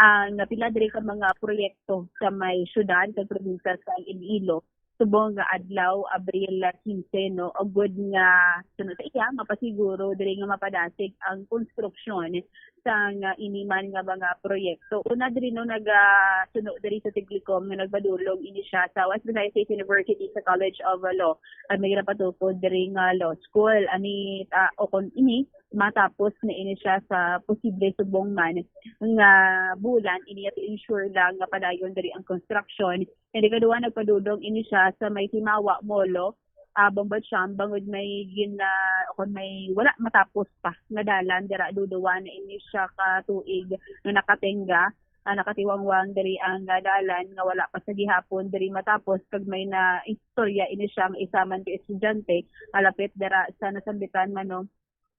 ang pila diri ka mga proyekto sa may syudad kag probinsya sa Iloilo subong nga adlaw, Abril quince, no, agud nga, suno sa iya, mapasiguro diri nga mapadasig ang konstruksyon sang ini man nga mga proyekto. Una diri, no, nagasuno diri sa tiglikom nga nagpadulong ini siya sa West Visayas State University sa College of Law, ang may ginapatukod diri nga law school. Ani, ah, o kon ini, matapos na ini siya sa posible subong man nga bulan, ini at ensure lang nga padayon diri ang construction. And ikaduha, nagpadulong ini siya sa may Timawa Molo, ah, Bombo Cham, bangod may gin-, ah, o kon may wala matapos pa nga dalan dira, duduwa na ini siya ka tuig nga nakatenga, ah, nakatiwangwang diri ang, ah, dalan nga wala pa sa gihapon diri matapos, kag may naistorya ini siya nga isa man ka estudyante malapit dira sa nasambitan man, no,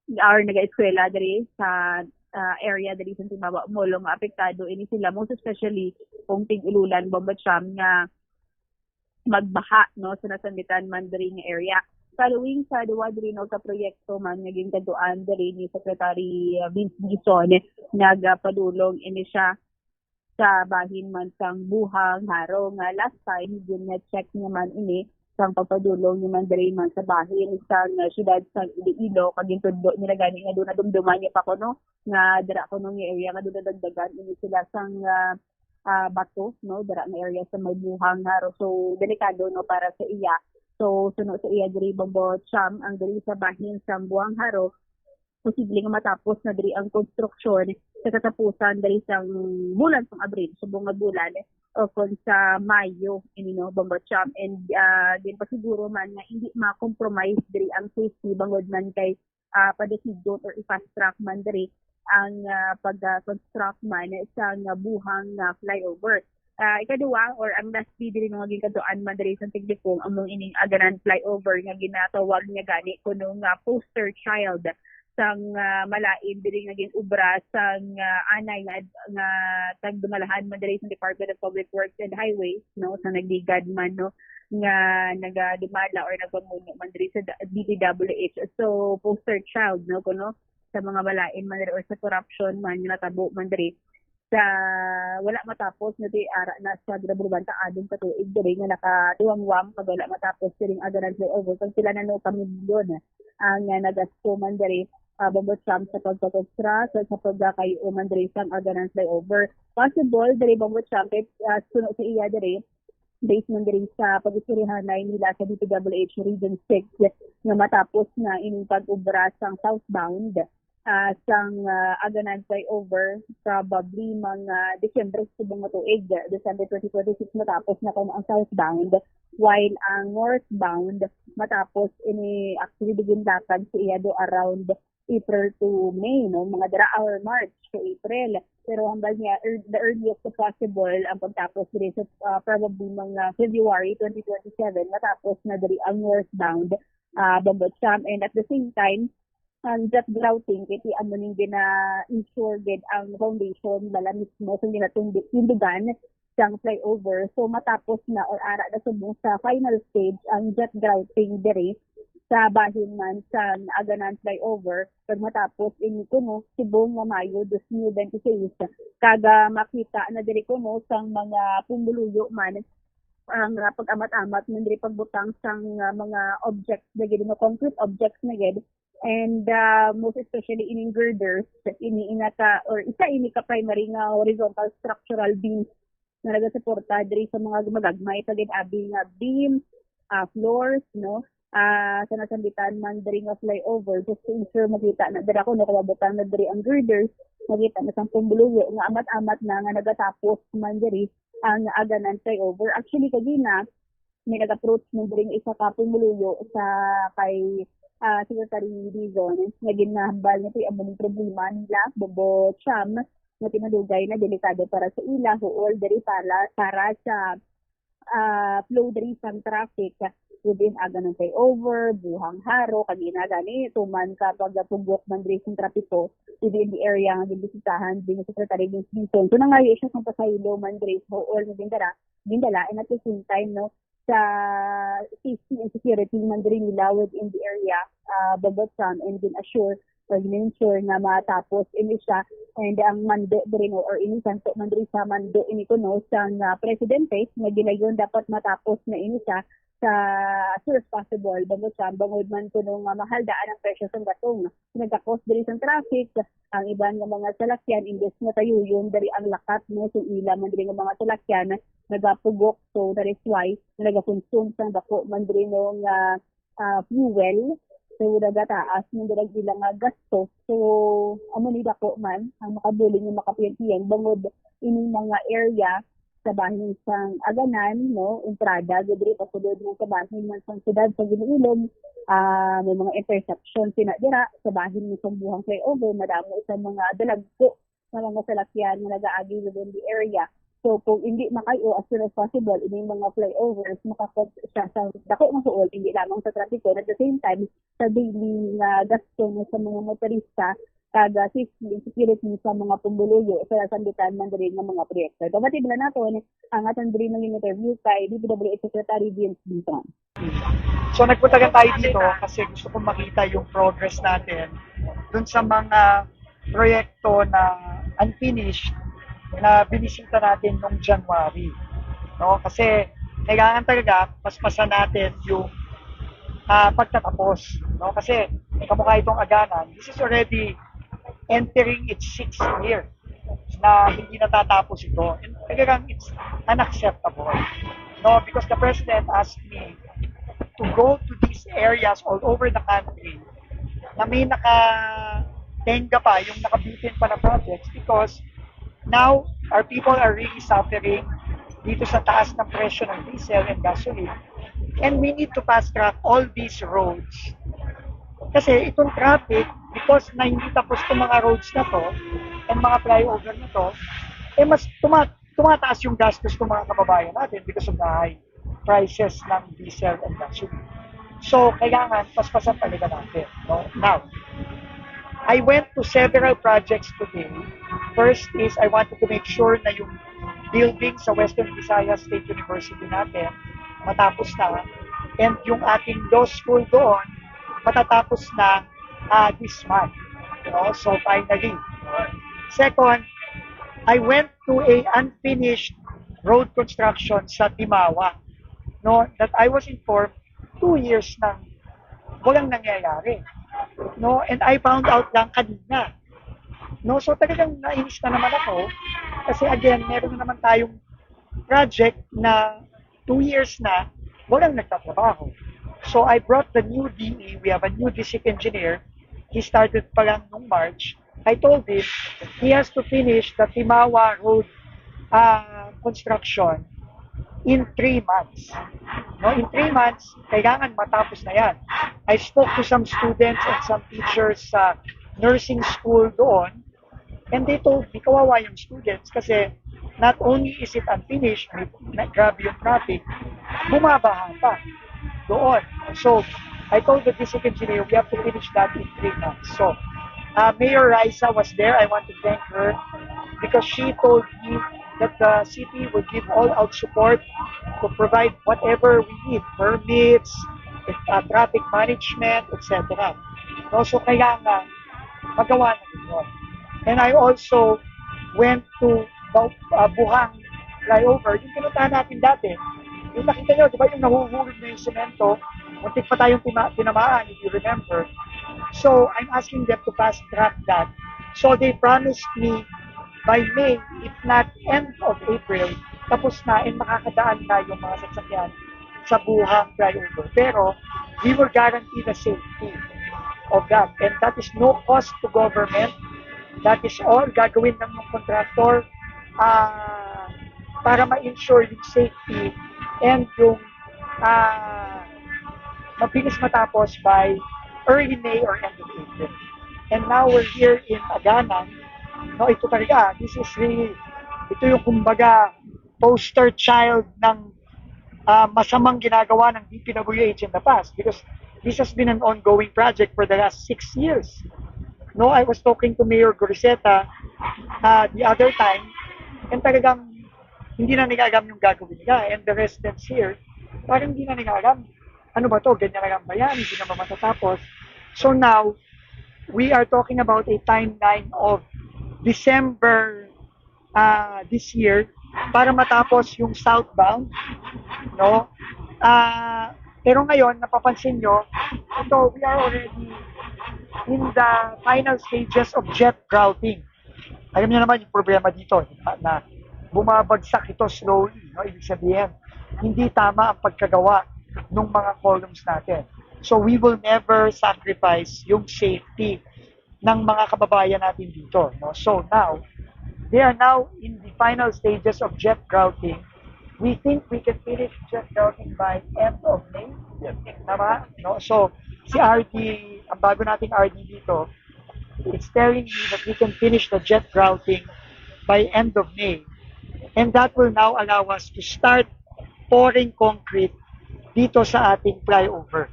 or nagaeskwela diri sa, ah, area diri sa Timawa Molo nga apektado ini sila, most especially kung tig-ulan, Bombo Cham, nga magbaha, no, sa nasanditan man diri nga area. Following sa duwa diri, no, ka proyekto man nga ginkaduan diri ni Secretary, ah, Vince Dizon, nagapadulong ini siya sa bahin man sang Buhang Haro, nga last time gin-check niya man ini sang pagpadulong ni man diri man sa bahin sang, ah, siyudad sang Iloilo, kag gintudlo nila gani nga doon nadumduman niya pa kuno nga dira kuno nga area nga doon nadagdagan ini sila sang, ah, ah, bato, no, dira nga area sa may Buhang Haro. So, delikado, no, para sa iya. So, suno sa iya diri, Bombo Cham, ang diri sa bahin sang Buhang Haro, posible nga matapos na diri ang konstruksyon sa katapusan diri sang bulan sang Abril, subong nga bulan, o kon sa Mayo, ini, no, Bombo Cham. And, ah, din pasiguro man nga hindi ma-compromise diri ang safety bangod man kay, ah, padasidon or i-fast track man diri ang, ah, pag-construct man sang Buhang nga flyover. Ah, ikaduha, or ang last diri nga ginkaduan man diri sa Tigdipong, amo ining Aganan flyover nga ginatawag niya gani kuno nga poster child sang, ah, malain diri nga gin-obra sang, ah, anay nga, nga tagdumalahan man diri sa Department of Public Works and Highways, no, sa nagligad man, no, nga nagadumala or nagpamuno man diri sa D P W H. So, poster child, no, kuno sa mga malain man diri or sa corruption man nga natabo man diri sa wala matapos nga di ara na sa ginaburugan ta adun ka tuig diri nga nakatiwangwang kag wala matapos diri ang Aganan flyover, kag pila na no ka milyon ang, ah, nagasto man diri, ah, Bombo Cham, sa pagpakonstruct sa pagkakayo man diri sang Aganan flyover. Possible diri, Bombo Cham, kay, ah, suno sa iya diri, based man diri sa pag-istoryahanay nila sa D P W H Region six, nga matapos na ining pag-obra sang southbound, ah, sang, ah, Aganan flyover, probably mga Disyembre subong nga tuig, December twenty twenty-six, matapos na kuno ang southbound, while ang northbound matapos ini actually ginlatag sa iya do around April to May, no? Mga dira or March to April. Pero hambal niya, ear-, the earliest possible ang pagtapos diri sa, ah, probably mga February twenty twenty-seven, matapos na diri ang northbound, ah, Bombo Cham. And at the same time, ang jet grouting, kay ti amo ning gina-ensure gid ang foundation bala mismo sa ginatindugan sang flyover. So, matapos na or ara na subong sa final stage ang jet grouting diri sa bahin man sa Aganan flyover, kag matapos ini kuno subong nga Mayo dos mil bente seis, kag, ah, makita na diri kuno sang mga pumuluyo man ang, ah, pag-amat-amat man diri pagbutang sang, ah, mga objects na gid, mga concrete objects na gid. And, ah, most especially ining girders, ini ina ka, or isa ini ka primary nga horizontal structural beams nga nagasuporta diri sa mga gumagagmay pa gid abi nga beam, ah, floors, no? Ah, sa nasambitan man diri nga flyover, just to ensure makita na dira kuno kung mabutang na diri ang girders, makita na sang pumuluyo nga amat-amat na nga nagatapos man diri ang Aganan flyover. Actually, kagina, may nag-approach man diri nga isa ka pumuluyo sa kay, ah, Secretary Dizon nga ginahambal nga ti amo ning problema nila, Bombo Cham, nga ti madugay na delikado para sa ila, huol diri para, para sa, ah, flow diri sang traffic within Aganan flyover, Buhang Haro, kag ina gani, tuman ka pagpugok man diri sang trapiko within the area nga gibisitahan din ni Secretary Vince Dizon. So, nangayo siya sang pasaylo man diri sa huol nga gindala, gindala, and at the same time, no, sa safety and security man diri nila within the area, ah, Bombo Cham, and gin-assure or gin-ensure nga matapos ini siya, and ang mando diri, no, or ini santo man diri sa mando ini kuno sang, ah, presidente nga gilayon dapat matapos na ini siya sa soon as possible, Bombo Cham, bangod man kuno nga mahal daan ang presyo sang gatong. Nagakos diri sang traffic, ang iban nga mga salakyan imbes nga tayuyon diri ang lakat, no, so ila man diri nga mga salakyan nagapugok, so that is why nagakonsume sang dako man diri, no, nga, ah, fuel. So, nagataas man diri ang ila nga gasto. So, amo ni dako man ang makabulig nga makapiyang-piyang bangod ining mga area sa bahin sang Aganan, no, entrada gid diri pasulod man sa bahin man sang siyudad sa Iloilo. Ah, may mga intersection sina dira sa bahin man sang Buhang flyover, madamo sa mga dalagko nga mga salakyan nga nagaagi within the area. So, kung hindi makayo, as soon as possible, ining mga flyovers, makakot siya sa dako nga suol, hindi lamang sa trapiko, at the same time, sa daily nga gasto nga sa mga motorista, kag, ah, safety and security sa mga pumuluyo sa nasambitan man diri nga mga proyekto. Kapatid na naton, ang aton diri nga interview kay D P W H Secretary Vince Dizon. So, nagpunta tayo dito kasi gusto kong makita yung progress natin dun sa mga proyekto na unfinished na binisita natin nung January. No? Kasi kailangan talaga paspasan natin yung, ah, pagtatapos. No? Kasi kamukha itong Aganan, this is already entering its sixth year na hindi natatapos ito. And talagang it's unacceptable. No, because the president asked me to go to these areas all over the country na may nakatenga pa, yung nakabitin pa na projects, because now our people are really suffering dito sa taas ng presyo ng diesel and gasoline. And we need to fast track all these roads. Kasi itong traffic, because na hindi tapos itong mga roads na to and mga flyover na to, eh, mas tuma- tumataas yung gastos ng mga kababayan natin because of the high prices ng diesel and gasoline. So, kailangan paspasan talaga natin. No? Now, I went to several projects today. First is, I wanted to make sure na yung building sa Western Visayas State University natin matapos na, and yung ating law school doon matatapos na, ah, this month. No? So, finally. Second, I went to a unfinished road construction sa Timawa, no, that I was informed two years nang walang nangyayari. No, and I found out lang kanina. No, so talagang nainis na naman ako kasi, again, meron na naman tayong project na two years na walang nagtatrabaho. So I brought the new D E. We have a new district engineer. He started pa lang nung March. I told him he has to finish the Timawa Road, ah, construction in three months. No, in three months, kailangan matapos na yan. I spoke to some students and some teachers sa nursing school doon, and they told me, kawawa yung students kasi not only is it unfinished, may, may, grabe yung traffic, bumabaha pa doon. So, I told the district engineer, we have to finish that in three months. So, uh, Mayor Raisa was there. I want to thank her because she told me that the city will give all out support to provide whatever we need, permits, uh, traffic management, et cetera. No, so kailangan magawa na ninyo. And I also went to Bu- uh, Buhang flyover, yung pinuntahan natin dati. Yung nakita nyo, di ba, yung nahuhulog na yung semento, muntik pa tayong tima- tinamaan, if you remember. So, I'm asking them to fast track that. So, they promised me by May, if not end of April, tapos na and makakadaan na yung mga sasakyan sa Buhang flyover. Pero we will guarantee the safety of that. And that is no cost to government. That is all gagawin ng mga contractor, ah, para ma-ensure yung safety and yung, ah, mabilis matapos by early May or end of April. And now we're here in Aganan. No, ito talaga, this is really, ito yung kumbaga poster child ng, ah, masamang ginagawa ng D P W H in the past, because this has been an ongoing project for the last six years. No, I was talking to Mayor Guriceta, ah, the other time, and talagang hindi na nila alam yung gagawin nila. And the residents here, parang hindi na nila alam. Ano ba to? Ganyan na lang ba yan? Hindi na ba matatapos? So now, we are talking about a timeline of December, ah, this year para matapos yung southbound, no? Ah, pero ngayon, napapansin nyo, ito, we are already in the final stages of jet grouting. Alam niyo naman yung problema dito, di ba? Na bumabagsak ito slowly, no? Ibig sabihin, hindi tama ang pagkagawa ng mga columns natin. So we will never sacrifice yung safety ng mga kababayan natin dito, no? So now, they are now in the final stages of jet grouting. We think we can finish jet grouting by end of May. Yes. Tama? No? So, si R D, ang bago nating R D dito, it's telling me that we can finish the jet grouting by end of May. And that will now allow us to start pouring concrete dito sa ating flyover.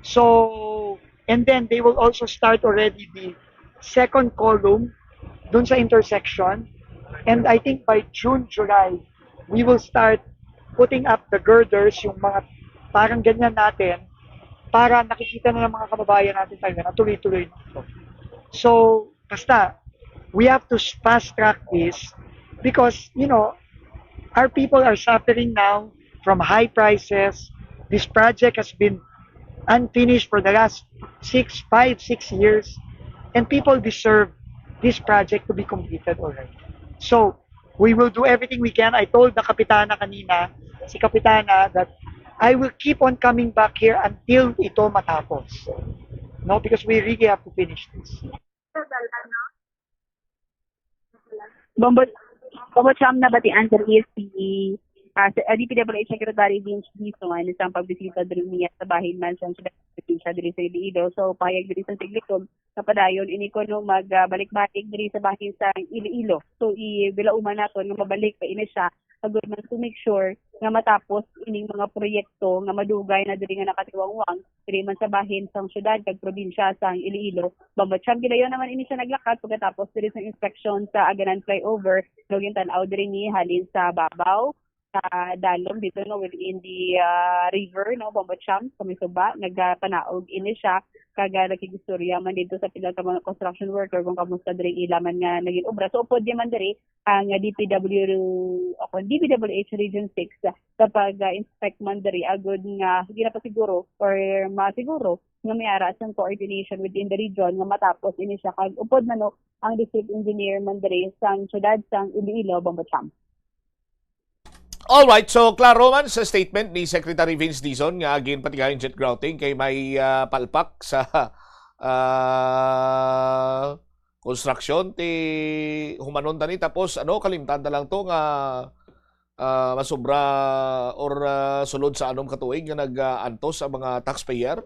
So, and then they will also start already the second column dun sa intersection. And I think by June, July, we will start putting up the girders, yung mga parang ganyan natin, para nakikita na ng mga kababayan natin talaga na tuloy-tuloy na ito. So, basta, we have to fast track this because, you know, our people are suffering now from high prices. This project has been unfinished for the last six, five, six years, and people deserve this project to be completed already. So, we will do everything we can. I told the Kapitana kanina, si Kapitana, that I will keep on coming back here until ito matapos. No, because we really have to finish this. Bombo, Bombo Cham, nabatian diri si, ah, si, ah, D P W H Secretary Vince Dizon sa pagbisita diri niya sa bahin man sa siya diri sa Iloilo. So, payag diri sa Siglitom, napadayon ini kuno magbalik-balik diri sa bahin sa Iloilo. So, ibilauman naton nga mabalik pa ini siya agud man to make sure nga matapos ining mga proyekto nga madugay na diri nga nakatiwangwang diri man sa bahin sang syudad kag probinsya sang Iloilo. Bombo Cham, gidayon naman ini siya naglakat pagkatapos diri sa inspection sa Aganan Flyover. No, gintan-aw diri ni halin sa babaw sa dalom dito, no, within the, ah, river, no, Bombo Cham, sa may suba, nagapanaog ini siya, kag, ah, nakigistorya man dito sa pila ka mga construction worker kung kamusta diri ila man nga naging obra. So, upod di man diri ang, ah, D P W o kung D P W H Region six, ah, sa pag, ah, inspect man diri, agud nga ginapasiguro or masiguro nga may ara sang coordination within the region nga matapos ini siya, kag upod man, no, ang district engineer man diri sang syudad sang Iloilo, Bombo Cham. Alright, so klaro man sa statement ni Secretary Vince Dizon nga ginpatigayon jet grouting kay may, ah, palpak sa, ah, construction ti humanon tani, tapos ano, kalimtan na lang to nga, ah, masubra or, ah, sulod sa anom ka tuig nga nag-antos ang mga taxpayer?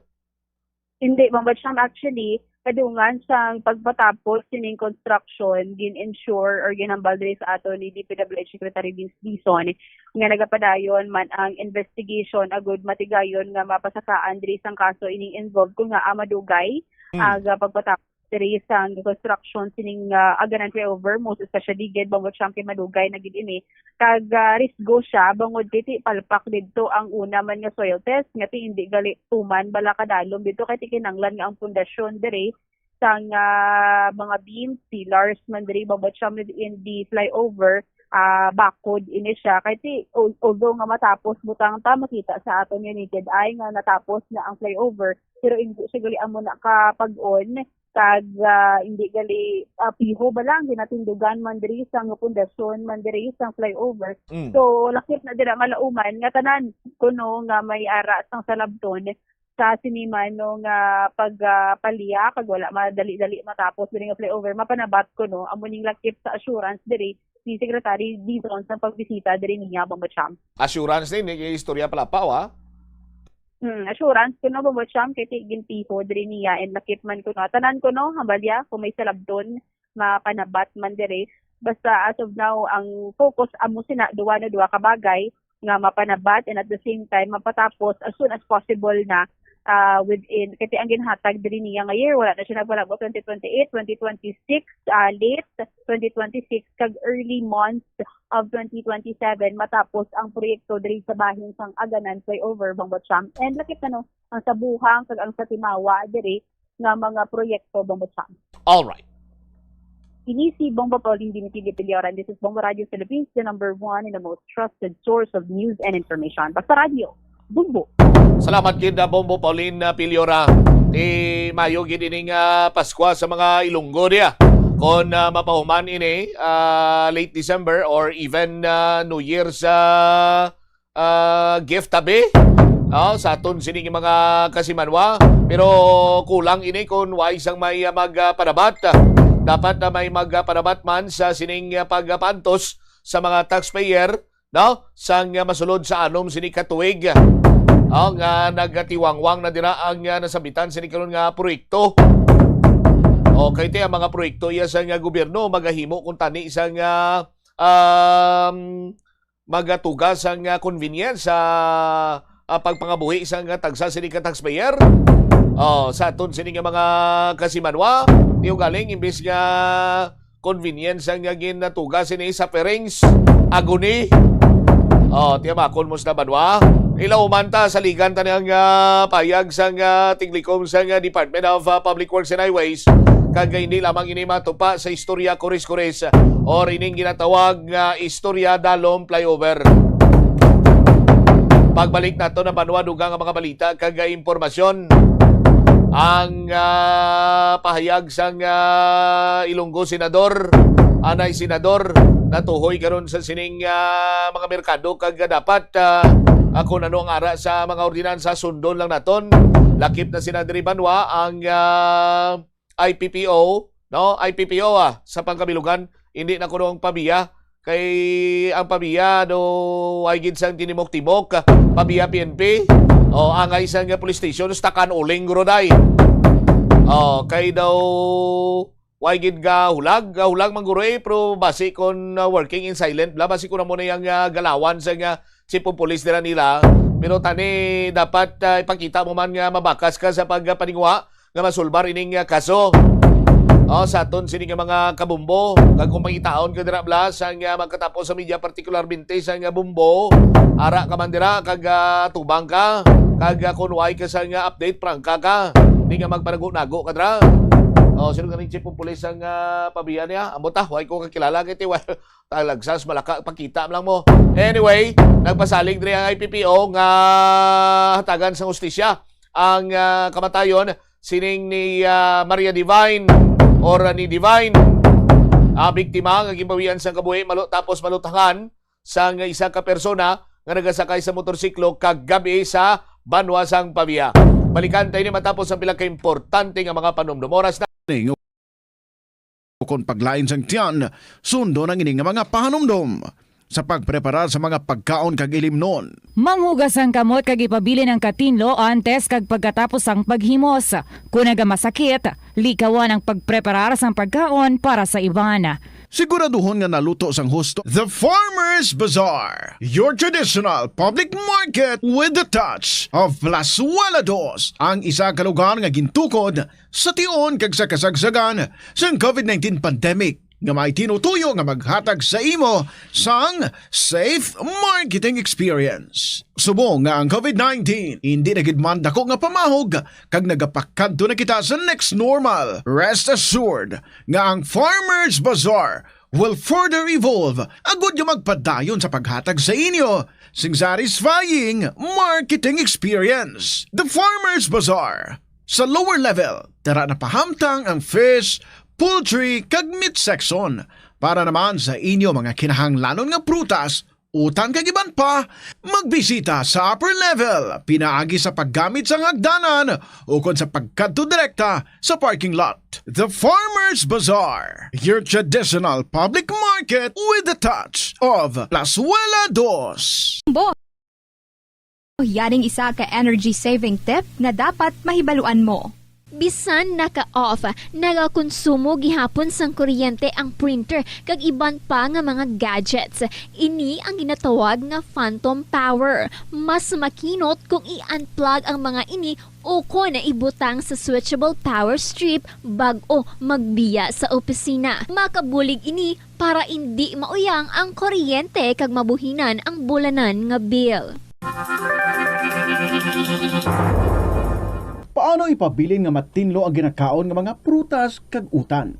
Hindi, Bombo Cham, actually, kadungan sang pagpatapos sining construction, gin-ensure or ginhambal diri sa ato ni D P W H Secretary Vince Dizon nga nagapadayon man ang investigation agud matigayon nga mapasakaan diri sang kaso ining involved kung ngaa madugay Mm. ang, ah, pagpatapos diri sang construction sining, ah, Aganan Flyover, most especially gid, Bombo Cham, kay madugay na gid ini. Kag, ah, risgo siya bangod kay ti palpak didto ang una man nga soil test nga ti hindi gali tuman bala kadalom didto kay ti kinahanglan nga ang pundasyon diri sang, ah, mga beams, pillars man diri, Bombo Cham, in the flyover, ah, bakod ini siya. Kay ti, al-, although nga matapos butang ta, makita sa aton nga naked eye nga natapos na ang flyover, pero hindi siya gali amo na kapag-on, kag, ah, hindi gali, ah, piho ba lang, ginatindugan man diri sang pundasyon man diri sang flyover. Mm. So, lakip na dira nga lauman nga tanan kuno nga may ara sang salabton sa sini man, no, nga pag, ah, palya kag wala madali-dali matapos diri nga flyover, mapanabat kuno. Amo ning lakip sa assurance diri ni Secretary Dizon sa pagbisita diri niya, Bombo Cham. Assurance ni, ni istorya pala pa, ha? Hmm, assurance kuno, Bombo Cham, kay ti ginpiho diri niya and lakip man kuno. Tanan kuno, hambalya, kung may salabton, mapanabat man diri. Basta as of now, ang focus amo sina duwa na duwa ka bagay nga mapanabat and at the same time mapatapos as soon as possible na, ah, within, kay ti ang ginhatag diri niya nga year, wala na siya nagpalabo, twenty twenty-eight, twenty twenty-six, ah, late twenty twenty-six, kag early months of twenty twenty-seven matapos ang proyekto diri sa bahin sang Aganan Flyover, Bombo Cham. And lakip na, no, ang sa Buhang kag ang sa Timawa diri nga mga proyekto, Bombo Cham. Alright. Ini si Bombo Pauline Dinitilio Piliora, and this is Bombo Radio Philippines, the number one and the most trusted source of news and information. Basta radyo, Bombo. Salamat gid, ah, Bombo Pauline, ah, Piliora. Ti mayo gid ining, ah, Paskwa sa mga Ilonggo diya. Kon, ah, mapahuman ini, ah, late December or even, ah, New Year's, ah, ah, gift tabi, oh, sa aton sining mga kasimanwa. Pero kulang ini kung wa isang may, ah, magpanabat. Dapat na may magpanabat man sa sining, ah, pagpantos sa mga taxpayer, no? Sang, ah, masulod sa anom sini ka tuig, oh, nga nagatiwangwang na dira ang, ah, nasabitan sini karon nga proyekto. Okay, ti ang mga proyekto iya sa nga gobyerno magahimo kung tani sa nga um, magatuga sang, ah, convenience sa, ah, pagpangabuhi sang, ah, tagsa sini ka taxpayer. Oh, sa aton sini nga mga kasimanwa, tiyo galing, imbis nga convenience ang, ah, ginatuga sini, sufferings, agony. Oh, tiyamakon mo sa banwa. Ilaw man ta, saligan ta ang, ah, payag sang, ah, tiglikom sang, ah, Department of, ah, Public Works and Highways. Kag hindi lamang ini matupa sa istorya kores-kores or ining ginatawag nga istorya dalom flyover. Pagbalik nato na banwa, dugang ang mga balita kag impormasyon. Ang, ah, pahayag sang, ah, Ilonggo Senador, anay Senador, natuhoy karon sa sining, ah, mga merkado kag dapat, ah, ah, kung ano ang ara sa mga ordinansa, sundon lang naton. Lakip na sina diri banwa ang, ah, I P P O, no? I P P O, ah, sa pangkabilugan, hindi na kuno ang PAVIA. Kay ang PAVIA do, ay gid sang tinimok-timok, PAVIA P N P. O, angay sang police station, stakan uling guro day. O, kay daw, way gid ga hulag, ga hulag man guro, eh, pero basi kon, ah, working in silent, bla, basi kon amo na yang, ah, galawan sa nga chief of police nila nila. Pero tani, dapat, ah, ipakita mo man nga mabakas ka sa pagpaninguha nga masulbar ining, ah, kaso. O, sa aton sini nga mga kabumbo, kag kung pangitaon ka dira, bla, sa nga magkatapos sa media, partikularmente sa nga bumbo, ara ka man dira, kag, ah, tubang ka, kag, ah, kung way ka sa nga update, prangka ka, di nga magpanago-nago ka dira. O, sino ganing chief of police ang, ah, PAVIA niya? Amo ta, way ko kakilala kay ti-, talagsas, malaka, pakita lang mo. Anyway, nagpasalig diri ang I P P O nga hatagan sa hustisya ang, ah, kamatayon sining ni, ah, Maria Divine or ni Divine, ah, biktima nga ginbawian sang kabuhi malo, tapos malutangan sang isa ka persona nga nagasakay sa motorsiklo kagab-i sa banwa sang PAVIA. Balikan tayo ni matapos ang pila ka importante nga mga panumdom. Oras na. Ning ukon paglain sang tiyan, sundon ang ini nga mga pahanumdom sa pagpreparar sa mga pagkaon kag ilimnon. Manghugas ang kamot kag ipabilin ang katinlo antes kag pagkatapos sang paghimos. Kon nagamasakit, likawan ang pagpreparar sang pagkaon para sa iban. Siguraduhon nga naluto sang husto. The Farmers Bazaar, your traditional public market with the touch of Plazuela Dos, ang isa ka lugar nga gintukod sa tion kag sa kasagsagan sang COVID nineteen pandemic, nga may tinutuyo nga maghatag sa imo sang safe marketing experience. Subong nga ang COVID nineteen hindi na gid man dako nga pamahog kag nagapakadto na kita sa next normal, rest assured nga ang Farmers Bazaar will further evolve agud nga magpadayon sa paghatag sa inyo sing satisfying marketing experience. The Farmers Bazaar, sa lower level, dara na pahamtang ang fish, poultry, kag meat section. Para naman sa inyo mga kinahanglanon nga prutas, utan kag iban pa, magbisita sa upper level pinaagi sa paggamit sang hagdanan ukon sa pagkadto direkta sa parking lot. The Farmers Bazaar, your traditional public market with the touch of Plazuela Dos. Bo, yaring isa ka energy saving tip nga dapat mahibaluan mo. Bisan naka-off, nagakonsumo gihapon sang kuryente ang printer kag iban pa nga mga gadgets. Ini ang ginatawag nga phantom power. Mas makinot kung i-unplug ang mga ini ukon ibutang sa switchable power strip bag-o magbiya sa opisina. Makabulig ini para indi mauyang ang kuryente kag mabuhinan ang bulanan nga bill. Paano ipabilin nga matinlo ang ginakaon nga mga prutas kag utan?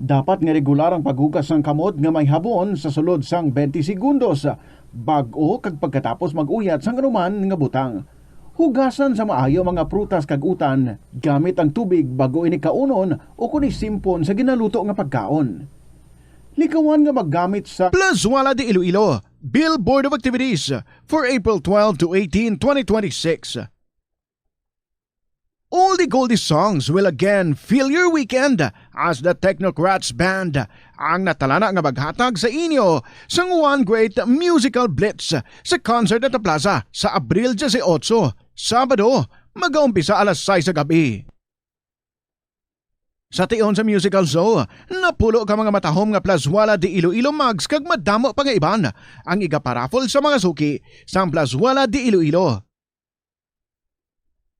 Dapat nga regular ang paghugas sang kamot nga may habon sa sulod sang twenty segundos bag-o kag pagkatapos mag-uyat sang anuman nga butang. Hugasan sa maayo ang mga prutas kag utan gamit ang tubig bag-o ini kaunon ukon isimpon sa ginaluto nga pagkaon. Likawan nga maggamit sa Plazuela de Iloilo, Bill Board of Activities for April twelve to eighteen, twenty twenty-six. Oldie Goldie Songs will again fill your weekend as the Technocrats Band ang natalana nga maghatag sa inyo sang one great musical blitz sa Concert at the Plaza sa Abril dieciocho, Sabado, magaumpisa alas sais sa gabi. Sa tion sa musical show, napulo ka mga matahom nga Plazuela de Iloilo mugs kag madamo pa nga iban ang igaparaffle sa mga suki sang Plazuela de Iloilo.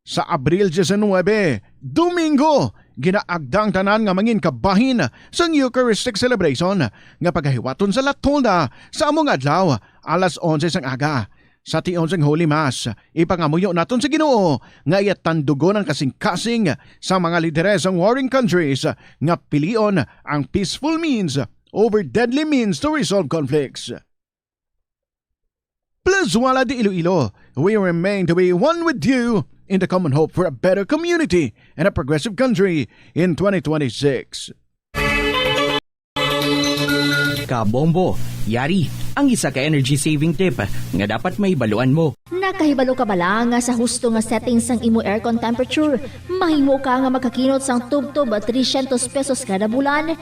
Sa Abril diecinuebe, Domingo, ginaagda ang tanan nga mangin kabahin sang Eucharistic celebration nga pagahiwaton sa La Tolda sa amo nga adlaw, alas onse sang aga. Sa tion sang Holy Mass, ipangamuyo naton sa Ginoo nga iya tandugon ang kasingkasing sa mga lideres sang warring countries nga pilion ang peaceful means over deadly means to resolve conflicts. Plazuela de Iloilo, we remain to be one with you in the common hope for a better community and a progressive country in twenty twenty-six. Kabombo, yari ang isa ka energy saving tip nga dapat mahibaluan mo. Nakahibalo ka bala nga sa husto nga setting sang imo aircon temperature, mahimo ka nga makakinot sang tubtob trescientos pesos kada bulan?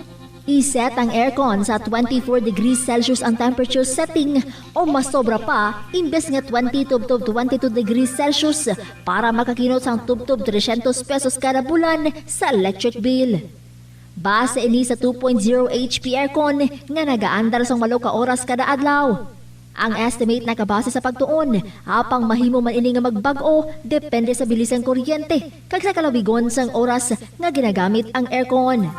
I-set ang aircon sa twenty-four degrees Celsius ang temperature setting o mas sobra pa, imbes nga twenty tubtob twenty-two degrees Celsius para makakinot sang tubtob trescientos pesos kada bulan sa electric bill. Base ini sa two point zero H P aircon nga nagaandar sang walo ka oras kada adlaw. Ang estimate nakabase sa pagtuon, apang mahimo man ini nga magbag-o depende sa bilis sang kuryente kag sa kalawigon sang oras nga ginagamit ang aircon.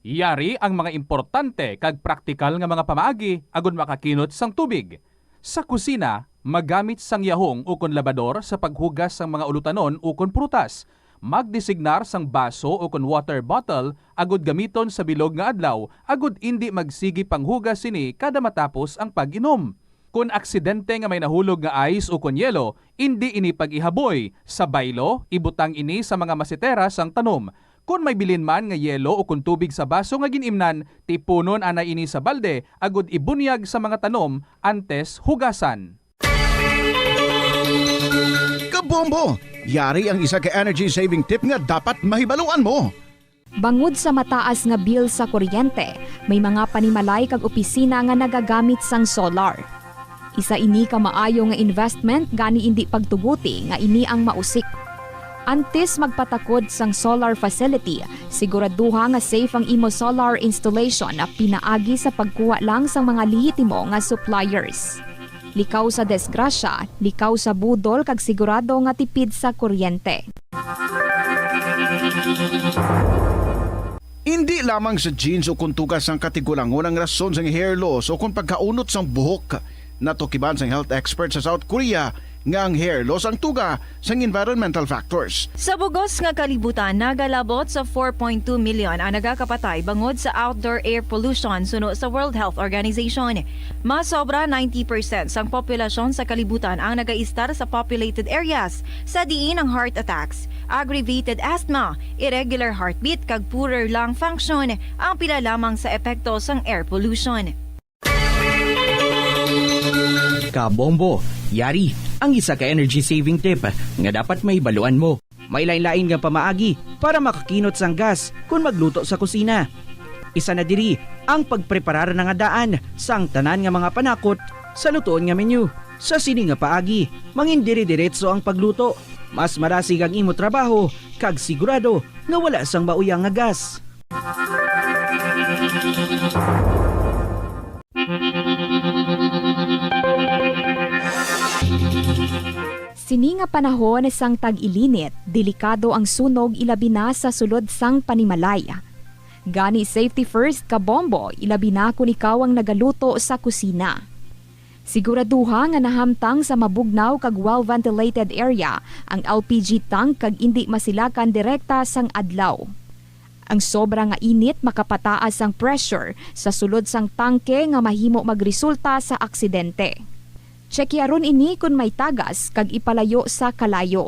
Yari ang mga importante kag praktikal nga mga pamaagi agud makakinot sang tubig. Sa kusina, magamit sang yahong ukon labador sa paghugas sang mga ulutanon ukon prutas. Magdesignar sang baso ukon water bottle agud gamiton sa bilog nga adlaw agud indi magsigi panghugas sini kada matapos ang pag-inom. Kon aksidente nga may nahulog nga ice ukon yelo, indi ini pag-ihaboy. Sa baylo, ibutang ini sa mga masetera sang tanom. Kon may bilin man nga yelo ukon tubig sa baso nga gin-imnan, tipunon anay ini sa balde agud ibunyag sa mga tanom antes hugasan. Kabombo! Yari ang isa ka energy saving tip nga dapat mahibaluan mo. Bangod sa mataas nga bill sa kuryente, may mga panimalay kag opisina nga nagagamit sang solar. Isa ini ka maayo nga investment gani indi pagtuguti nga ini ang mausik. Antes magpatakod sang solar facility, siguraduha nga safe ang imo solar installation pinaagi sa pagkuha lang sang mga lehitimo nga suppliers. Likaw sa disgrasya, likaw sa budol kag sigurado nga tipid sa kuryente. Indi lamang sa genes o kon tuga sang katigulangon ang rason sang hair loss o kon pagkaunot sang buhok. Natukiban sang health expert sa South Korea nga ang hair loss ang tuga sang environmental factors. Sa bug-os nga kalibutan, nagalabot sa four point two million ang nagakapatay bangod sa outdoor air pollution suno sa World Health Organization. Mas sobra ninety percent sang populasyon sa kalibutan ang nagaistar sa populated areas, sa diin ang heart attacks, aggravated asthma, irregular heartbeat kag poorer lung function ang pila lamang sa epekto sang air pollution. Kabombo, yari ang isa ka energy saving tip nga dapat mahibaluan mo. May lain-lain nga pamaagi para makakinot sang gas kon magluto sa kusina. Isa na diri ang pagpreparar na nga daan sang tanan nga mga panakot sa lutoon nga menu. Sa sini nga paagi, mangin dire-diretso ang pagluto. Mas marasig ang imo trabaho kag sigurado nga wala sang mauyang nga gas. Sini nga panahon sang tag-ilinit, delikado ang sunog, ilabi na sa sulod sang panimalay. Gani, safety first, kabombo, ilabi na kon ikaw ang nagaluto sa kusina. Siguraduha nga nahamtang sa mabugnaw kag well-ventilated area ang L P G tank kag indi masilakan direkta sang adlaw. Ang sobra nga init makapataas sang pressure sa sulod sang tangke nga mahimo magresulta sa aksidente. Tsekyaron ini kon may tagas kag ipalayo sa kalayo.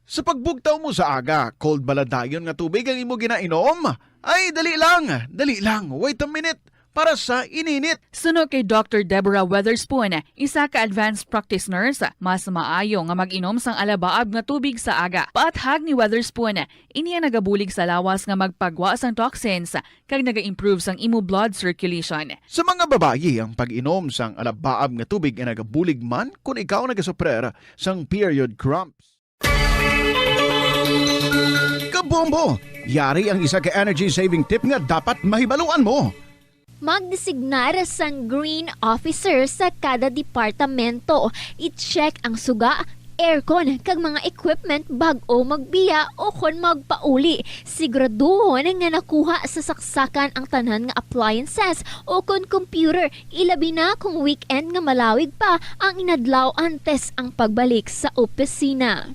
Sa pagbugtaw mo sa aga, cold bala dayon nga tubig ang imo ginainom? Ay, dali lang, dali lang, wait a minute. para sa ininit. Suno kay Doctor Deborah Weatherspoon, isa ka advanced practice nurse, mas maayo nga mag-inom sang alabaab nga tubig sa aga. Paathag ni Weatherspoon, ini ang nagabulig sa lawas nga magpagwa sang toxins kag naga-improve sang imo blood circulation. Sa mga babayi, ang pag-inom sang alabaab nga tubig ay nagabulig man kon ikaw nagasuprer sang period cramps. Kabombo! Yari ang isa ka energy saving tip nga dapat mahibaluan mo. Magdesignar sang green officer sa kada departamento. I-check ang suga, aircon, kag mga equipment bag-o magbiya o kon magpauli. Siguraduhon nga nakuha sa saksakan ang tanan nga appliances o kon computer, ilabi na kung weekend nga malawig pa ang inadlaw antes ang pagbalik sa opisina.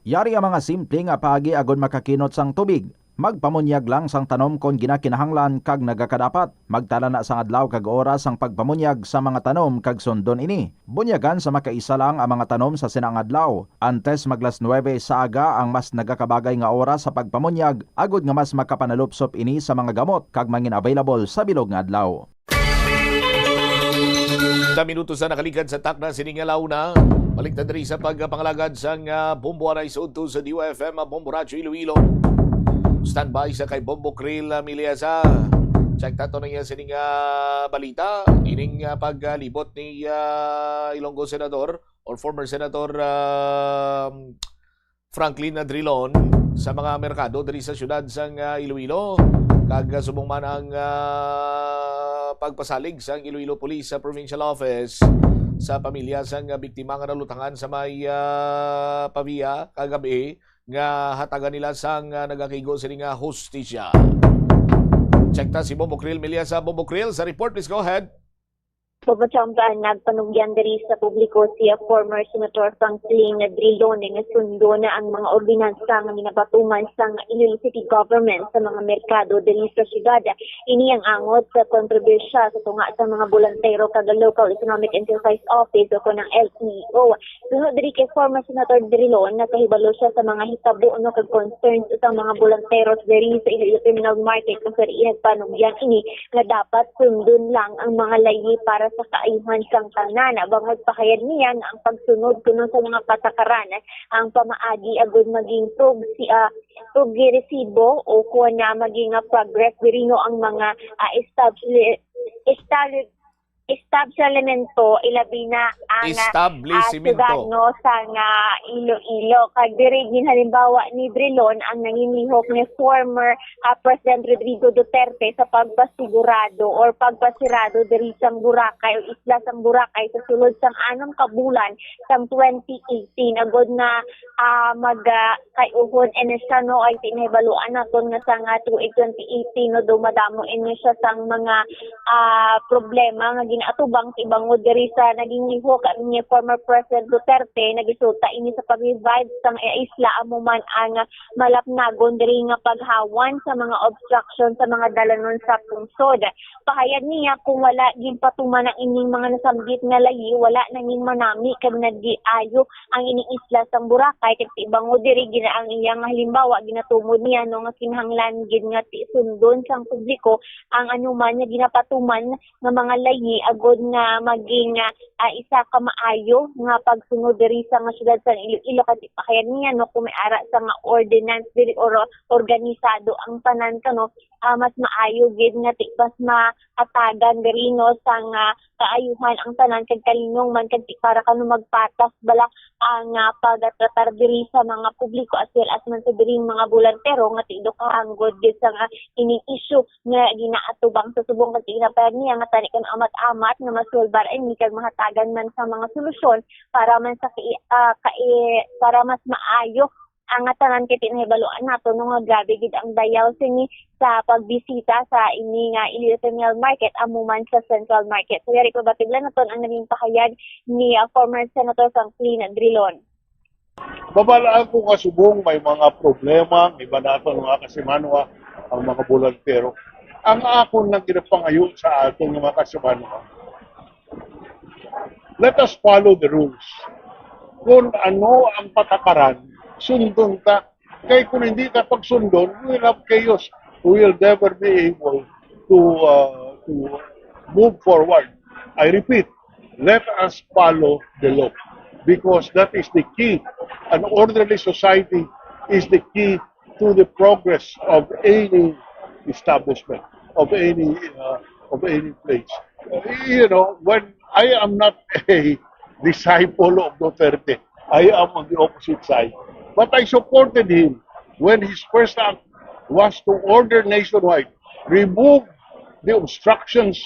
Yari ang mga simple nga paagi agod makakinot sang tubig. Magpamunyag lang sang tanom kon ginakinahanglan kag nagakadapat. Magtala na sang adlaw kag oras sang pagpamunyag sa mga tanom kag sundon ini. Bunyagan sa makaisa lang ang mga tanom sa sina nga adlaw. Antes maglas nuwebe sa aga ang mas nagakabagay nga oras sa pagpamunyag, agod nga mas makapanalupsop ini sa mga gamot kag mangin available sa bilog nga adlaw. Sa minuto sa nakaligad sa takna sini nga launa, balik ta diri sa pagpangalagad sang, ah, Bombo Anay sa udto sa D U F M, ah, Bombo Radyo Iloilo. Standby sa kay Bombo Krill, ah, Miliasa. Check ta to na iya sini nga balita. Ining, ah, paglibot ni, ah, Ilonggo Senador or former Senator, ah, Franklin Drilon sa mga merkado diri sa siyudad sang, ah, Iloilo, kag, ah, subong man ang, ah, pagpasalig sang Iloilo Police sa Provincial Office sa pamilya sang, ah, biktima nga nalutangan sa may, ah, Pavia kagab-i nga hatagan nila sang, ah, nagakigo sini nga hustisya. Check ta si Bombo Krill Miliasa. Bombo Krill, sa report, please go ahead. Pagpatsambahan, nagpanugyan diri sa publiko si former Senator Franklin Drilon nga sundon ang mga ordinansa nga ginapatuman sang Iloilo City Government sa mga merkado diri sa siyudad. Ini ang angot sa kontrobersya sa tunga sa mga bolantero kag Local Economic Enterprise Office o kon ang L E O. Suno diri kay former Senator Drilon, nakahibalo siya sa mga hitabo, no, kag concerns sa mga bolantero diri sa Iloilo Terminal Market, kung sa diin nagpanugyan ini nga dapat sundon lang ang mga layi para sa kaayuhan sang tanan. Bangod pahayag niya nga ang pagsunod kuno sa mga patakaran ang pamaagi agud maging prog-, si, ah, progresibo o kon na maging, ah, progress diri, no, ang mga, ah, establi-, establi-, establismento, ilabi na ang, ah, Establisimento. Siyudad, no, sa nga Iloilo. Kag diri ginhalimbawa ni Drilon ang nanginlihok ni former, ah, President Rodrigo Duterte sa pagpasigurado or pagpasirado diri sang Boracay o isla sang Boracay sa sulod sang anom ka bulan sang twenty eighteen, agod nga, ah, mag, ah, kay uhon ini siya, no, ay tinahibaluan naton nga sa nga tuig twenty eighteen, no, dumadamo ini siya sang mga, ah, problema nga ginaatubang sa ibangod diri sa naging lihok ni former President Duterte. Nagresulta ini sa pag-revive sang isla, amo man ang malapnagon diri nga paghawan sa mga obstruction sa mga dalanon sa pungsod. Pahayag niya, kung wala ginpatuman ang ining mga nasambit nga layi, wala na ning manami kag nagdiayo ang ining isla sang Boracay, kag sa ibangod diri gina-, ang iya nga halimbawa ginatumod niya, no, nga kinahanglan gid nga ti-, sundon sang publiko ang anuman nga ginapatuman nga mga layi agud nga maging, ah, ah, isa ka maayo nga pagsunod diri sa nga siyudad sa Iloilo, kag pahayag niya, no, kung may ara sa nga ordinance diri or organisado ang tanan, kano, ah, mas maayo gid nga ti-, mas maatagan diri, no, sang, ah, kaayuhan ang tanan kag kalinong man kag ti-, para kano magpatas bala ang, ah, pagtratar diri sa mga publiko as well as man sa diri mga bolantero nga ti-, edukahan gud gid sa nga ining issue nga ginaatubang sa subong kag ginapayag niya nga tani kano amat-amat nga masulbar ini kag mahatagan man sa mga solusyon para man sa ki-, ah, kai-, para mas maayo ang nga tanan kay tinahibaluan nato, no, nga grabe gid ang dayaw sini sa pagbisita sa ini nga Iloilo Terminal Market, amo man sa Central Market. So, yari, pabatid lang naton ang naging pahayag ni, ah, former Senator Franklin Drilon. Babalaan ko nga subong may mga problema ang iba naton mga kasimanwa, ang mga bolantero. Ang akon lang ginapangayo sa aton nga mga kasimanwa, let us follow the rules. Kung ano ang patakaran, sundon ta. Kay kung hindi ta pagsundon, we will have chaos. We will never be able to, uh, to move forward. I repeat, let us follow the law, because that is the key. An orderly society is the key to the progress of any establishment, of any, uh, of any place. Uh, you know, when I am not a disciple of Duterte, I am on the opposite side. But I supported him when his first act was to order nationwide, remove the obstructions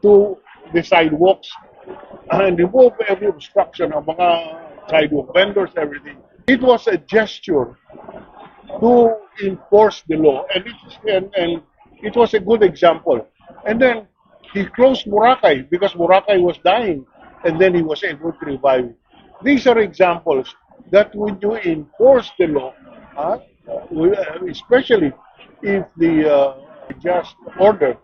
to the sidewalks, and remove every obstruction of mga sidewalk vendors, everything. It was a gesture to enforce the law, and it, and, and it was a good example. And then he closed Boracay because Boracay was dying, and then he was able to revive it. These are examples that when you enforce the law, huh, we, uh, especially if the, uh, just order,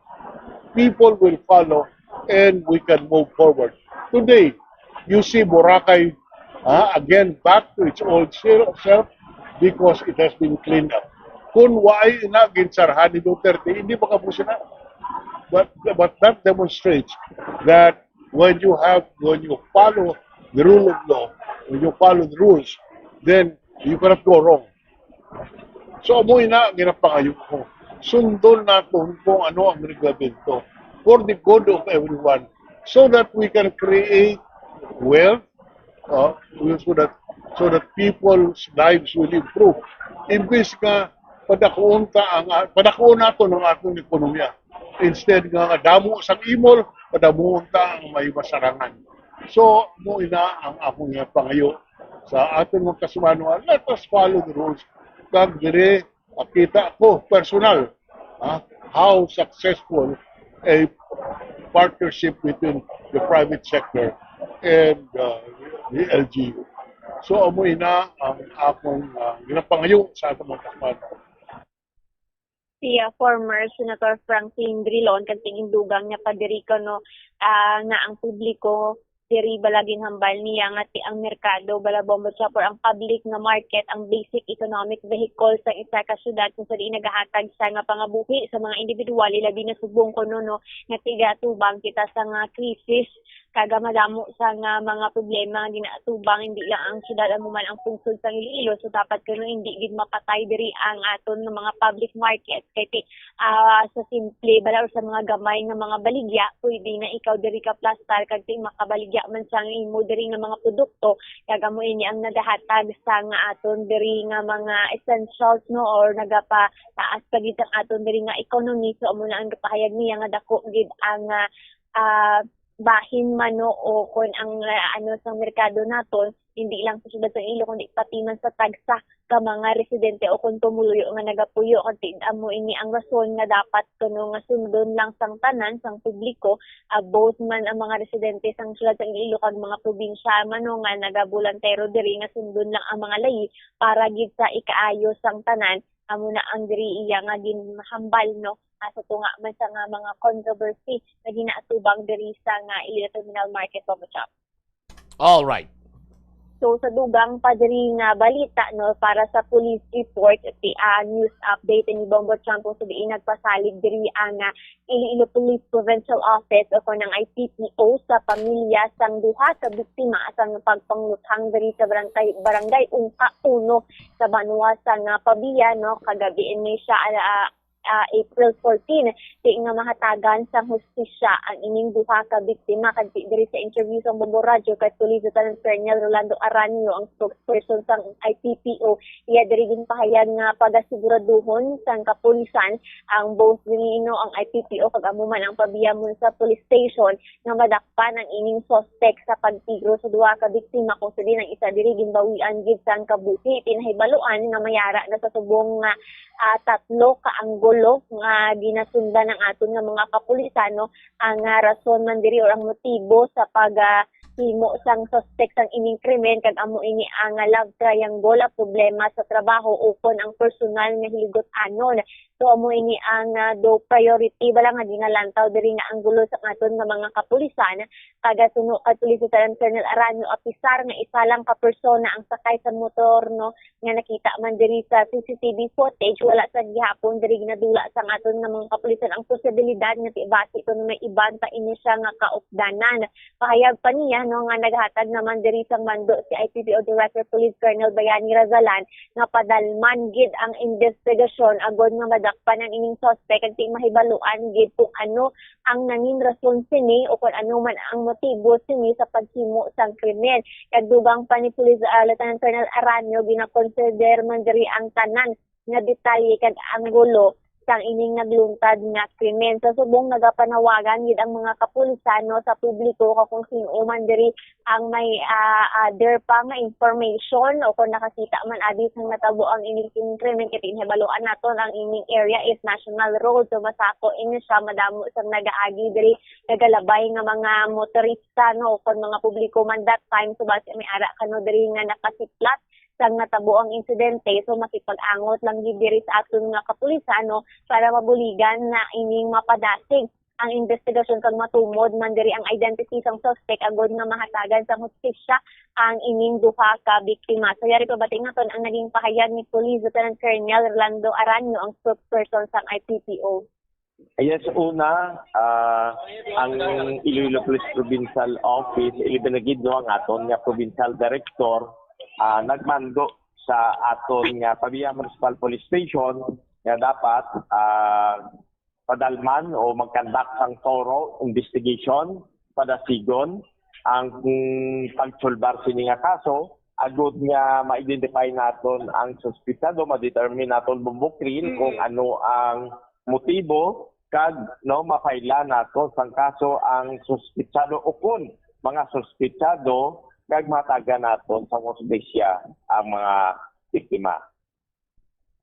people will follow and we can move forward. Today, you see Boracay, uh, again back to its old se-, self because it has been cleaned up. Kung waay na ginsarhan ni Duterte, hindi makabusa na. But, but that demonstrates that when you have, when you follow the rule of law, when you follow the rules, then you cannot go wrong. So, amo ina ang ginapangayo ko. Sundon naton kung ano ang reglamento for the good of everyone, so that we can create wealth, uh, so that, so that people's lives will improve. Imbis nga padakuon ta ang, padakuon naton ang atong ekonomiya. Instead nga, nga damo sang imol, padamuon ta ang may masarangan. So, mo ina ang akong pangayo sa aton mga kasumano. Let us follow the rules. Kag dire, makita ko personal, ha, how successful a partnership between the private sector and, uh, the L G U. So, amo ina ang akong, uh, ginapangayo sa atong mga kasumano. Si, ah, former Senator Franklin Drilon, kag tingin dugang niya pa diri kuno, ah, nga ang publiko diri bala ginhambal niya nga ti ang merkado bala, Bombo Chop, or ang public nga market ang basic economic vehicle sa isa ka syudad kung sa diin nagahatag sa nga pangabuhi sa mga individual, ilabi na subong kuno, no, nga tigatubang kita sa nga krisis, kag madamo sa nga mga problema nga ginaatubang, hindi lang ang syudad amo man ang pungsod sang Iloilo. So dapat kuno hindi gid mapatay diri ang aton nga mga public market, kay ti, ah, sa simple bala or sa mga gamay nga mga baligya, pwede na ikaw diri ka plastar kag ti makabaligya man sang imo diri nga mga produkto, kag amo ini ang nagahatag sa nga aton diri nga mga essentials, no, or nagapataas pa gid ang aton diri nga economy. So amo na ang gapahayag niya nga dako gid ang, ah, ah, bahin man, no, o kon ang, ah, ano, sang merkado naton, hindi lang sa syudad sang Iloilo, kundi pati man sa tagsa ka mga residente o kon pumuluyo nga nagapuyo. Kag ti-, amo ini ang rason nga dapat kuno nga sundon lang sang tanan, sang publiko, ah, both man ang mga residente sang syudad sang Iloilo kag mga probinsya man, no, nga nagabulantero diri, nga sundon lang ang mga layi para gid sa ikaayo sang tanan. Amo na ang diri iya nga ginhambal, no, ah, sa tunga man sa nga mga controversy nga ginaatubang diri sa nga Iloilo Terminal Market, Bombo Chop. All right. So, sa dugang pa diri nga balita, no, para sa police report, ti, ah, news update ni Bombo Chop, kung sa diin nagpasalig diri ang, ah, Iloilo Police Provincial Office o kon ang I P P O sa pamilya sang duha ka biktima sang pagpangluthang diri sa barangay, Barangay Ungka Uno sa banwa sang, ah, Pavia, no, kagabi ini siya, ah, ah, April fourteen, ti nga mahatagan sang hustisya ang ining duha ka biktima. Kag ti diri sa interview sang Bombo Radyo kay Police Lieutenant Colonel Rolando Aranio, ang spokesperson sang I P P O, iya diri ginpahayag nga pagasiguraduhon sang kapulisan ang both diri, no, ang I P P O kag amo man ang Pavia Municipal Police Station nga madakpan ang ining suspek sa pagtigro sa duha ka biktima, kung sa diin ang isa diri ginbawian gid sang kabuhi. Ti nahibaluan nga may ara na sa subong nga, ah, tatlo ka anggulo nga ginasundan ang aton nga mga kapulisan, no, ang, ah, rason man diri or ang motibo sa pag, ah, paghimo sang suspek sang ining krimen, kag amo ini ang, ah, love triangle, ang problema sa trabaho ukon ang personal nga hilig-anon. So, amo ini ang, ah, do priority bala nga ginalantaw diri nga anggulo sa aton nga mga kapulisan. Kag suno kay Police Lieutenant Colonel Aranio, apisar nga isa lang ka persona ang sakay sa motor, no, nga nakita man diri sa C C T V footage, wala sa gihapon diri ginadula sang aton nga mga kapulisan ang posibilidad nga ti-, basi kuno may iban pa ini siya nga kaupdanan. Pahayag pa niya, no, nga naghatag naman diri sang mando si I P P O Director Police Colonel Bayani Razalan nga padalman gid ang investigasyon agod nga madakpan ang ining suspek kag ti mahibaluan gid kung ano ang nangin rason sini o kung ano man ang motibo sini sa paghimo sang krimen. Kag dugang pa ni Police, ah, Lieutenant Colonel Aranio, ginakonsider man diri ang tanan nga detalye kag anggulo sang ining nagluntad nga krimen. Sa subong, nagapanawagan gid ang mga kapulisan, no, sa publiko kag kung sin-o man diri ang may, ah, other pa nga information o kung nakakita man abi sang natabo ang ining krimen, kay ti nahibaluan naton ang ining area is national road, so masako ini siya, madamo sang nagaagi diri, nagalabay nga mga motorista, no, o kon mga publiko man that time, so basi may ara kano diri nga nakasiplat sang natabo ang insidente. So, makipag-angot lang gid diri sa aton nga kapulisan, no, para mabuligan na ining mapadasig ang investigasyon kag matumod man diri ang identity sang suspect agod nga mahatagan sang hustisya ang ining duha ka biktima. So, yari pabati naton ang naging pahayag ni Police Lieutenant Colonel Rolando Aranio, ang spokesperson sang I P P O. Yes, una, ah, ang Iloilo Police Provincial Office, ilabi na gid, no, ang aton nga provincial director, ah, nagmando sa aton nga Pavia Municipal Police Station nga dapat, ah, padalman o mag-conduct sang thorough investigation, padasigon ang, mm, pagsulbar sini nga kaso, agud nga ma-identify naton ang suspitsado, ma-determine naton, Bombo Krill, Mm. kung ano ang motibo, kag, no, ma-file naton sang kaso ang suspitsado o kun mga suspitsado, kag mahatagan naton sa hustisya ang mga biktima.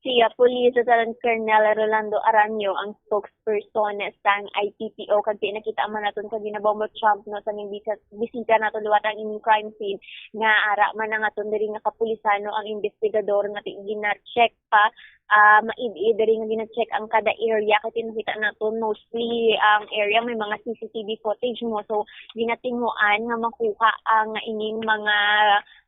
Si, ah, Police Lieutenant Colonel Rolando Aranio ang spokesperson sang I P P O, kag pinakita man naton sa ginabombo Trump, no, sa ning bisa-, bisita nato liwat ang ining crime scene, nga ara man ang aton diri nga kapulisan, no, ang investigador nga ti-, gina-check pa, ah, maid-id diri nga gina-check ang kada area, kay pinakita naton mostly ang area may mga C C T V footage mo, so ginatinguan nga makuha ang ining mga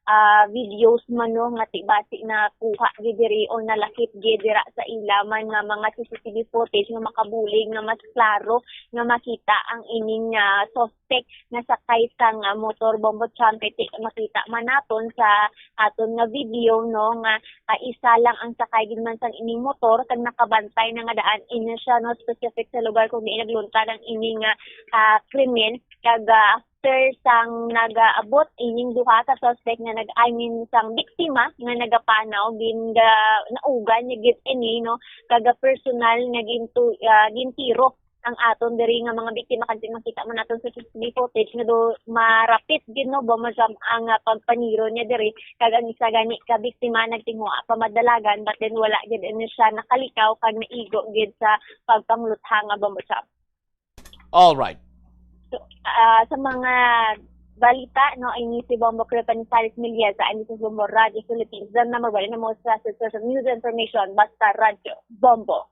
ah, videos man, no, nga ti-, basi nakuha gid diri o nalakip gid dira sa ila man nga mga C C T V footage nga makabulig nga mas klaro nga makita ang ining, ah, suspect nga sakay sang, ah, motor Bombo Champ. Kay ti-, makita man naton sa aton nga video, no, nga, ah, isa lang ang sakay gid man sang ining motor kag nakabantay na nga daan ini siya, no, specific sa lugar kung diin nagluntad ang ining, ah, ah, krimen. Kag, ah, after sang nagaabot ining duha ka suspect nga nag-, I mean, sang biktima nga nagapanaw, gin-, ga-, naugan niya gid ini, no, kag personal nga gintu-, ah, gintiro ang aton diri nga mga biktima, kag makita man naton sa C C T V footage nga do, marapit gid, no, Bombo Champ, ang, ah, pagpaniro niya diri, kag ang isa gani ka biktima nagtinguha pa madalagan, but then wala gid ini siya nakalikaw kag naigo gid sa pagpangluthang nga Bombo Champ. All right. So, ah, sa mga balita, no, ini si Bombo Crew Panizales Miliesa, and this is Bombo Radio Philippines, the number one, mo sa social news information, basta Radyo Bombo.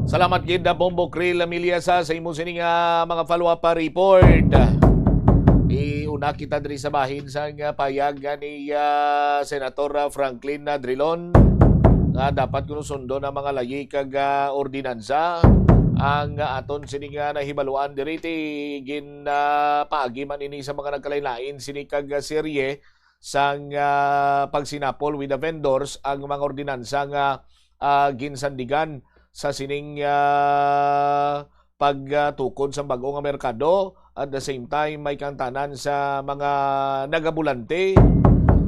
Salamat gid, ah, Bombo Krill Miliesa, sa imo sining, ah, mga follow-up, ah, report. Iuna kita diri sa bahin sa, ah, payag, ah, ni, ah, Senator, ah, Franklin, ah, Drilon, nga dapat kuno sundon ang mga layi kag, ah, ordinansa. Ang, ah, aton sini nga nahibaluan diri, ti gin, ah, paagi man ini sa mga nagkalain-lain sini kag, ah, serye sang, ah, pagsinapol with the vendors, ang mga ordinansa nga, ah, ginsandigan sa sining, ah, pagtukod sa bag-o nga merkado. At the same time, may kangtanan sa mga nagabulante.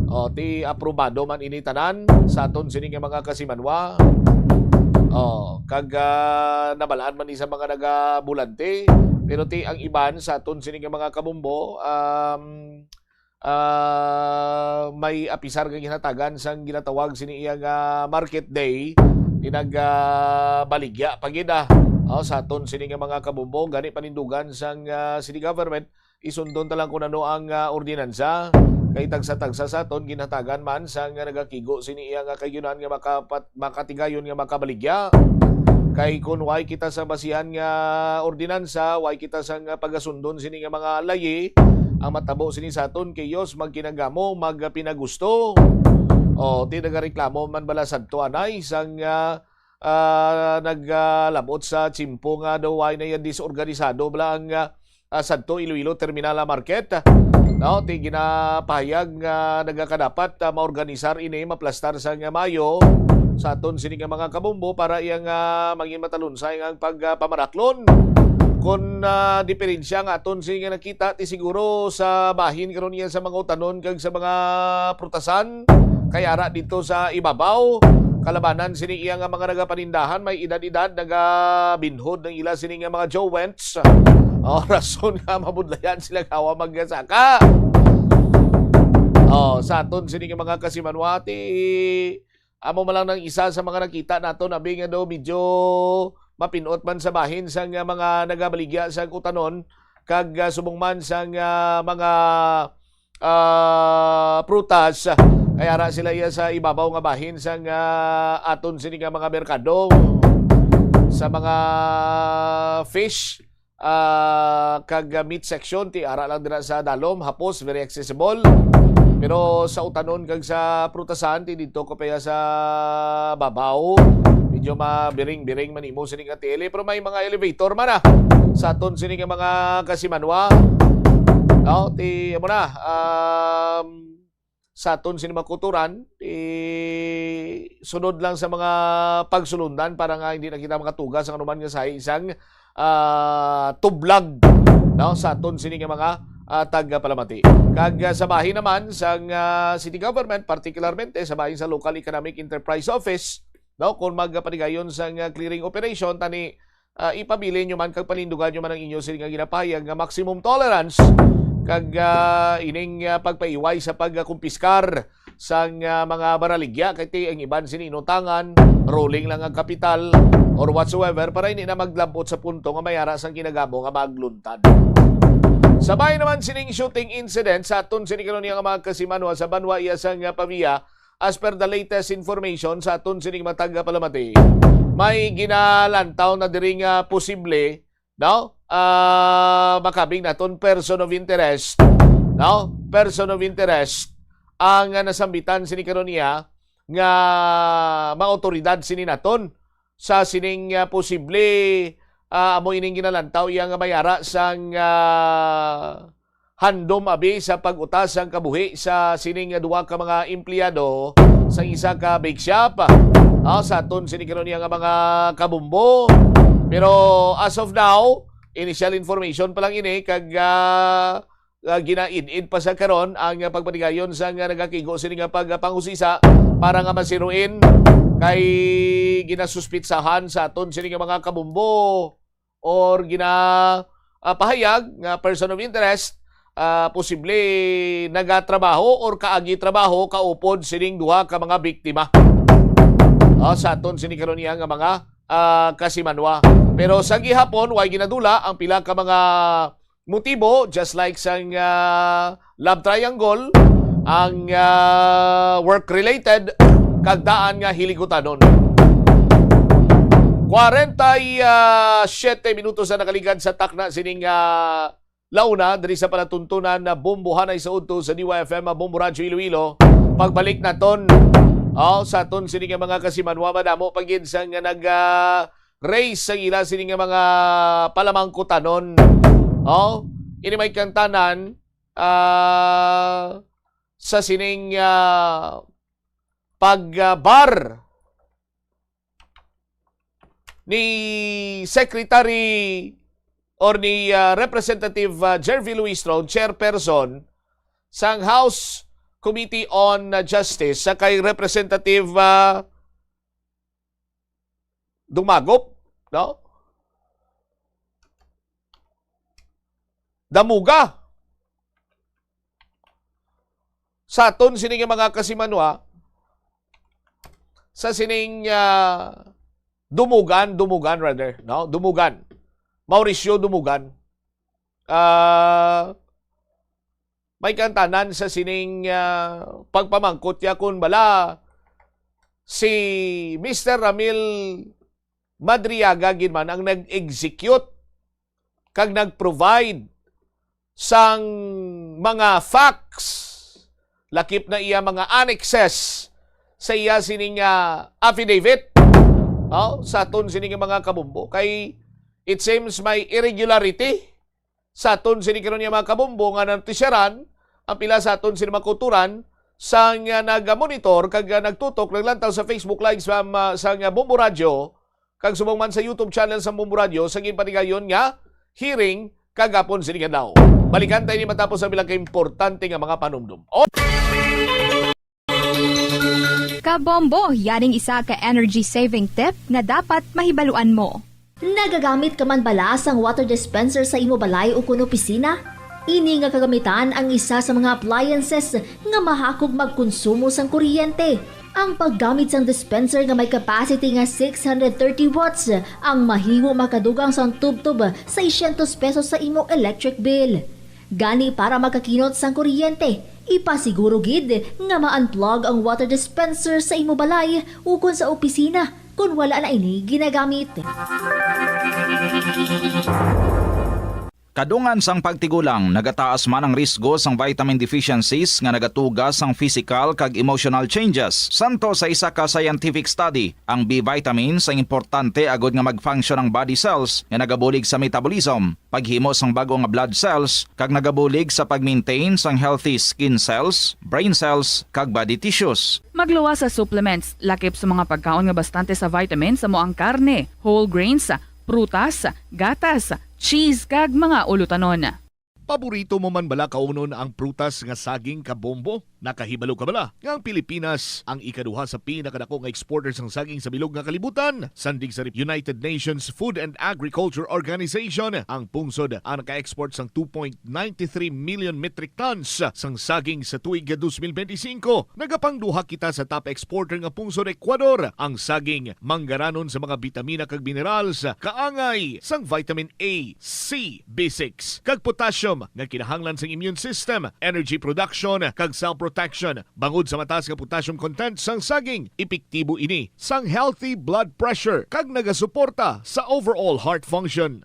O, ti aprobado man ini tanan sa aton sini nga mga kasimanwa. O, kag, ah, nabalaan man ni sa mga nagabulante. Pero ti ang iban sa aton sini nga mga kabombo, um, ah, may apisar nga ginhatagan sang ginatawag sini iya nga market day, ti nag, ah, baligya pa gid, ah. O, sa aton sini nga mga kabombo, gani panindugan sang, ah, city government Isundon ta lang kung ano ang, ah, ordinansa. Kay tagsa-tagsa sa aton ginhatagan man sang nagakigo sini iya nga kayunan nga makapat-, makatigayon nga makabaligya. Kay kun way kita sa basihan nga ordinansa, way kita sang pagasundon sini nga mga layi, ang matabo sini sa aton, chaos, magkinagamo, magpinagusto. O, ti nagareklamo man bala sadto anay sang, ah, ah, nag, ah, labot sa tiyempo nga daw way na yan disorganisado bala ang, ah, ah, sadto Iloilo Terminal Market. No, ti ginapahayag nga nagakadapat, ah, maorganisar ini, maplastar sa nga Mayo sa aton sini nga mga kabombo para iya nga mangin matalunsay nga pag, ah, pamaraklon. Kon, ah, diferensya nga aton sini nga nakita, ti siguro sa bahin karon iya sa mga utanon kag sa mga prutasan, kay ara dito sa ibabaw, kalabanan sini iya nga mga nagapanindahan, may edad-edad, nagabinhod ng ila sini nga mga jowents. O, rason nga mabudlayan sila gawa magsaka. O, sa aton sini nga mga kasimanwati, amo man lang nang isa sa mga nakita naton, abi nga daw medyo mapinot man sa bahin sang, ah, mga nagabaligya sa utanon, kag, ah, subong man sang, ah, mga, ah, prutas, kay ara sila iya sa ibabaw nga bahin sang, ah, aton sini nga mga merkado, sa mga fish, ah, kag, ah, meat section, ti ara lang dira sa dalom, hapos, very accessible. Pero sa utanon kag sa prutasan, ti didto ko pa iya sa babaw. Medyo mabiring-biring man imo sini nga tiil, pero may mga elevator man, ah, sa aton sini nga mga kasimanwa. No, ti, amo na, um, sa aton sini mga kulturan, eh, sunod lang sa mga pagsulundan para nga hindi na kita makatuga sa anuman nga sahi sang, ah, tublag, no, sa aton sini nga mga, ah, tagapalamati. Kag, ah, sa bahin naman sang, ah, city government, particularmente sa bahin sa Local Economic Enterprise Office, no, kung magpatigayon sang, ah, clearing operation, tani, ah, ipabilin nyo man kag panindugan nyo man ang inyo sini nga ginapahayag nga maximum tolerance kag, ah, ining, ah, pagpaiway sa pagkumpiskar sang, ah, mga baraligya, kay ti ang iban sini inutangan, rolling lang ang kapital or whatsoever, para hindi na maglabot sa punto nga may ara sang kinagamo nga magluntad. Sabay naman sining shooting incident sa aton sini karon nga mga kasimanwa sa banwa iya sang, ah, Pavia, as per the latest information sa aton sining matag palamati, may ginalantaw na diri nga posible, no? Ah, makabig naton person of interest, no? Person of interest ang, ah, nasambitan sini karon niya nga mga awtoridad sini naton sa sining, ah, posible, ah, amo ining ginalantaw iya nga may ara sang, ah, handom abi sa pag-utas sang kabuhi sa sining duha ka mga empleyado sa isa ka bake shop, ah, sa aton sini karon niya nga mga kabumbo. Pero as of now, initial information pa lang ini kag, ah, ah, ginaid-id pa sa karon ang, ah, pagpatigayon sa nga nagakigo sini nga pagpangusisa para nga masiruin kay ginasuspitsahan sa aton sini nga mga kabumbo or gina, ah, pahayag nga person of interest, ah, posible nagatrabaho or kaagi trabaho kaupod sining duha ka mga biktima. Ah, sa aton sini karon niya nga mga, ah, kasimanwa. Pero sa gihapon, way ginadula ang pila ka mga motibo, just like sang, ah, love triangle, ang, ah, work-related, kag daan nga hiligutanon. Kwarenta y siete minutos na nakaligad sa takna sining, ah, launa diri sa palatuntunan na Bombohanay sa udto sa D Y F M, Bombo Radyo Iloilo. Pagbalik naton, oh, sa aton sini nga mga kasimanwa, madamo pa gid sang nag, ah, raise sang ila sini nga mga palamangkutanon. Oh, ini may kangtanan, ah, sa sining, ah, pag, ah, bar ni Secretary or ni, ah, Representative, ah, Jervie Luistro, chairperson sang House Committee on, ah, Justice, sa kay Representative, ah, Dumagop, no? Damuga. Sa aton sini nga mga kasimanwa, sa sining, ah, Dumugan, Dumugan rather, no? Dumugan. Mauricio Dumugan. Ah, may kantanan sa sining, ah, pagpamangkot niya kung bala si Mister Ramil Madriaga gid man ang nag-execute kag nag-provide sang mga facts, lakip na iya mga annexes sa iya sining, ah, affidavit. Oh, sa aton sining mga kabombo, kay it seems may irregularity sa aton sini karon nga mga kabombo nga natisyaran ang pila sa aton sini mga kauturan sang, ah, nag-monitor kag, ah, nagtutok, naglantaw sa Facebook Live sa, ah, sang, ah, Bombo Radyo kag subong man sa YouTube channel sa Bombo Radyo sa ginpatigayon nga hearing kagapon sini adlaw. Balikan tayo ni matapos ang bilang kaimportante nga mga panumdum. O- Kabombo, yaring isa ka energy saving tip nga dapat mahibaluan mo. Nagagamit ka man bala sang water dispenser sa imo balay ukon opisina? Ini nga kagamitan ang isa sa mga appliances nga mahakog magkonsumo sang kuryente. Ang paggamit sang dispenser nga may capacity nga six hundred thirty watts ang mahimo makadugang sang tubtob seiscientos pesos sa imo electric bill. Gani, para makakinot sang kuryente, ipasiguro gid nga ma-unplug ang water dispenser sa imo balay ukon sa opisina kon wala na ini ginagamit. Kadungan sang pagtigulang, nagataas man ang risgo sang vitamin deficiencies nga nagatuga sang physical kag emotional changes. Santo sa isa ka scientific study, ang B vitamins ang importante agod nga mag-function ang body cells nga nagabulig sa metabolism, paghimo sang bag-o nga blood cells, kag nagabulig sa pag-maintain sang healthy skin cells, brain cells, kag body tissues. Magluwas sa supplements, lakip sa mga pagkaon nga bastante sa vitamins amo ang karne, whole grains, prutas, gatas, cheese, kag mga ulutanon. Paborito mo man bala kaunon ang prutas nga saging, kabombo? Nakahibalo ka bala nga ang Pilipinas ang ikaduha sa pinakadako nga exporter sang saging sa bilog nga kalibutan? Sandig sa United Nations Food and Agriculture Organization, ang pungsod ang naka-export sang two point nine three million metric tons sang saging sa tuig two thousand twenty-five. Nagapangduha kita sa top exporter nga pungsod, Ecuador. Ang saging manggaranon sa mga bitamina kag minerals, kaangay sang vitamin A, C, B six, kag potassium nga kinahanglan sang immune system, energy production, kag cell protection. Bangod sa mataas nga potassium content sang saging, epektibo ini sang healthy blood pressure kag nagasuporta sa overall heart function.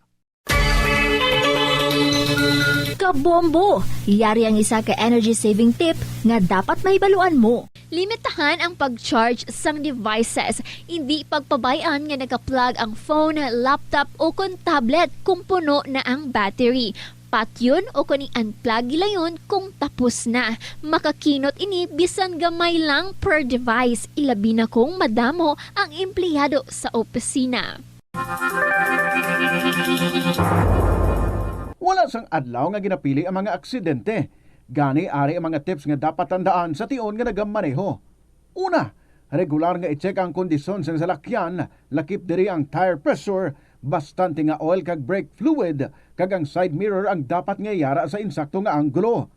Kabombo! Yari ang isa ka energy saving tip nga dapat mahibaluan mo. Limitahan ang pag-charge sang devices. Indi pagpabay-an nga naka-plug ang phone, laptop, o kon tablet kung puno na ang battery. Patyon o kon i-unplug gilayon kung tapos na. Makakinot ini bisan gamay lang per device, ilabi na kung madamo ang empleyado sa opisina. Wala sang adlaw nga ginapili ang mga aksidente. Gani, ari ang mga tips nga dapat tandaan sa tion nga nagamaneho. Una, regular nga i-check ang kondisyon sang salakyan, lakip diri ang tire pressure, bastante nga oil kag brake fluid, kag ang side mirror ang dapat nga yara sa insakto nga anggulo.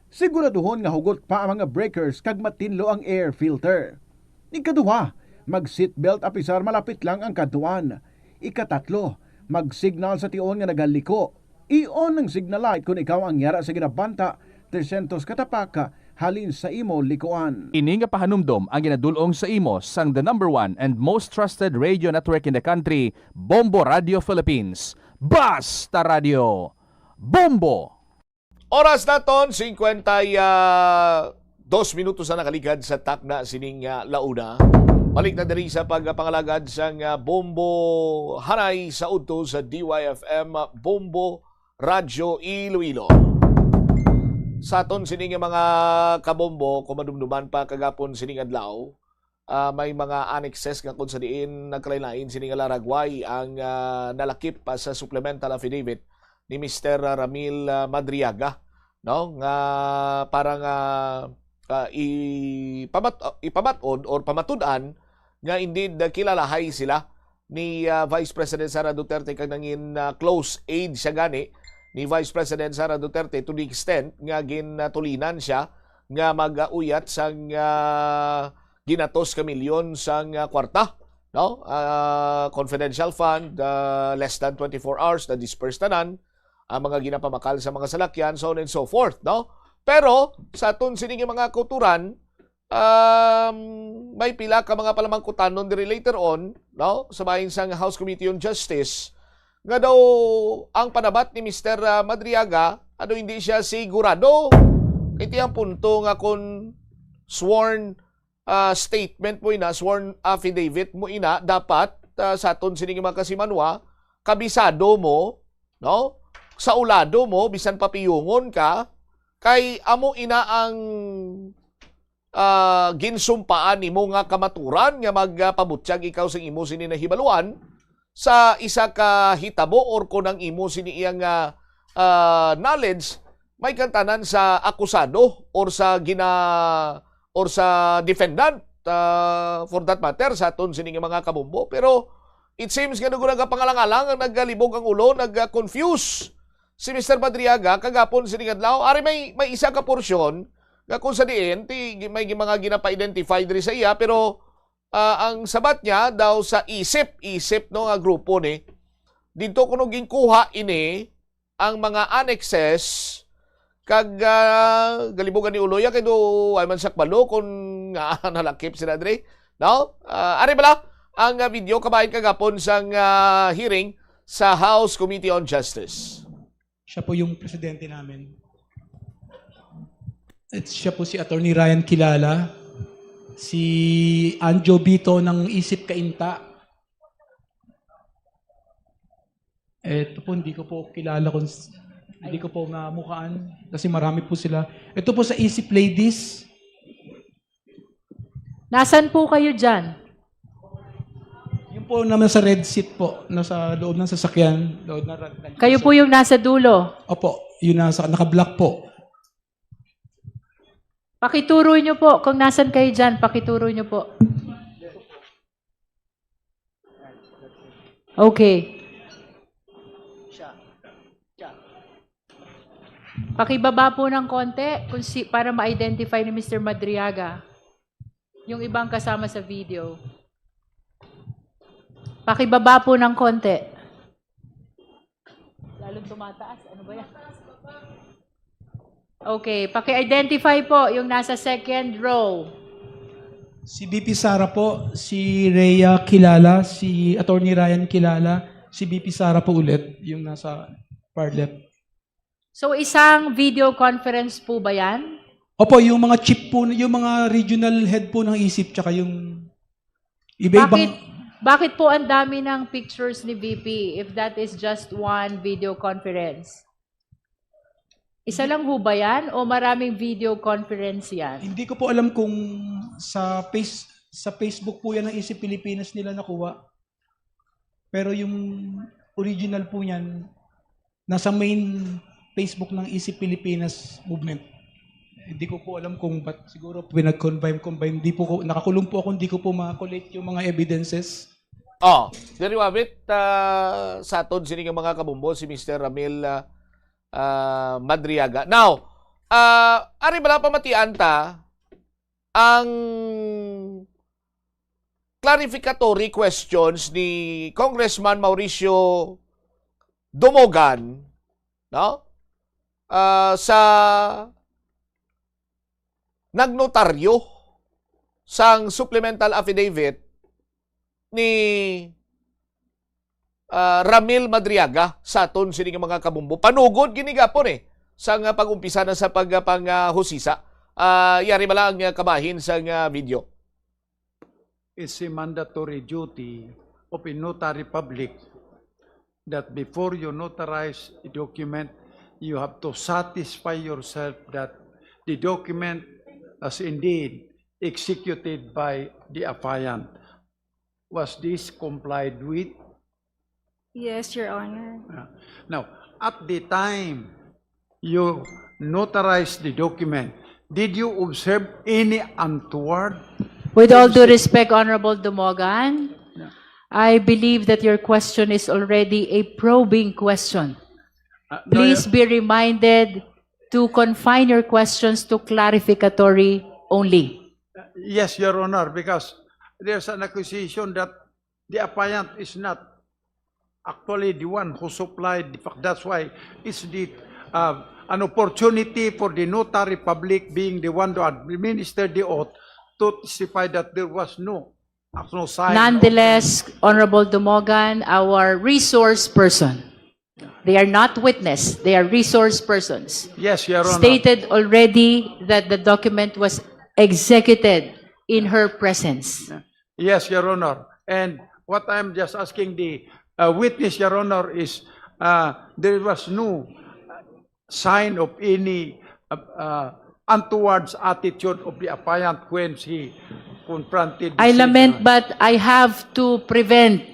Siguraduhon nga hugot pa ang mga breakers kag matinlo ang air filter. Ikaduha, mag-seatbelt apisar malapit lang ang kadtuan. Ikatatlo, mag-signal sa tion nga nagaliko. I-on ang signal light kon ikaw ang yara sa ginabanta tresyentos ka tapak halin sa imo likuan. Ini nga pahanumdom ang ginadul-ong sa imo sang the number one and most trusted radio network in the country, Bombo Radio Philippines. Basta Radio! Bombo! Oras naton, singkwenta y dos minutos na nakaligad sa takna sining, ah, launa. Balik na diri sa pagpangalagad sang, ah, Bombo Hanay sa udto sa D Y F M, ah, Bombo Radyo Iloilo. Sa aton sining mga kabombo, kung madumduman pa kagapon sining adlaw, ah, may mga annexes nga kung sa diin nagkalain-lain sini nga laragway ang, ah, nalakip pa sa supplemental affidavit ni Mister Ramil, ah, Madriaga, no, nga para nga, ah, ipamat-, ah, ipamat-on or pamatud-an nga indeed, ah, kilalahay sila ni, ah, Vice President Sara Duterte kag nangin, ah, close aide siya gani ni Vice President Sara Duterte to the extent nga ginatulinan siya nga mag-uyat sang, ah, ginatos ka milyon sang, ah, kwarta, no? Ah, confidential fund, ah, less than twenty-four hours na disperse tanan, ang mga ginapamakal sa mga salakyan, so on and so forth, no? Pero sa aton sini nga mga kauturan, um, may pila ka mga palamangkutanon diri later on, no, sa bahin sang House Committee on Justice, nga daw ang panabat ni Mister, ah, Madriaga, ano, hindi siya sigurado. Iti ang punto nga kung sworn, ah, statement mo ina, sworn affidavit mo ina, dapat, ah, sa aton sini nga mga kasimanwa, kabisado mo, no? Sa ulado mo, bisan papiyungon ka, kay amo ina ang, ah, ginsumpaan nimo nga kamaturan nga magpabutyag ikaw sing imo sini nahibaluan sa isa ka hitabo or kon ang imo sini iyang, ah, ah, knowledge may kantanan sa akusado or sa gina-, or sa defendant, ah, for that matter, sa aton sini nga mga kabombo. Pero it seems nga nagpangalang-alang ang nagalibog ang ulo, nag-confuse si Mister Madriaga kagapon sini nga adlaw. Ari may, may isa ka porsyon nga kung sa diin, ti, may mga ginapa-identify diri sa iya, pero, ah, ang sabat niya daw sa isip, isip, no, nga grupo ni, didto kuno ginkuha ini ang mga annexes kag, ah, galibugan ni Uloya kay do ay man sakbalo kung nga nalakip sila diri, no? Ah, ari bala ang, ah, video kabahin kagapon sang, ah, hearing sa House Committee on Justice. Siya po yung presidente namin. At siya po si Attorney Ryan Kilala, si Anjo Bito ng Isip Kainta. Ito po, hindi ko po kilala kung s-, hindi ko po mamukaan kasi marami po sila. Ito po sa Isip Ladies. Nasaan po kayo dyan? Yung po naman sa red seat po, nasa loob ng sasakyan, loob ng red. Kayo po yung nasa dulo? Opo, yun nasa, naka-black po. Pakituro nyo po kung nasan kayo dyan. Pakituro nyo po. Okay. Pakibaba po ng konti kung si, para ma-identify ni Mister Madriaga yung ibang kasama sa video. Pakibaba po ng konti. Lalong tumataas. Ano ba yan? Okay, paki-identify po yung nasa second row. Si V P Sara po, si Rhea Kilala, si Attorney Ryan Kilala, si V P Sara po ulit, yung nasa far left. So, isang video conference po ba yan? Opo, yung mga chief po, yung mga regional head po ng isip, tsaka yung iba-ibang. Bakit, bakit po ang dami ng pictures ni V P if that is just one video conference? Isa lang ho ba yan o maraming video conference yan? Hindi ko po alam kung sa face-, sa Facebook po yan ng Isip Pilipinas nila nakuha. Pero yung original po niyan, nasa main Facebook ng Isip Pilipinas movement. Hindi ko po alam kung ba't siguro pinag-combine-combine. Hindi po ko, nakakulong po ako, hindi ko po ma-collate yung mga evidences. Oh, diri wabit, ah, sa aton sini nga mga kabombo, si Mister Ramil, ah, ah, Madriaga. Now, ah, ari bala pamatian ta ang clarificatory questions ni Congressman Mauricio Dumogan, no? Ah, sa nagnotaryo sang supplemental affidavit ni, ah, Ramil Madriaga sa aton sini nga mga kabombo. Panugod gini gapon, eh, sa nga pag-umpisa na sa pag-, pang, ah, husisa. Ah, yari bala ang, ah, kabahin sa nga video. It's a mandatory duty of a notary public that before you notarize a document, you have to satisfy yourself that the document as indeed executed by the affiant. Was this complied with? Yes, Your Honor. Ah, now, at the time you notarized the document, did you observe any untoward? With all due respect, Honorable Dumogan, Yeah. I believe that your question is already a probing question. Ah, no, Please Your be reminded to confine your questions to clarificatory only. Yes, Your Honor, because there's an accusation that the affiant is not actually the one who supplied the fact. That's why it's the, uh, an opportunity for the notary public, being the one to administer the oath, to testify that there was no, no sign of Nonetheless, Honorable Dumogan, our resource person, they are not witness, they are resource persons, Yes, Your Honor. stated already that the document was executed in her presence. Yes, Your Honor. And what I'm just asking the uh, witness, Your Honor, is uh, there was no sign of any uh, uh, untowards attitude of the affiant when she confronted the I lament, sister. But I have to prevent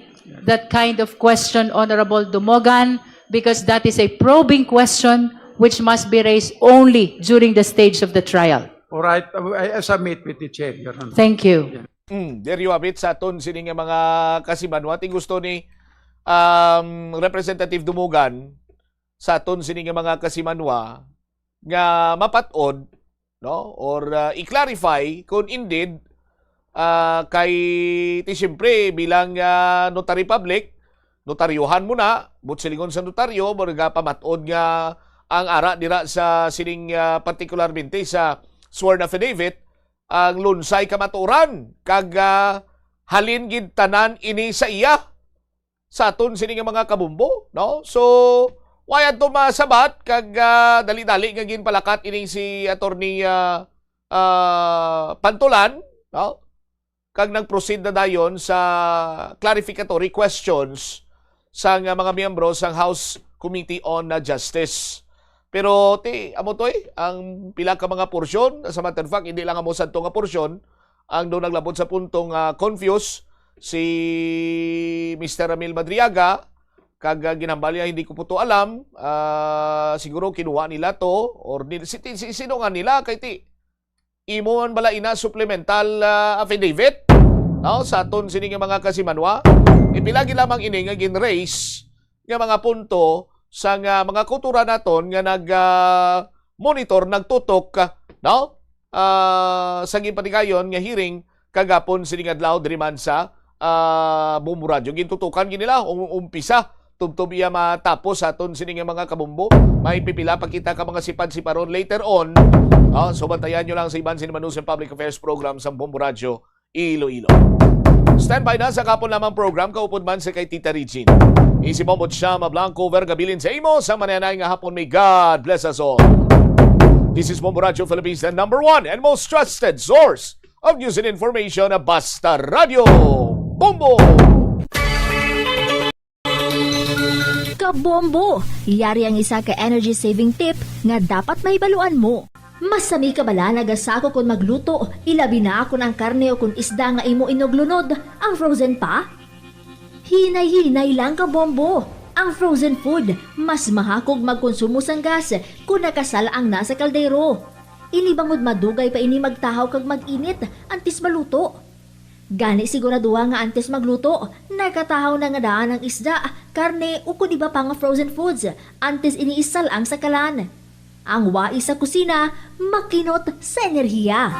that kind of question, Honorable Dumogan, because that is a probing question which must be raised only during the stage of the trial. All right, I, I submit with the chair, Your Honor. Thank you. Mm, there you have it, sa aton sini nga mga kasimanwa. Ti gusto ni, um, Representative Dumugan, sa aton sini nga mga kasimanwa, nga mapat-od, no? Or, uh, i-clarify kung indeed, uh, kay, ti siyempre, bilang, uh, notary public, notaryohan mo na, but silingon sa notaryo, mo nga pamat-od nga ang ara dira sa sining, uh, partikularmente sa sworn affidavit, ang lunsay kamatuoran, kag, ah, halin gid tanan ini sa iya, sa aton sini nga mga kabombo, no? So, way adto masabat, kag, ah, dali-dali nga ginpalakat ining si Attorney, ah, ah, Pantulan, no? Kag nag-proceed na dayon sa clarificatory questions sang, ah, mga miyembro sang House Committee on, ah, Justice. Pero ti, amo to eh, ang pila ka mga porsyon, as a matter of fact, hindi lang amo sadto nga porsyon ang doon naglabot sa punto nga confused si Mister Ramil Madriaga, kag, ah, ginhambal niya, "Hindi ko po to alam." Ah, siguro kinuha nila to, or ni-, si, si, sino nga nila, kay ti, imo man bala ina supplemental, ah, affidavit, no? Sa aton sini nga mga kasimanwa, ipilagi lamang ini nga gin-raise nga mga punto sa nga mga kautoran naton nga nag, ah, monitor, nagtutok, ah, no? Ah, sa ginpatigayon nga hearing kagapon sining adlaw diri man sa, ah, Bombo Radyo. Gintutukan gid nila, um-, umpisa tubtob iya matapos sa aton sini nga mga kabombo. May pipila pa kita ka mga sipad-siparon later on. Ah, so bantayan nyo lang sa iban sini Manus and Public Affairs Program sa Bombo Radyo Iloilo. Standby na sa kapon lamang program, kaupod man sa kay Tita Regine. Isi Bombo Chama Blanco, Vergabilin sa imo sa mananay nga hapon. May God bless us all. This is Bombo Radyo Philippines, the number one and most trusted source of news and information, Basta Radyo Bombo! Kabombo! Yari ang isa ka energy saving tip nga dapat mahibaluan mo. Masami ka bala nagasako kon magluto, ilabi na kon ang karne o kon isda nga imo inuglunod ang frozen pa? Hinay-hinay lang, kabombo! Ang frozen food mas mahakog magkonsumo sang gas kon nakasal-ang na sa kaldero. Ini bangod madugay pa ini magtahaw kag mag-init antes maluto. Gani, siguraduha nga antes magluto, nakatahaw na nga daan ang isda, karne, ukon iba pa nga frozen foods antes ini isal-ang sa kalan. Ang wais sa kusina, makinot sa enerhiya.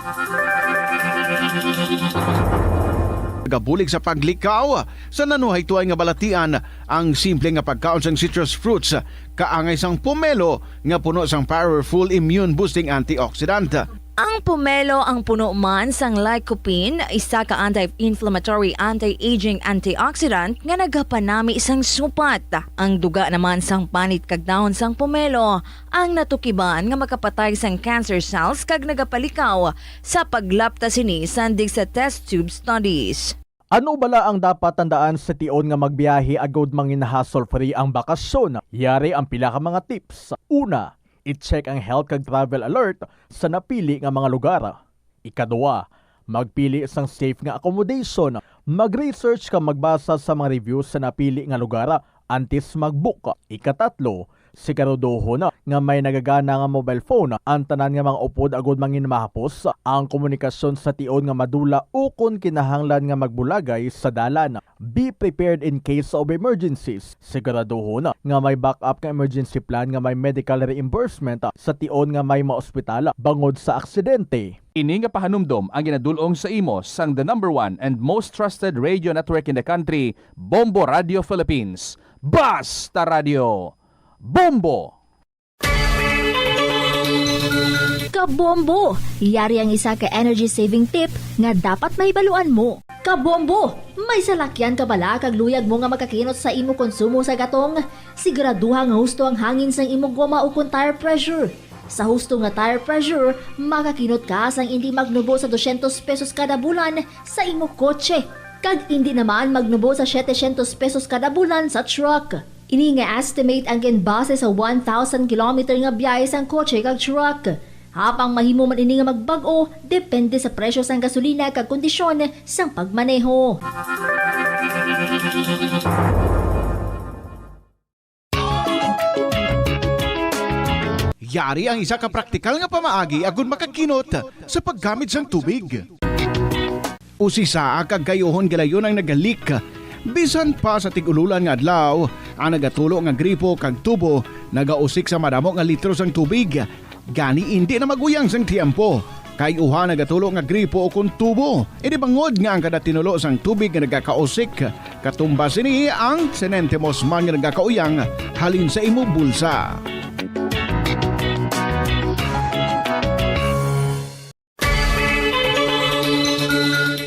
Gabulig sa paglikaw sa nanuhay tuay nga balatian, ang simple nga pagkaon sang citrus fruits kaangay sang pomelo nga puno sang powerful immune-boosting antioxidant. Ang pomelo ang puno man sang lycopene, isa ka anti-inflammatory, anti-aging antioxidant nga nagapanami sang supat. Ang duga naman sang panit kag dahon sang pomelo ang natukiban nga makapatay sang cancer cells kag nagapalikaw sa paglapta sini sandig sa test tube studies. Ano bala ang dapat tandaan sa tion nga magbiyahe agud mangin-hassle-free ang bakasyon? Yari ang pila ka mga tips. Una, i-check ang health kag travel alert sa napili nga mga lugar. Ikaduha, magpili sang safe nga accommodation. Mag-research kag magbasa sa mga reviews sa napili nga lugar antes mag-book. Ikatatlo, siguraduhon nga may nagagana nga mobile phone ang tanan nga mga upod agud mangin mahapos ang komunikasyon sa tion nga madula ukon kinahanglan nga magbulagay sa dalan. Be prepared in case of emergencies. Siguraduhon nga may backup nga emergency plan nga may medical reimbursement sa tion nga may maospital bangod sa aksidente. Ini nga pahanumdom ang ginadul-ong sa imo sang the number one and most trusted radio network in the country, Bombo Radio Philippines. Basta Radio Bombo! Kabombo! Yari ang isa ka energy saving tip nga dapat mahibaluan mo. Kabombo! May salakyan ka bala kag luyag mo nga makakinot sa imo konsumo sa gatong? Siguraduha nga husto ang hangin sang imo goma ukon tire pressure. Sa husto nga tire pressure, makakinot ka sang indi magnubo sa dosyentos pesos kada bulan sa imo kotse, kag indi naman magnubo sa setecientos pesos kada bulan sa truck. Ini nga estimate ang ginbase sa one thousand kilometer nga biyahe sang kotse kag truck. Apang mahimo man ini nga magbag-o, depende sa presyo sang gasolina kag kondisyon sang pagmaneho. Yari ang isa ka praktikal nga pamaagi agud makakinot sa paggamit sang tubig. Usisaa ka gayuhon gilayon ang nagalik. Bisan pa sa tig-ululan nga adlaw, ang nagatulo nga gripo kag tubo nagausik sa madamo nga litro sang tubig. Gani indi na maguyang sang tiyempo, kay uha nagatulo nga gripo ukon tubo. Ini bangod nga ang kada tinulo sang tubig nga nagakausik, katumbas sini ang senentimos man nga nagakauyang halin sa imo bulsa.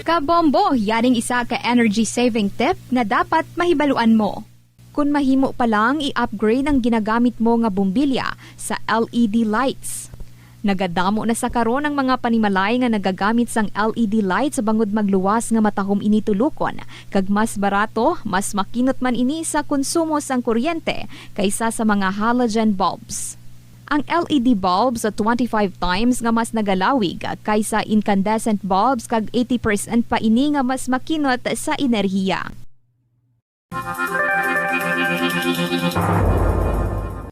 Kabombo, yaring isa ka energy saving tip nga dapat mahibaluan mo. Kun mahimo pa lang, i-upgrade ang ginagamit mo nga bumbilya sa L E D lights. Nagadamo na sa karon ang mga panimalay nga nagagamit sang L E D lights bangod magluwas nga matahom ini tulokon, kag mas barato, mas makinot man ini sa konsumo sang kuryente kaysa sa mga halogen bulbs. Ang L E D bulbs twenty-five times nga mas nagalawig kaysa incandescent bulbs, kag eighty percent pa ini nga mas makinot sa enerhiya.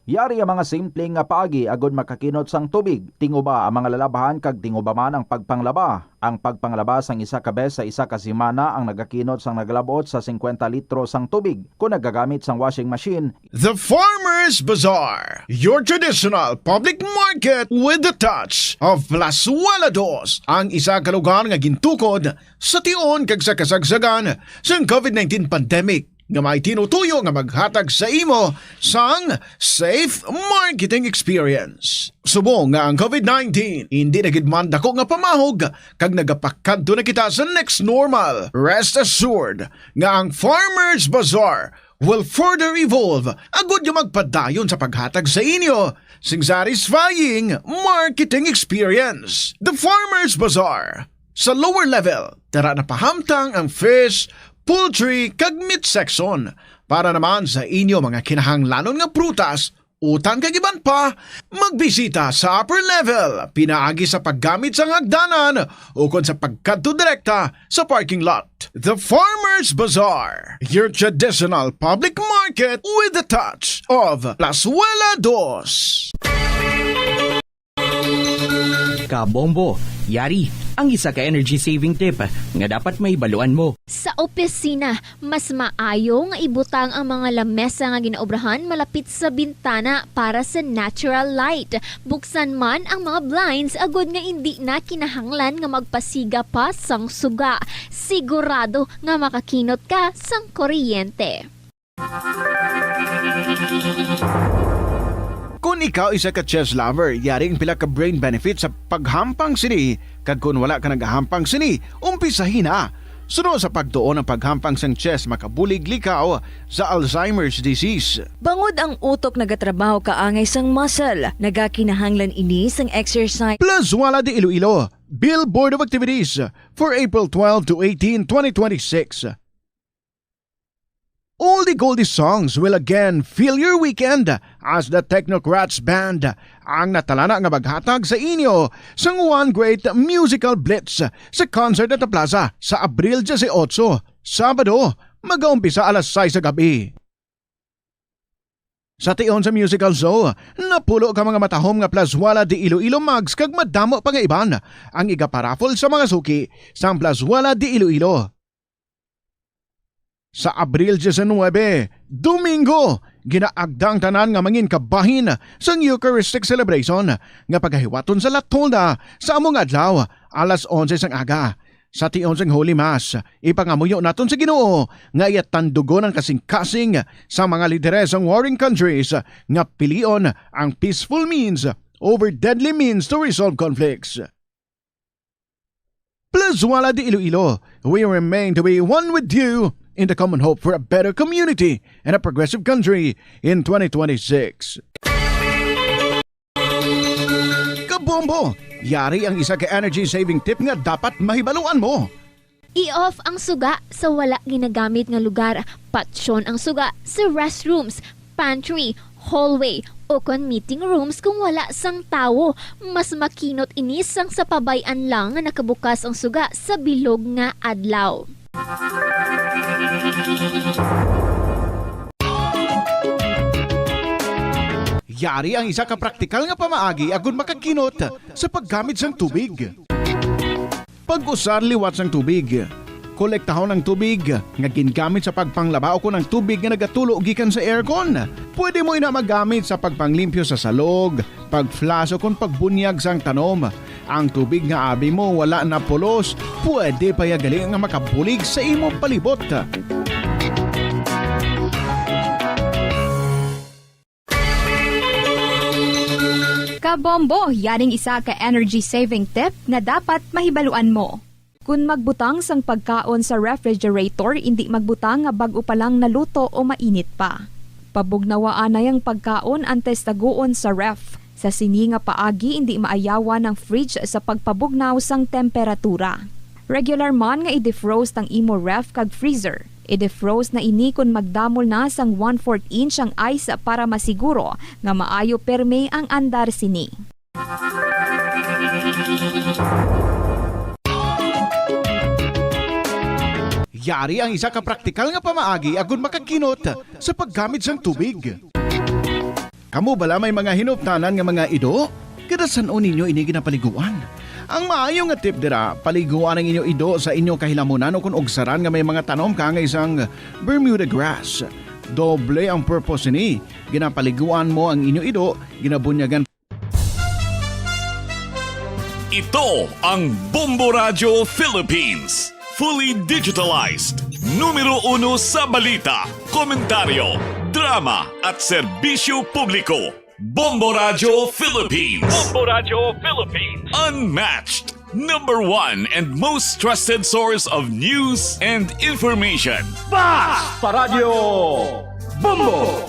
Yari ang mga simple nga paagi agud makakinot sang tubig. Tinguba ang mga lalabhan kag tinguba man ang pagpanglaba. Ang pagpanglaba sang isa ka bes sa isa ka semana ang nagakinot sang nagalab-ot sa singkwenta litro sang tubig. Kon nagagamit sang washing machine, The Farmers Bazaar, your traditional public market with the touch of Plazuela Dos, ang isa ka lugar nga gintukod sa tion kag sa kasagsagan sang covid nineteen pandemic, nga may tinutuyo nga maghatag sa imo sang safe marketing experience. Subong nga ang covid nineteen indi na gid man dako nga pamahog kag nagapakadto na kita sa next normal, rest assured nga ang Farmers Bazaar will further evolve agud nga magpadayon sa paghatag sa inyo sing satisfying marketing experience. The Farmers Bazaar. Sa lower level, tara na pahamtang ang fish, poultry, kag meat section. Para naman sa inyo mga kinahanglanon nga prutas, utan kag iban pa, magbisita sa upper level, pinaagi sa paggamit sang hagdanan ukon sa pagkadto direkta sa parking lot. The Farmers Bazaar, your traditional public market with the touch of Plazuela Dos. Kabombo, yari ang isa ka energy saving tip nga dapat mahibaluan mo. Sa opisina, mas maayo nga ibutang ang mga lamesa nga ginaobrahan malapit sa bintana para sa natural light. Buksan man ang mga blinds agud nga indi na kinahanglan nga magpasiga pa sang suga. Sigurado nga makakinot ka sang kuryente. Kon ikaw isa ka chess lover, yari ang pila ka brain benefit sa paghampang sini, kag kon wala ka nagahampang sini, umpisahi na. Suno sa pagtuon, ang paghampang sang chess makabulig likaw sa Alzheimer's disease. Bangod ang utok nagatrabaho kaangay sang muscle, nagakinahanglan ini sang exercise. Plazuela de Iloilo, Bill Board of Activities for April twelve to eighteen, twenty twenty-six. Oldie Goldie Songs will again fill your weekend as the Technocrats Band ang natalana nga maghatag sa inyo sang one great musical blitz sa Concert at the Plaza sa Abril diyesiyotso, Sabado, magaumpisa alas sais sa gab-i. Sa tion sa musical show, napulo ka mga matahom nga Plazuela de Iloilo mugs kag madamo pa nga iban ang igaparaffle sa mga suki sang Plazuela de Iloilo. Sa Abril diecinuebe, Domingo, ginaagda ang tanan nga mangin kabahin sang Eucharistic celebration nga pagahiwaton sa La Tolda sa amo nga adlaw, alas onse sang aga. Sa tion sang Holy Mass, ipangamuyo naton sa Ginoo nga iya tandugon ang kasingkasing sa mga lideres sang warring countries nga pilion ang peaceful means over deadly means to resolve conflicts. Plus Walad Iloilo, we remain to be one with you in the common hope for a better community and a progressive country in twenty twenty-six. Kabombo! Yari ang isa ka energy saving tip nga dapat mahibaluan mo. I-off ang suga sa wala ginagamit nga lugar. Patyon ang suga sa restrooms, pantry, hallway, o kon meeting rooms kung wala sang tawo. Mas makinot ini sang sa pabay-an lang nga nakabukas ang suga sa bilog nga adlaw. Yari ang isa ka praktikal nga pamaagi agud makakinot sa paggamit sang tubig. Pag-usar liwat sang tubig. Kolektahon ang tubig nga gingamit sa pagpanglaba o kon ang tubig nga nagatulo gikan sa aircon. Pwede mo ina magamit sa pagpanglimpyo sa salog, pag-flush o kon pagbunyag sang tanom. Ang tubig nga abi mo wala na pulos, pwede pa ya gali nga makabulig sa imo palibot. Kabombo, yaning isa ka energy saving tip nga dapat mahibaluan mo. Kon magbutang sang pagkaon sa refrigerator, indi magbutang nga bag-o pa lang naluto o mainit pa. Pabugnawa anay ang pagkaon antes taguon sa ref. Sa sini nga paagi, indi maayawan ang fridge sa pagpabugnaw sang temperatura. Regular man nga i-defrost ang imo ref kag freezer. I-defrost na ini kon magdamol na sang one-fourth inch ang ice para masiguro nga maayo pirme ang andar sini. Yari ang isa ka praktikal nga pamaagi agud makakinot sa paggamit sang tubig. Kamo bala may mga hinuptanan nga mga ido? Kada san-o ninyo ini ginapaliguan? Ang maayo nga tip dira, paliguan ang inyo ido sa inyo kahilamunan o kon ugsaran nga may mga tanom kaangay sang Bermuda grass. Doble ang purpose sini. Ginapaliguan mo ang inyo ido, ginabunyagan. Ito ang Bombo Radyo Philippines. Fully digitalized. Numero uno sa balita, komentaryo, drama, at serbisyo publiko. Bombo Radyo Philippines. Bombo Radyo Philippines. Unmatched. Number one and most trusted source of news and information. Basta Radyo Bombo!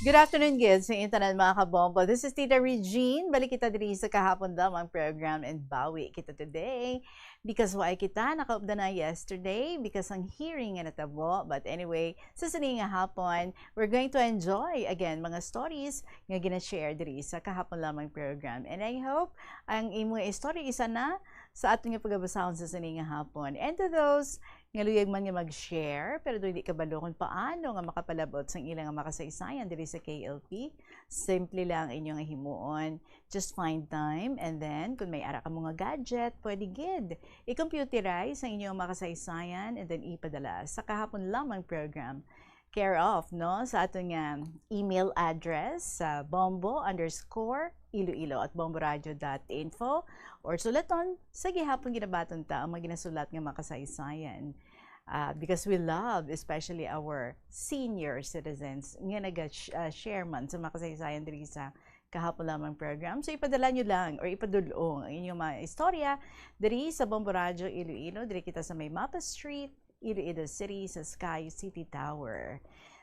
Good afternoon, gid, sa inyo tanan, mga kabombo. This is Tita Regine. Balik kita diri sa kahapon lamang program and bawi kita today. Because why kita nakaupda na yesterday? Because ang hearing nga natabo. But anyway, sa sini nga hapon, we're going to enjoy again mga stories nga gina-share diri sa kahapon lamang program. And I hope ang imo istorya isa na sa aton nga pagabasahon sa sini nga hapon. And to those nga luyag man nga mag-share, pero daw hindi kabalo kung paano nga makapalabot sang ila nga makasaysayan diri sa K L P, simple lang ang inyo nga himuon. Just find time, and then, kung may ara ka mga gadget, pwede gid i-computerize ang inyong makasaysayan and then ipadala sa kahapon lamang program. Care of, no? Sa aton nga email address sa bombo underscore iloilo at bomboradio dot info, or sulaton sa gihapon ginabaton ta ang mga ginasulat nga makasaysayan. Ah, because we love, especially our senior citizens, nga naga-share man sa makasaysayan diri sa kahapon lamang program. So, ipadala nyo lang or ipadulong ang inyong mga istorya diri sa Bombo Radyo Iloilo. Diri kita sa may Mapa Street, Iloilo City, sa Sky City Tower.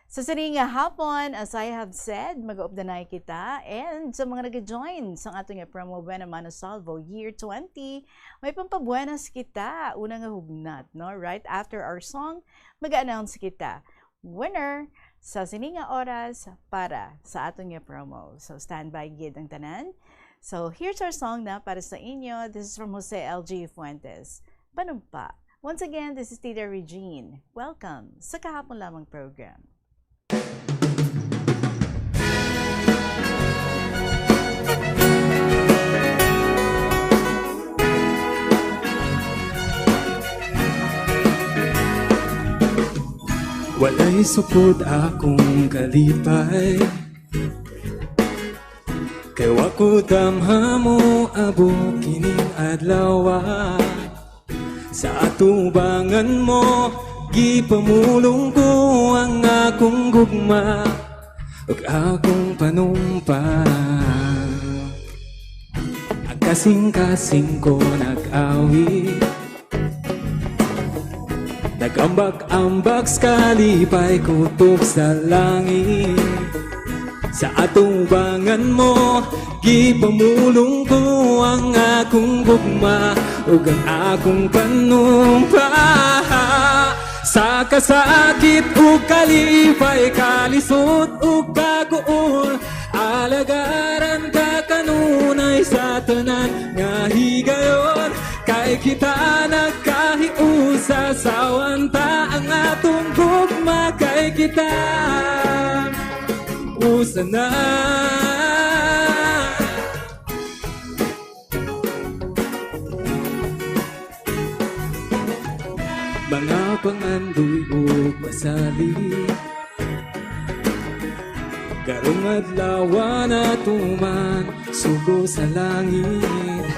Sa sini nga hapon, as I have said, mag-updanay kita. And sa mga nag-join sa ato nga promo Buena Mano Salvo Year twenty, may pampabuenas kita. Una nga hugnat, no? Right after our song, mag-announce kita winner sa sini nga oras para sa aton nga promo. So, standby gid ang tanan. So, here's our song na para sa inyo. This is from Jose L G Fuentes. Panumpa. Once again, this is Tita Regine. Welcome sa Kahapon Lamang program. Walay sukod akong kalipay, kay wa ko damha moabot kining adlaw. Sa atubangan mo, gipamulong ko ang akong gugma ug akong panumpa. Kasing-kasing ko nag-awit, nag-ambak-ambak sa kalipay kutob sa langit. Sa atubangan mo, gipamulong ko ang akong gugma ug ang akong panumpa. Sa kasakit ug kalipay, kalisod ug kaguol, alagaran ka kanunay sa tanan nga higayon. Kay kita nagkahiusa, sawan ta ang atong gugma, kay kita usa na. Mga pangandoy ug masalig, karong adlaw natuman sugo sa langit.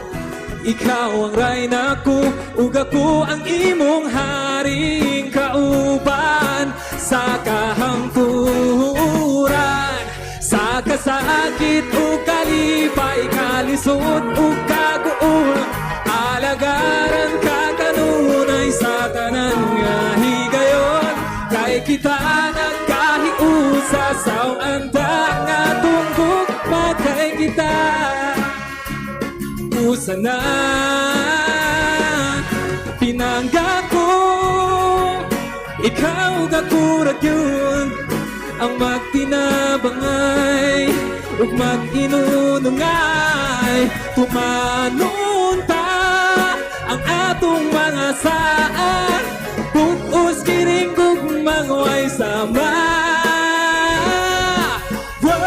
Ikaw ang rayna ko, ug ako ang imong haring kauban sa kahangturan. Sa kasakit ug kalipay, kalisod ug kaguol, alagaran ka kanunay sa tanan nga higayon. Kay kita nagkahiusa, sawan ta ang atong gugma, kay kita usa na. Pinangako, ikaw ug ako ra gyud ang magtinabangay ug mag-inunongay. Tumanon ta ang atong mga saad, bug-os giring gugmang way sama. Wow!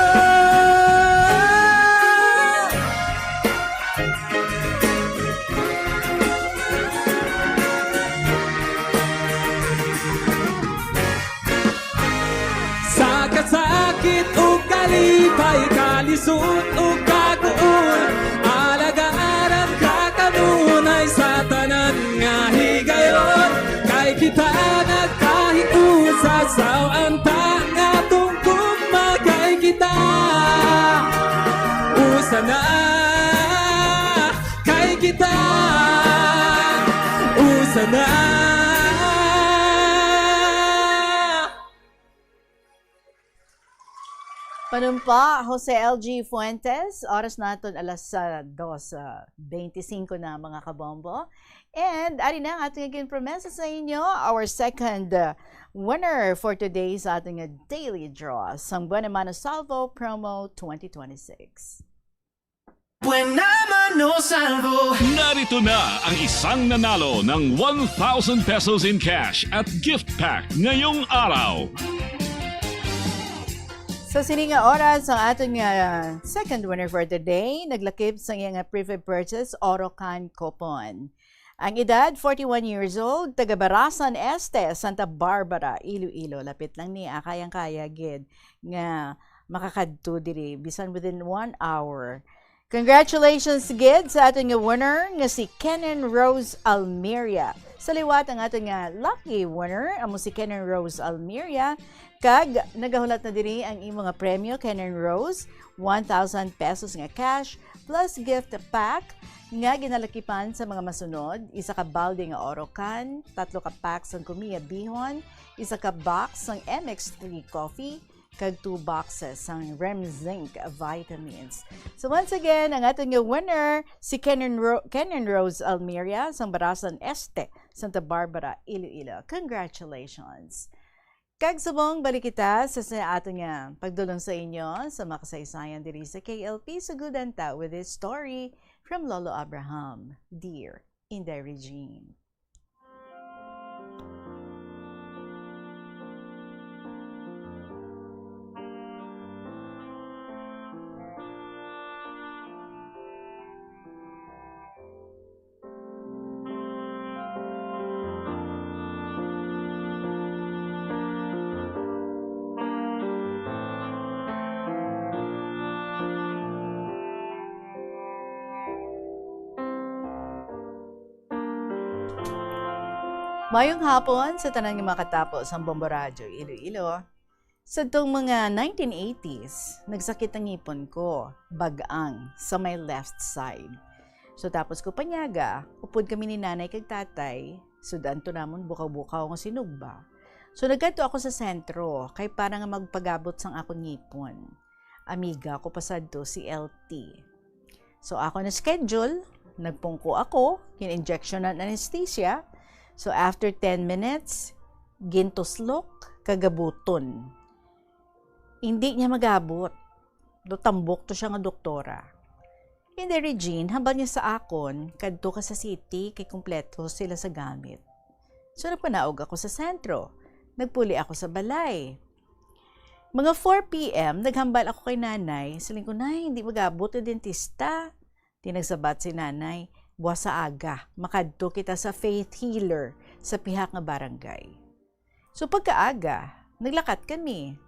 Sa kasakit ug kalipay, kalisod ug kaguol, alagaran ka kanunay sa tanan nga higayon. Kay kita nagkahiusa, sawan ta nga atong gugma, kay kita usa na. Kay kita usa na. Panumpa, Jose L G Fuentes, oras naton alas, ah, dos, ah, twenty-five na, mga kabombo. And ari na ang aton ginpromesa sa inyo, our second, ah, winner for today sa aton nga daily draw, sang Buena Mano Salvo Promo twenty twenty-six. Buena Mano Salvo. Narito na ang isang nanalo ng one thousand pesos in cash at gift pack ngayong araw. Sa sini nga oras, ang aton nga second winner for the day naglakip sa iya nga prepaid purchase, Orocan coupon. Ang edad, forty-one years old, taga Barasan Este, Santa Barbara, Iloilo. Lapit lang ni, ah, kayang-kaya gid nga makakadto diri bisan within one hour. Congratulations gid sa aton nga winner nga si Kenan Rose Almeria. Sa liwat, ang aton nga lucky winner amo si Kenan Rose Almeria, kag nagahulat na diri ang imo nga premyo, Kenan Rose, one thousand pesos nga cash plus gift pack nga ginalakipan sa mga masunod: isa ka balde nga Orocan, tatlo ka pack sang Kumiya Bihon, isa ka box sang M X three Coffee, kag two boxes sang Remzinc vitamins. So once again, ang aton nga winner si Kenan Ro-, Kenan Rose Almeria sang Barasan Este, Santa Barbara, Iloilo. Congratulations! Kag subong balik kita sa, sa aton nga pagdulong sa inyo sa mga kasaysayan diri sa K L P, sugudan ta with this story from Lolo Abraham, Dear Inday Regine. Mayong hapon sa tanan nga makatapo sang Bombo Radyo Iloilo. Sa tong mga nineteen eighties, nagsakit ang ngipon ko, bag-ang, sa may left side. So, tapos ko panyaga, upod kami ni nanay kag tatay, sudan to namon bukaw-bukaw nga sinugba. So, nagkadto ako sa sentro, kay para nga magpagabot sang akon ngipon. Amiga ko pa sadto si L T. So, ako na schedule, nagpungko ako, gin-injectionan anesthesia. So, after ten minutes, gintuslok, kagabuton. Hindi niya magabot. Do tambok to siya nga doktora. Hindi, Regine, hambal niya sa akon, kadto ka sa city, kay kompleto sila sa gamit. So, nagpanaog ako sa sentro. Nagpuli ako sa balay. Mga four p.m., naghambal ako kay nanay. Siling ko, "Nay, hindi magabot ang dentista." Di nagsabat si nanay, "Buwas sa aga, makadto kita sa Faith Healer sa pihak nga barangay." So, pagkaaga, naglakat kami.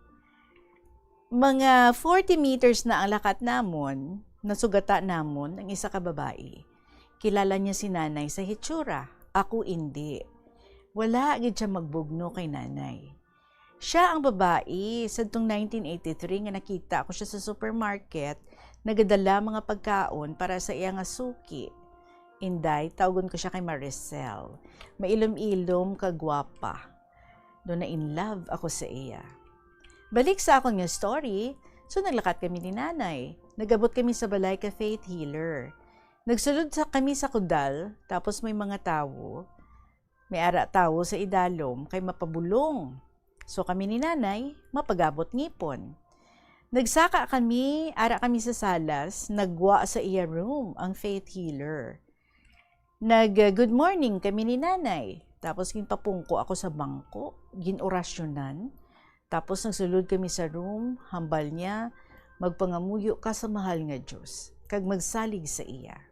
Mga forty meters na ang lakat namon, nasugata namon ang isa ka babayi. Kilala niya si nanay sa hitsura, ako indi. Wala gid siya magbugno kay nanay. Siya ang babayi sadtong nineteen eighty-three nga nakita ko siya sa supermarket, nagadala mga pagkaon para sa iya nga suki. Inday, tawgon ko siya kay Maricel. Mailom-ilom kag gwapa. Do na in love ako sa iya. Balik sa akon nga story, so naglakat kami ni nanay. Nagabot kami sa balay ka Faith Healer. Nagsulod sa kami sa kudal, tapos may mga tawo. May ara tawo sa idalom kay mapabulong. So kami ni nanay, mapagabot ngipon. Nagsaka kami, ara kami sa salas, nagwa sa iya room ang Faith Healer. Nag, uh, "Good morning," kami ni nanay. Tapos ginpapungko ako sa bangko, ginorasyonan. Tapos nagsulod kami sa room, hambal niya, "Magpangamuyo ka sa mahal nga Dios, kag magsalig sa iya."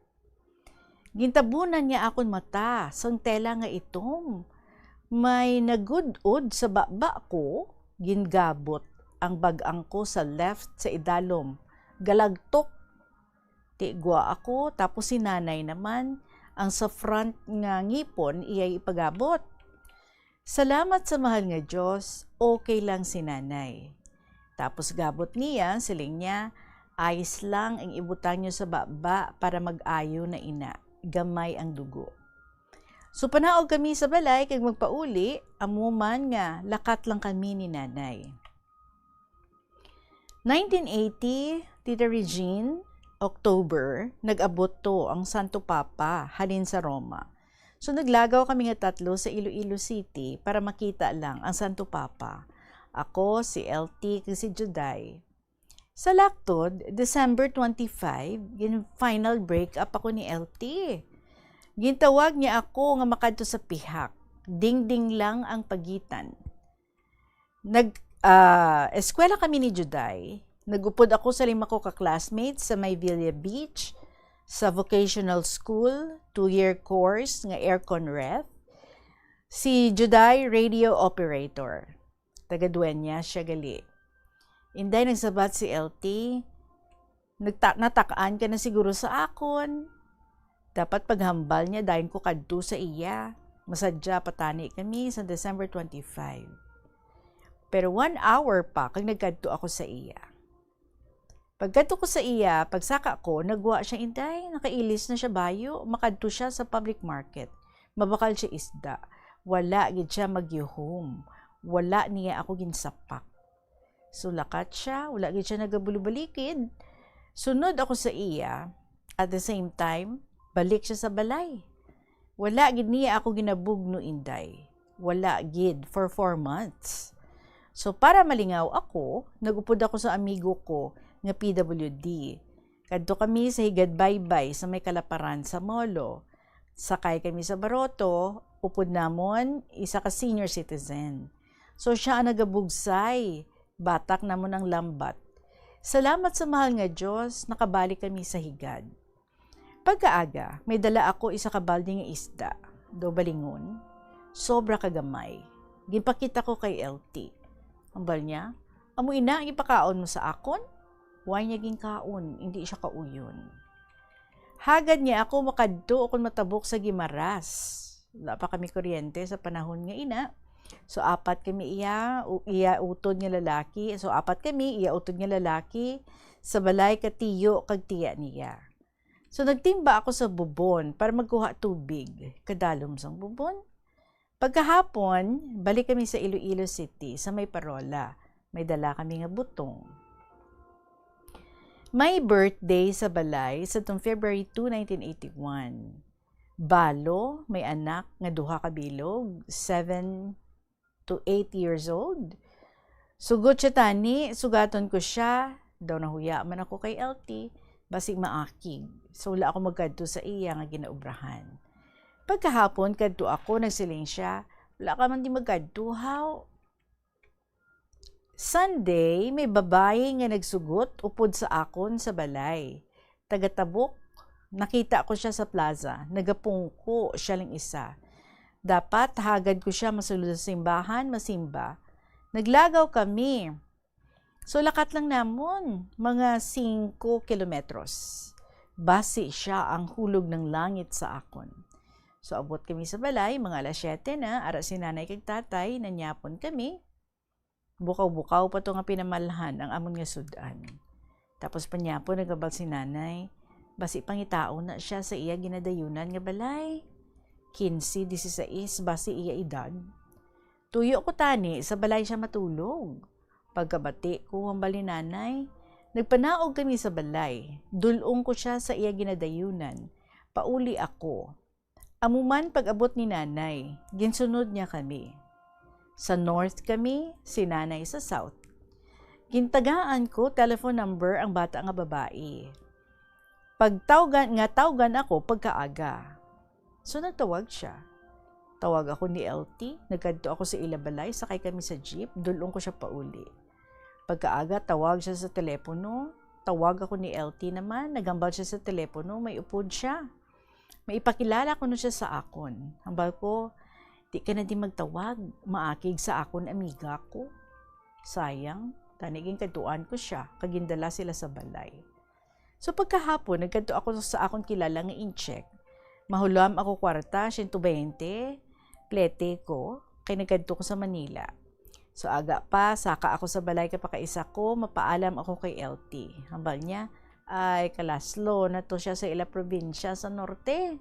Gintabunan niya akon mata sang tela nga itom. May nagud-od sa baba ko, gingabot ang bag-ang ko sa left sa idalom. Galagtok! Tigwa ako, tapos si nanay naman, ang sa front nga ngipon, iyay ipagabot. Salamat sa mahal nga Dios, okay lang si nanay. Tapos gabot niya, siling niya, "Ice lang ang ibutang niyo sa baba para mag-ayo na ina. Gamay ang dugo." So, panaog kami sa balay kag magpauli, amo man nga lakat lang kami ni nanay. Nineteen eighty, Tita Regine, October, nag-abot to ang Santo Papa halin sa Roma. So, naglagaw kami nga tatlo sa Iloilo City para makita lang ang Santo Papa. Ako, si L T, kag si Juday. Sa laktod, December twenty-five, gin-final break up ako ni L T. Gintawag niya ako nga makadto sa pihak. Dingding lang ang pagitan. Nag, ah, eskwela kami ni Juday. Nag-upod ako sa lima ko ka classmates sa may Villa Beach, sa vocational school, two-year course nga aircon ref. Si Juday, radio operator. Taga Dueñas siya gali. Inday, nagsabat si L T, "Nagta-, natak-an ka na siguro sa akon. Dapat paghambal niya, dayon ko kadto sa iya." Masadya patani kami sa December twenty-five. Pero one hour pa kag nagkadto ako sa iya. Pagkadto ko sa iya, pagsaka ko, nagwa siya, Inday, nakailis na siya bayo, makadto siya sa public market. Mabakal siya isda. Wala gid siya magyuhom. Wala niya ako ginsapak. So, lakat siya, wala gid siya nagabulobalikid. Sunod ako sa iya. At the same time, balik siya sa balay. Wala gid niya ako ginabugno, Inday. Wala gid for four months. So, para malingaw ako, nag-upod ako sa amigo ko nga P W D. Kadto kami sa Higadbaybay sa may Kalaparan sa Molo. Sakay kami sa baroto, upod namon isa ka senior citizen. So, siya ang nagabugsay, batak namon ang lambat. Salamat sa mahal nga Dios, nakabalik kami sa Higad. Pagkaaga, may dala ako isa ka balde nga isda, daw balingon. Sobra ka gamay. Ginpakita ko kay L T. Hambal niya, "Amo ina ang ipakaon mo sa akon?" Way niya ginkaon, indi siya kauyon. Hagad niya ako makadto ukon matabok sa Guimaras. Wala pa kami kuryente sa panahon nga ina. So, apat kami iya, u-, iya utod nga lalaki. So, apat kami, iya utod nga lalaki, sa balay ka tiyo kag tiya niya. So, nagtimba ako sa bubon para magkuha tubig. Kadalom sang bubon. Pagkahapon, balik kami sa Iloilo City, sa may Parola. May dala kami nga butong. May birthday sa balay sa tong February two, nineteen eighty-one. Balo, may anak nga duha ka bilog, seven to eight years old. Sugot siya tani, sugaton ko siya. Daw nahuya man ako kay L T, basig maakig. So, wala ako magkadto sa iya nga ginaobrahan. Pagkahapon, kadto ako, nagsiling siya, "Wala ka man di magkadto, haw?" Sunday, may babayi nga nagsugot upod sa akon sa balay. Taga Tabuk, nakita ko siya sa plaza. Nagapungko siya lang isa. Dapat hagad ko siya masulod sa simbahan, masimba. Naglagaw kami. So, lakat lang namon, mga singko kilometros. Basi siya ang hulog ng langit sa akon. So, abot kami sa balay, mga alas siyete na, ara si nanay kag tatay, nanyapon kami. Bukaw-bukaw pa to nga pinamalhan ang amon nga sud-an. Tapos panyapon naghambal si nanay, basi pangitaon na siya sa iya ginadayunan nga balay. Quince, dieciséis, basi iya edad. Tuyo ko tani sa balay siya matulog. Pagkabati ko, hambal ni nanay, nagpanaog kami sa balay. Dul-ong ko siya sa iya ginadayunan. Pauli ako. Amo man pag-abot ni nanay, ginsunod niya kami. Sa north kami, si nanay sa south. Gintagaan ko telephone number ang bata nga babayi. Pagtawgan nga tawgan ako pagkaaga. So nagtawag siya. Tawag ako ni L T, nagkadto ako sa ila balay, sakay kami sa jeep, dul-ong ko siya pauli. Pagkaaga, tawag siya sa telepono. Tawag ako ni L T naman, naghambal siya sa telepono, may upod siya. Maipakilala kuno siya sa akon. Hambal ko, "Di ka na di magtawag, maakig sa akon amiga ko." Sayang, tani ginkadtuan ko siya, kag gindala sila sa balay. So pagkahapon, nagkadto ako sa akon kilala nga incheck. Mahulam ako kwarta, siyento bente, plete ko, kay nagkadto ko sa Manila. So aga pa, saka ako sa balay kay pakaisa ko, mapaalam ako kay L T. Hambal niya, "Ay, kalaslo na to siya sa ila probinsya sa norte."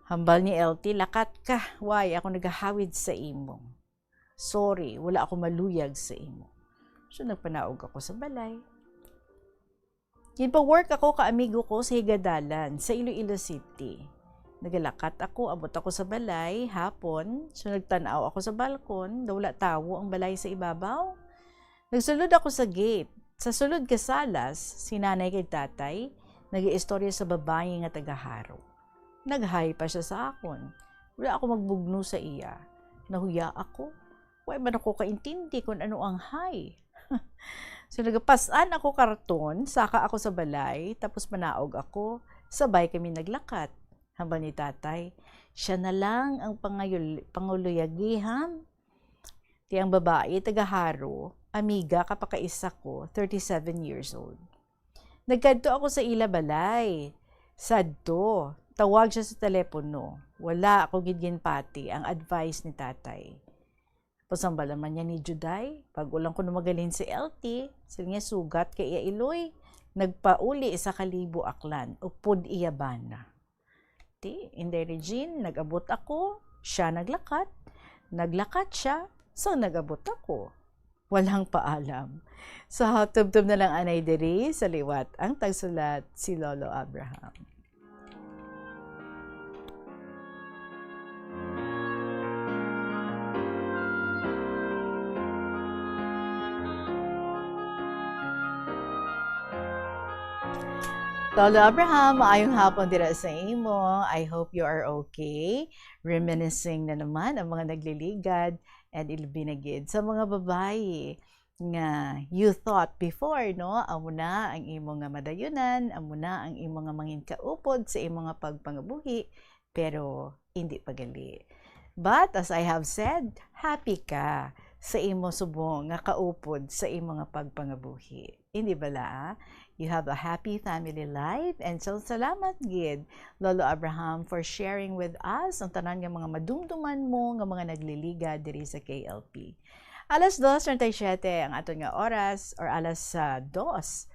Hambal ni L T, "Lakat ka, why ako nagahawid sa imo? Sorry, wala ako maluyag sa imo." So nagpanaog ako sa balay. Ginpa-work ako ka amigo ko sa higadalan sa Iloilo City. Nagalakat ako, abot ako sa balay hapon, so nagtan-aw ako sa balkon, daw wala tawo ang balay sa ibabaw. Nagsulod ako sa gate. Sa sulod ka salas, si nanay kag tatay nagaistorya sa babayi nga taga-Jaro. Nag-hi pa siya sa akon. Wala ako magbugno sa iya. Nahuya ako. Wa man ako kaintindi kon ano ang hi. So, nagapas-an ako karton, saka ako sa balay, tapos manaog ako, sabay kami naglakat. Hambal ni tatay, "Siya na lang ang pangayul-, panguluyagihan." Ti ang babayi, taga-Jaro, amiga ka pakaisa ko, thirty-seven years old. Nagkadto ako sa ila balay. Sadto, tawag siya sa telepono. Wala ako gid ginpati ang advice ni tatay. Pasambal naman niya ni Juday, bago lang kuno magalin si L T, sila niya sugat kay iya iloy, nagpauli sa Kalibo, Aklan, upod iya bana. Ti, Inday Regine, nag-abot ako, siya naglakat, naglakat siya, so nag-abot ako. Walang paalam. So, tubtob na lang anay diri sa liwat ang tagsulat si Lolo Abraham. Lolo Abraham, maayong hapon dira sa imo. I hope you are okay. Reminiscing na naman ang mga nagliligad and ilbi na gid sa mga babayi nga you thought before, no? Amo na ang imo nga madayunan, amo na ang imo nga mangin kaupod sa imo nga pagpangabuhi, pero hindi pa gali. But as I have said, happy ka sa imo subong nga kaupod sa imo nga pagpangabuhi. Hindi bala? You have a happy family life. And so, salamat gid, Lolo Abraham, for sharing with us ang tanan nga mga madumduman mo nga mga nagliliga diri sa K L P. Alas dos treinta y siete ang aton nga oras, or alas, ah, dos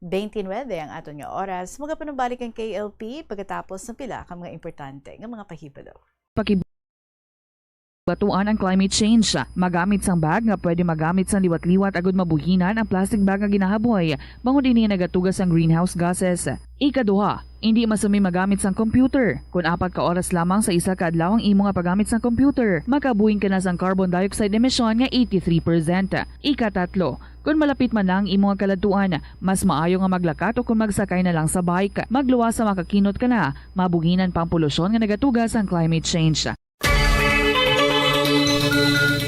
Twenty-nine ang aton nga oras. Magapanumbalik ang K L P pagkatapos ng pila ka mga importante nga mga pahibalo. Pakibatuan ang climate change. Magamit sang bag nga pwede magamit sang liwat-liwat agud mabuhinan ang plastic bag nga ginahaboy, bangod ini nagatuga sang greenhouse gases. Ikaduha, indi masami magamit sang computer. Kon apat ka oras lamang sa isa ka adlaw ang imo nga paggamit sang computer, makabuhing ka na sang carbon dioxide emission nga eighty-three percent. Ikatatlo, kon malapit man na ang imo nga kaladtuan, mas maayo nga maglakat o kon magsakay na lang sa bike. Magluwas sa makakinot ka na, mabuhinan pa ang polusyon nga nagatuga sang climate change.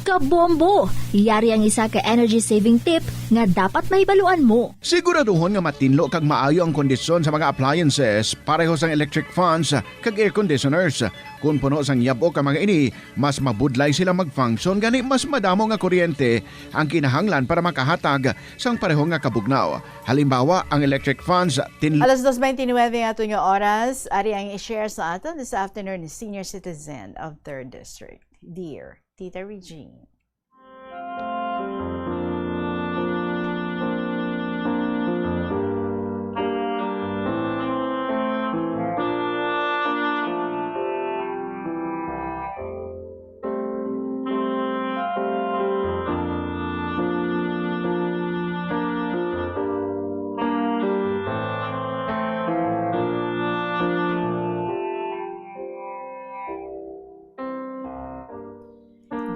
Kabombo! Yari ang isa ka energy saving tip nga dapat mahibaluan mo. Siguraduhon nga matinlo kag maayo ang kondisyon sa mga appliances, pareho sang electric fans kag air conditioners. Kon puno sang yab-ok ang mga ini, mas mabudlay sila mag-function, gani mas madamo nga kuryente ang kinahanglan para makahatag sang pareho nga kabugnaw. Halimbawa, ang electric fans, tin- Alas dos bente nuebe ang aton nga oras. Ari ang i-share sa aton this afternoon ni Senior Citizen of Third District. Dear Tita Regine.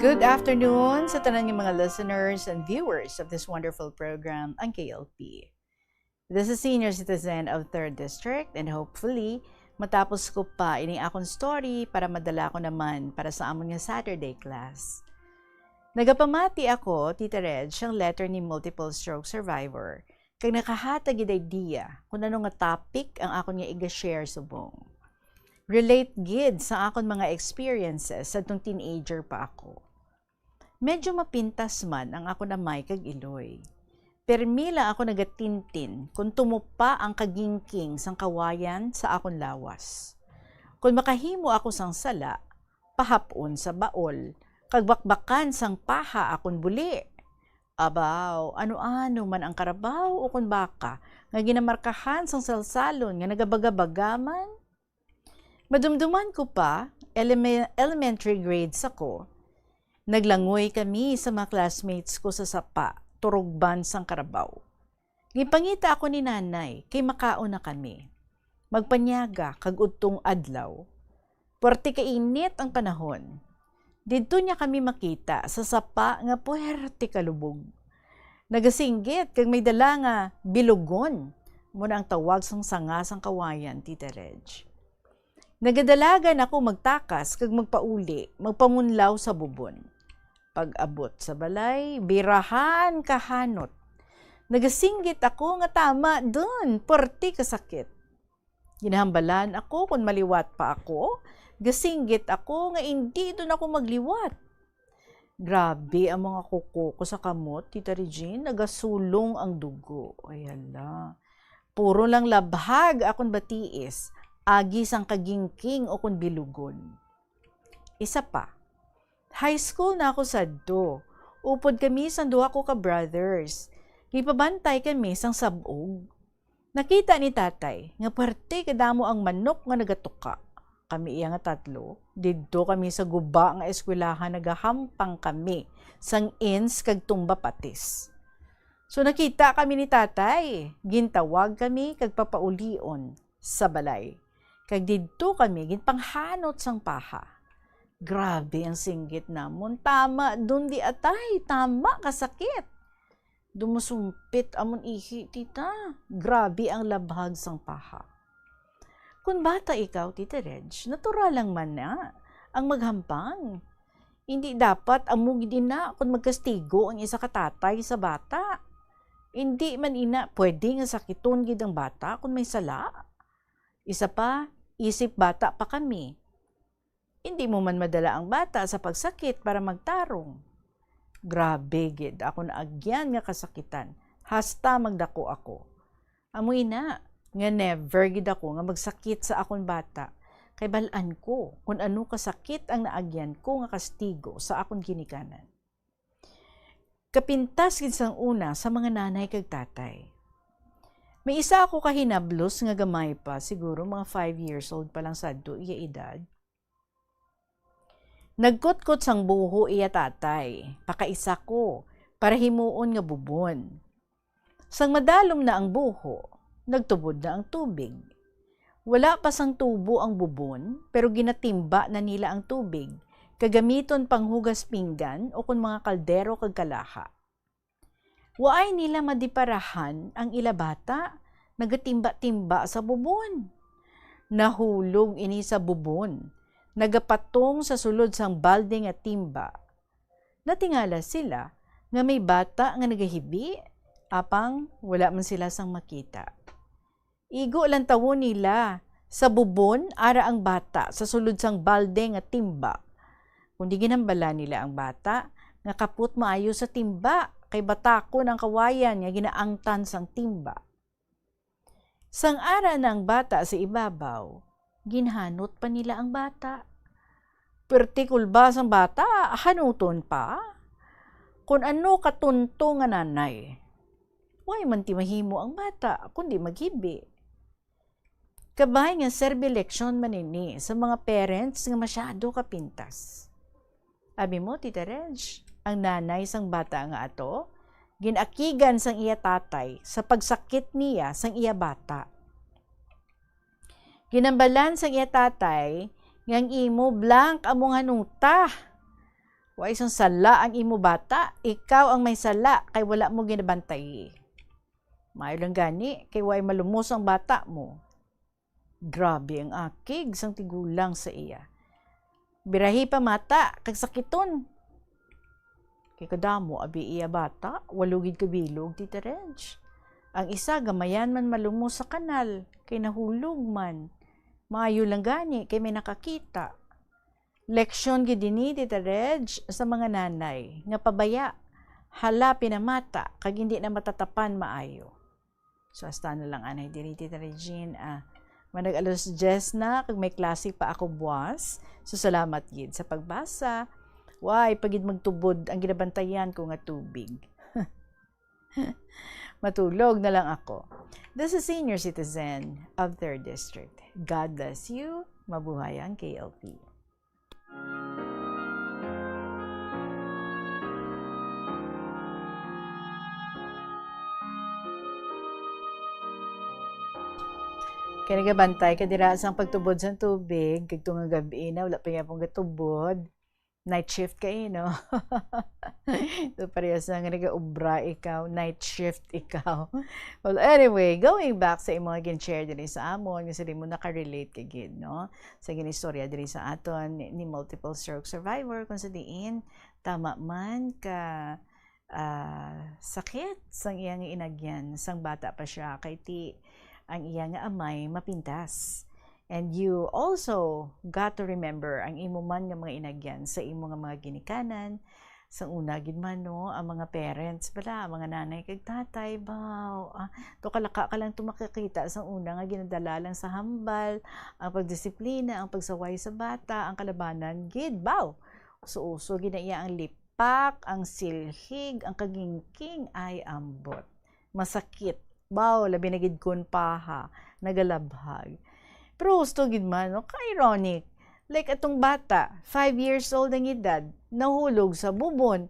Good afternoon sa tanan nga mga listeners and viewers of this wonderful program, ang K L P. This is Senior Citizen of Third District, and hopefully, matapos ko pa ining akon story para madala ko naman para sa amon nga Saturday class. Nagapamati ako, Tita Reg, ang letter ni multiple stroke survivor, kag nakahatag gid idea kung ano nga topic ang akon nga iga-share subong. Relate gid sa akon mga experiences sadtong teenager pa ako. Medyo mapintas man ang akon amay kag iloy. Permi lang ako nagatintin kon tumo pa ang kagingking sang kawayan sa akon lawas. Kon makahimo ako sang sala, pahap-on sa baol, kag bakbakan sang paha akon buli. Abaw, ano-ano man ang karabaw ukon baka nga ginamarkahan sang salsalon nga nagabagabagaman? Madumduman ko pa, eleme-, elementary grades ako, naglangoy kami sa mga classmates ko sa sapa, turugban sang karabaw. Ginpangita ako ni Nanay kay makaon na kami. Magpanyaga kag udtong adlaw, puwerte ka init ang panahon. Didto niya kami makita sa sapa nga puwerte ka lubog. Nagasinggit kag may dala nga bilugon, amo na ang tawag sang sanga sang kawayan, Tita Reg. Nagadalagan ako magtakas kag magpauli, magpamunlaw sa bubon. Pag-abot sa balay, birahan kahanot. Nagasinggit ako nga tama dun, puwerte ka sakit. Ginahambalan ako kon maliwat pa ako, gasinggit ako nga indi dun ako magliwat. Grabe ang mga kuko ko sa kamot, Tita Regine, nagasulong ang dugo. Ay, hala. Puro lang labhag akon batiis, agi sang kagingking ukon bilugon. Isa pa, high school na ako sadto. Upod kami sang duha ko ka brothers. Gipabantay kami sang sab-og. Nakita ni Tatay nga puwerte kadamo ang manok nga nagatuka. Kami iya nga tatlo, didto kami sa guba nga eskwelahan nagahampang kami sang ins kag tumba patis. So nakita kami ni Tatay, gintawag kami kag papaulion sa balay. Kag didto kami ginpanghanot sang paha. Grabe ang singgit namon. Tama dun di atay, tama ka sakit. Dumusumpit amon ihi, tita. Grabe ang labhag sang paha. Kun bata ikaw, Tita Reg, natural lang man na ang maghampang. Hindi dapat amo gid ina kun magkastigo ang isa ka tatay sa bata. Hindi man ina pwede nga sakiton gid ang bata kun may sala. Isa pa, isip bata pa kami. Hindi mo man madala ang bata sa pagsakit para magtarong. Grabe gid ako naagyan nga kasakitan, hasta magdako ako. Amo ina, nga never gid ako nga magsakit sa akon bata, kay bal-an ko kon ano kasakit ang naagyan ko nga kastigo sa akon ginikanan. Kapintas gid sang una sa mga nanay kag tatay. May isa ako ka hinablos nga gamay pa, siguro mga five years old pa lang sadto iya edad. Nagkutkot sang buho iya tatay, pakaisa ko, para himuon nga bubon. Sang madalom na ang buho, nagtubod na ang tubig. Wala pa sang tubo ang bubon, pero ginatimba na nila ang tubig, kag gamiton panghugas pinggan o kon mga kaldero kag kalaha. Waay nila madiparahan ang ila bata nagatimba-timba sa bubon. Nahulog ini sa bubon, nagapatong sa sulod sang balde nga timba. Natingala sila nga may bata nga nagahibi, apang wala man sila sang makita. Igo lantawon nila sa bubon ara ang bata sa sulod sang balde nga timba. Kundi ginhambala nila ang bata nga kapot maayo sa timba, kay batakon ang kawayan nga ginaangtan sang timba. Sang ara na ang bata sa ibabaw, ginhanot pa nila ang bata. Perti kulba sang bata, hanuton pa. Kon ano katunto nga nanay. Way man ti mahimo ang bata, kundi maghibi. Kabay nga serbi leksyon man ini sa mga parents nga masyado kapintas. Abi mo, Tita Reg, ang nanay sang bata nga ato, ginakigan sang iya tatay sa pagsakit niya sang iya bata. Ginambalan sang iya tatay nga ang imo blank among hanuta. Wa isang sala ang imo bata, ikaw ang may sala kay wala mo ginabantay. Maayo lang gani kay way malumos ang bata mo. Grabe ang akig sang tigulang sa iya. Birahi pa mata kag sakiton. Kay kadamo abi iya bata, walo gid ka bilog, Tita Reg. Ang isa gamayan man malumos sa kanal, kay nahulog man. Maayo lang gani kay may nakakita. Leksyon gid ini, Tita Reg, sa mga nanay nga pabaya, hala pinamata kag hindi na matatapan maayo. So, hasta na lang anay diri, Tita Regine. Ah, manag alas diyes na, kag may klase pa ako buwas. So, salamat gid sa pagbasa. Way pa gid magtubod ang ginabantayan ko nga tubig. Matulog na lang ako. This is Senior Citizen of Third District. God bless you. Mabuhay ang K L P. Kay nagabantay ka dira sang pagtubod sang tubig, kag tunga gab-i na, wala pa gyapon gatubod. Night shift ka, eh, no? So, parehas na nga nagaobra ikaw, night shift ikaw. Well, anyway, going back sa imong gin-share diri sa amon, nga sila mo nakarelate ka gid, no? Sa ginistorya diri sa aton ni, ni multiple stroke survivor, kung sa diin, tama man ka, ah, sakit sang iyang inagyan, sang bata pa siya, kay ti ang iya nga amay mapintas. And you also got to remember ang imo man nga mga inagyan sa imo nga mga ginikanan. Sa una gid man, no, ang mga parents bala, ang mga nanay kag tatay, baw, ah, to kalaka ka lang to makakita sa una nga ginadala lang sa hambal, ang pagdisiplina, ang pagsaway sa bata, ang kalabanan gid, baw. Uso-uso gid na iya ang lipak, ang silhig, ang kagingking, ay ambot. Masakit. Baw, labi na gid kun paha, nagalabhag. Pero husto gid man, no? Ka-ironic. Like atong bata, five years old ang edad, nahulog sa bubon.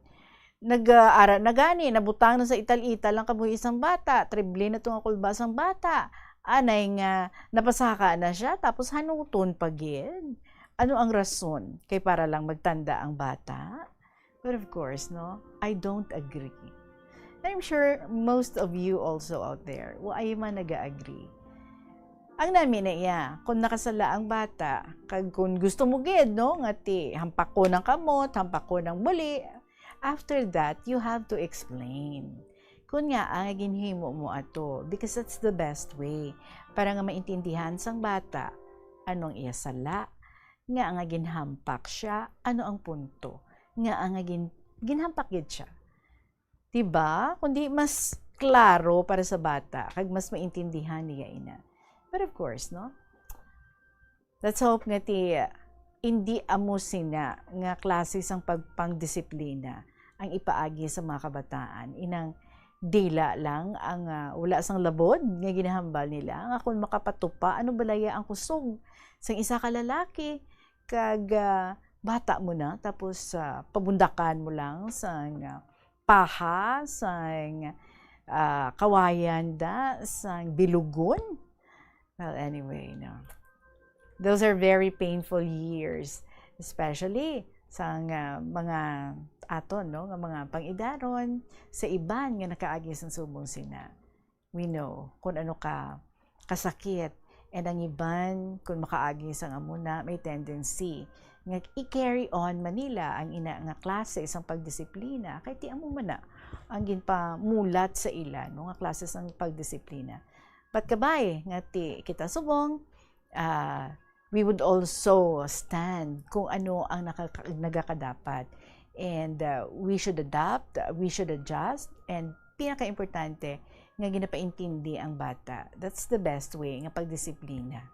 Nag-ara na gani, nabutang na sa ital-ital ang kabuhi sang bata, trible na to nga kulba sang bata. Anay nga, napasaka na siya, tapos hanuton pa gid. Ano ang rason? Kay para lang magtanda ang bata? But of course, no, I don't agree. And I'm sure most of you also out there, wa ay man nag-agree. Ang nami na iya, kung nakasala ang bata, kag kung gusto mo gid, no, nga ti hampakon ang kamot, hampakon ang buli, after that, you have to explain. Kung nga ang ginhimo mo ato, because that's the best way para nga maintindihan sang bata anong iya sala, nga nga ginhampak siya, ano ang punto, nga nga gin-, ginhampak gid siya. Diba? Kundi mas klaro para sa bata, kag mas maintindihan niya ina. But of course, no? Let's hope nga ti, hindi amo sina nga klase sang pagpangdisiplina ang ipaagi sa mga kabataan. Inang dila lang ang, ah, wala sang labod nga ginahambal nila, nga kon makapatupa, ano balaya ang kusog sang isa ka lalaki, kag, ah, bata mo na, tapos, ah, pabundakan mo lang sang, ah, paha, sang, ah, kawayan da, sang bilugon. Well, anyway, no. Those are very painful years, especially sang, ah, mga aton, no, nga mga pang-idaron, sa iban nga nakaagi sang subong sina. We know kung ano ka kasakit, and ang iban, kung makaagi sang amo na, may tendency nga i-carry on man nila ang ina nga klase sang pagdisiplina, kay ti amo man na ang ginpamulat sa ila, no, nga klase sang pagdisiplina. But kabay nga ti kita subong, ah, we would also stand kung ano ang nakaka-, nagakadapat. And, ah, we should adapt, we should adjust, and pinakaimportante, nga ginapaintindi ang bata. That's the best way nga pagdisiplina.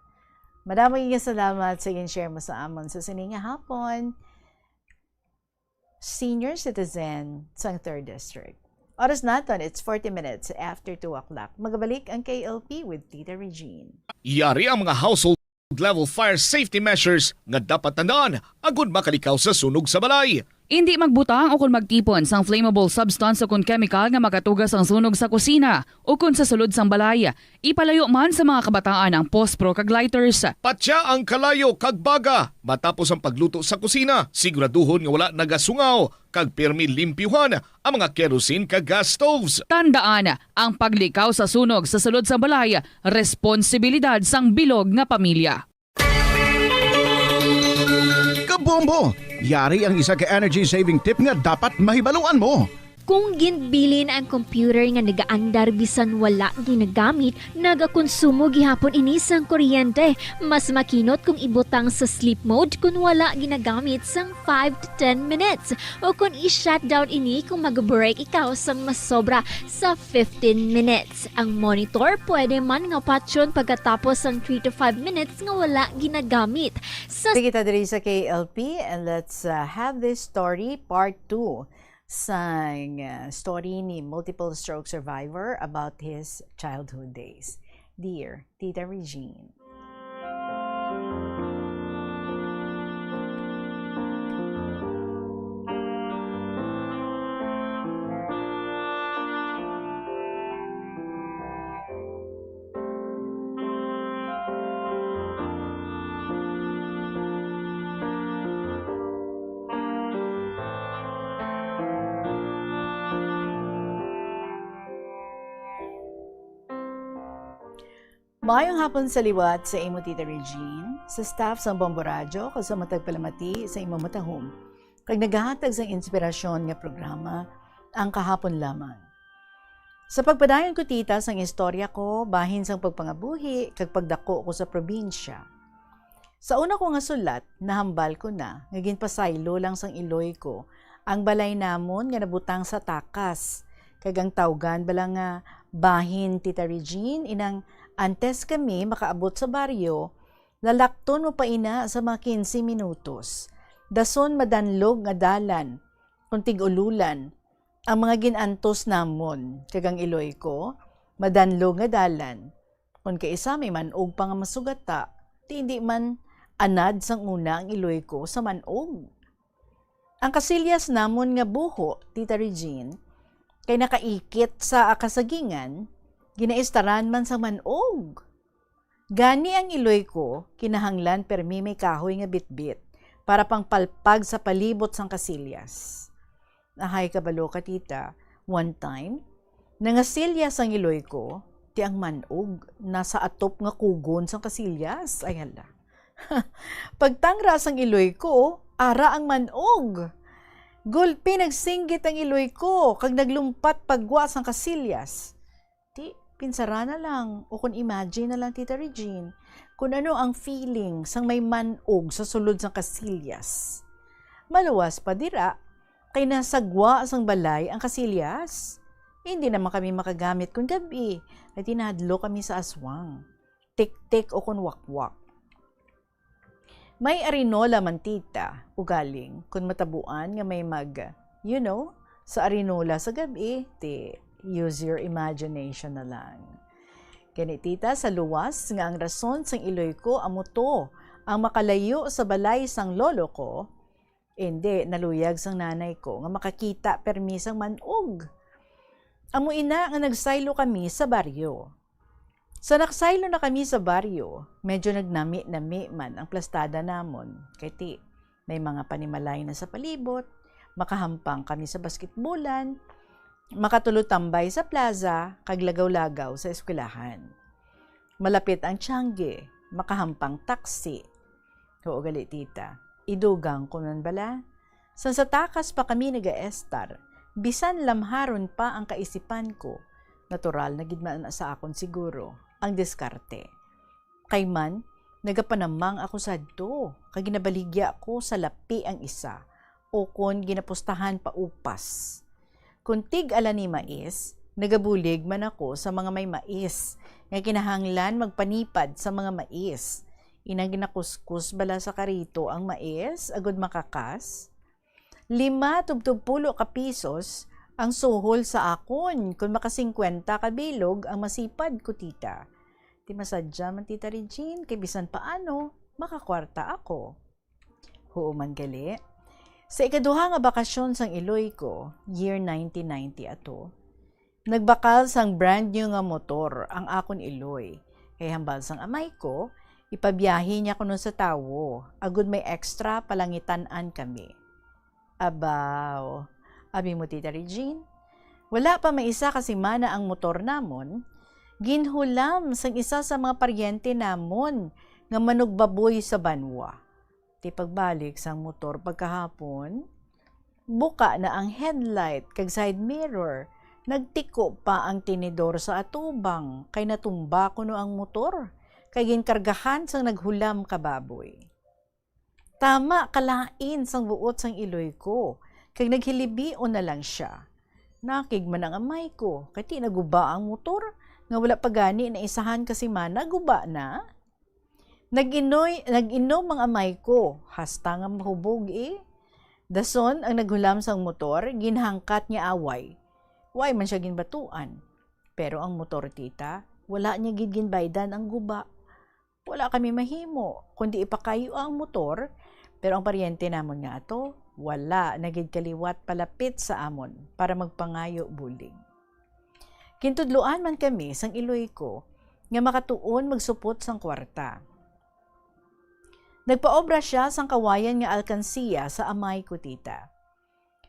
Madamo nga salamat sa gin-share mo sa amon sa sini nga hapon. Senior citizen sang third District. Oras naton, it's forty minutes after two o'clock. Magabalik ang K L P with Tita Regine. Yari ang mga household level fire safety measures nga dapat tandaan agud makalikaw sa sunog sa balay. Indi magbutang o kon magtipon sang flammable substance o kon chemical nga makatuga sang sunog sa kusina o kon sa sulod sang balay. Ipalayo man sa mga kabataan ang pospro kag lighters. Patya ang kalayo kag baga matapos ang pagluto sa kusina. Siguraduhon nga wala nagasungaw kag pirmi limpyuhan ang mga kerosene kag gas stoves. Tandaan, ang paglikaw sa sunog sa sulod sang balay, responsibilidad sang bilog nga pamilya. Kabombo! Yari ang isa ka energy-saving tip nga dapat mahibaluan mo. Kung ginbilin ang computer nga nagaandar bisan wala ginagamit, nagakonsumo gihapon ini sang kuryente. Mas makinot kung ibutang sa sleep mode kung wala ginagamit sang five to ten minutes, o kung i-shutdown ini kung mag-break ikaw sang masobra sa fifteen minutes. Ang monitor pwede man nga patyon pagkatapos sang three to five minutes nga wala ginagamit. Sa Kita diri sa K L P, and let's, uh, have this story, part two, sang, uh, story ni multiple stroke survivor about his childhood days. Dear Tita Regine. Maayong hapon sa liwat sa imo, Tita Regine, sa staff sang Bombo Radyo, kag sa matag palamati sa imo matahom, kag nagahatag sang inspirasyon nga programa, Ang Kahapon Lamang. Sa pagpadayon ko, Tita, sang istorya ko, bahin sang pagpangabuhi kag pagdako ko sa probinsya. Sa una ko nga sulat, nahambal ko na nga ginpasaylo lang sang iloy ko ang balay namon nga nabutang sa takas, kag ang tawgan bala nga bahin, Tita Regine, inang antes kami makaabot sa baryo, lalakton mo pa ina sa mga quince minutos. Dason madanlog nga dalan, kung tig-ululan, ang mga gin-antos namon, kag ang iloy ko, madanlog nga dalan. Kon kaisa may man-og pa nga masugata, ti indi man anad sang una ang iloy ko sa man-og. Ang kasilyas namon nga buho, Tita Regine, kay nakaikit sa kasagingan, ginaistaran man sang man-og. Gani ang iloy ko, kinahanglan permi may kahoy nga bitbit para pangpalpag sa palibot sang kasilyas. Ahay kabalo ka, Tita, one time, nangasilyas ang iloy ko, ti ang man-og nasa atop nga kugon sang kasilyas. Ay, hala. Pagtangra sang iloy ko, ara ang man-og. Gulpi nagsinggit ang iloy ko, kag naglumpat pa gwa sang kasilyas. Ti, pinsara na lang, o kon imagine na lang, Tita Regine, kung ano ang feeling sang may man-og sa sulod sang kasilyas. Maluwas pa dira, kay nasa gwa sang balay ang kasilyas. Hindi naman kami makagamit kon gab-i, kay tinadlo kami sa aswang, tiktik o kon wakwak. May arinola man, Tita, ugaling kon matabuan nga may mag, you know, sa arinola sa gab-i, ti Use your imagination na lang. Gani, tita, sa luwas nga ang rason sang iloy ko amo to ang makalayo sa balay sang lolo ko, indi, naluyag sang nanay ko nga makakita permi sang man-og. Amo ina nga nagsaylo kami sa baryo. Sa naksaylo na kami sa baryo, medyo nagnami-nami man ang plastada namon, kay ti may mga panimalay na sa palibot, makahampang kami sa basketbolan, makatulotambay sa plaza, kag lagaw-lagaw sa eskwelahan. Malapit ang Tiangge, makahampang taksi. Oo gali, tita. Idugang ko man bala. Sang sa takas pa kami nagaestar, bisan lamharon pa ang kaisipan ko, natural na gid man sa akon siguro ang diskarte. Kay man, nagapanamang ako sadto, kag ginabaligya ko sa lapi ang isa, ukon ginapustahan pa upas. Kon tig-ala ni mais, nagabulig man ako sa mga may mais, nga kinahanglan magpanipad sa mga mais. Ina, ginakuskus bala sa karito ang mais agod makakas? Lima tubtob pulo ka pisos ang suhol sa akon kon makasingkwenta ka bilog ang masipad ko, tita. Ti masadya man, Tita Regine, kay bisan paano, makakwarta ako. Huo man gali. Sa ikaduha nga bakasyon sang iloy ko, year nineteen ninety ato, nagbakal sang brand new nga motor ang akon iloy. Kay hambal sang amay ko, ipabiyahe niya kuno sa tawo, agud may extra palangitan-an kami. Abaw, abi mo, Tita Regine, wala pa may isa ka semana ang motor namon, ginhulam sang isa sa mga paryente namon nga manugbaboy sa banwa. Ti pagbalik sang motor pagkahapon, buka na ang headlight kag side mirror. Nagtiko pa ang tinidor sa atubang kay natumba kuno ang motor kay ginkargahan sang naghulam ka baboy. Tama kalain sang buot sang iloy ko, kag naghilibion na lang sia. Nakig man ang amay ko, kay ti naguba ang motor, nga wala pa gani na isahan ka semana, guba na. Nag-inoy, nag-inom ang amay ko, hasta nga mahubog, eh. Dason ang naghulam sang motor, ginhangkat niya away. Way man siya ginbatuan. Pero ang motor, tita, wala niya gid ginbaydan ang guba. Wala kami mahimo, kundi ipakayo ang motor, pero ang paryente namon nga ato, wala na gid kaliwat palapit sa amon para magpangayo bulig. Gintudloan man kami sang iloy ko nga makatuon magsupot sang kwarta. Nagpaobra sia sang kawayan nga alkansiya sa amay ko, tita.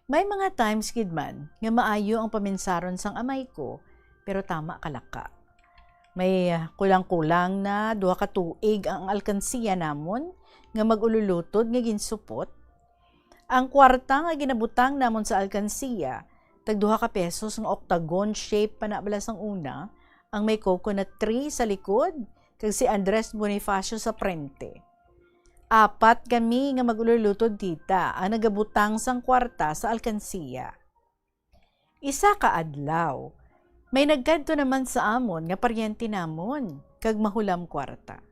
May mga times gid man nga maayo ang paminsaron sang amay ko, pero tama kalaka. May, ah, kulang-kulang na duha ka tuig ang alkansiya namon nga mag-ululutod nga ginsupot. Ang kwarta nga ginabutang namon sa alkansiya, tag duha ka pesos nga octagon shape pa na bala sang una, ang may coconut tree sa likod, kag si Andres Bonifacio sa prente. Apat kami nga mag-ululutod, tita, ang nagabutang sang kwarta sa alkansiya. Isa ka adlaw, may nagkadto naman sa amon nga paryente namon kag mahulam kwarta.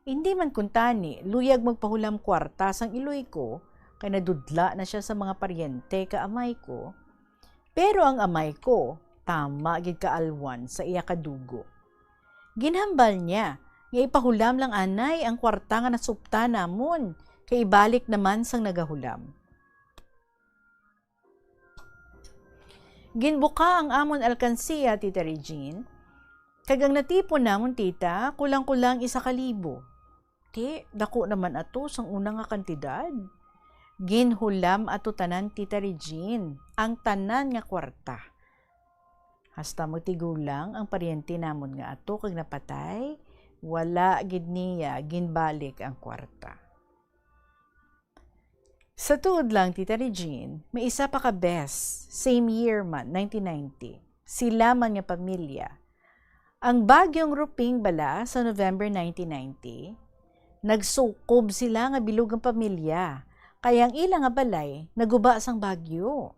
Indi man kuntani luyag magpahulam kwarta sang iloy ko, kay nadudla na sia sa mga paryente ka amay ko. Pero ang amay ko, tama gid ka alwan sa iya kadugo. Ginhambal niya nga ipahulam lang anay ang kwarta nga nasupta namon, kay ibalik naman sang nagahulam. Ginbuka ang amon alkansiya, Tita Regine, kag ang natipon namon, tita, kulang-kulang isa ka libo. Ti, dako naman ato sang una nga kantidad. Ginhulam ato tanan, Tita Regine, ang tanan nga kwarta. Hasta magtigulang ang paryente namon nga ato kag napatay, wala gid niya ginbalik ang kwarta. Sa tuod lang, Tita Regine, may isa pa ka bes, same year man, nineteen ninety. Sila man nga pamilya. Ang Bagyong Ruping bala sa November nineteen ninety, nagsukob sila nga bilog ang pamilya, kay ang ila nga balay naguba sang bagyo.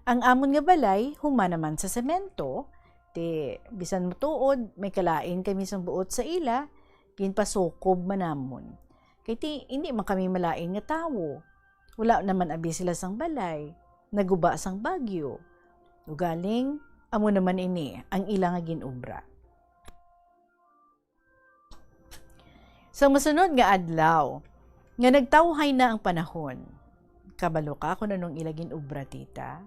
Ang amon nga balay human naman sa semento, ti bisan matuod may kalain kami sang buot sa ila, ginpasukob man namon. Kay ti indi man kami malain nga tawo. Wala naman abi sila sang balay, naguba sang bagyo. Ugaling, Amo naman ini ang ila nga gin-obra. Sa masunod nga adlaw, nga nagtawhay na ang panahon, kabalo ka kung anong ila gin-obra, tita?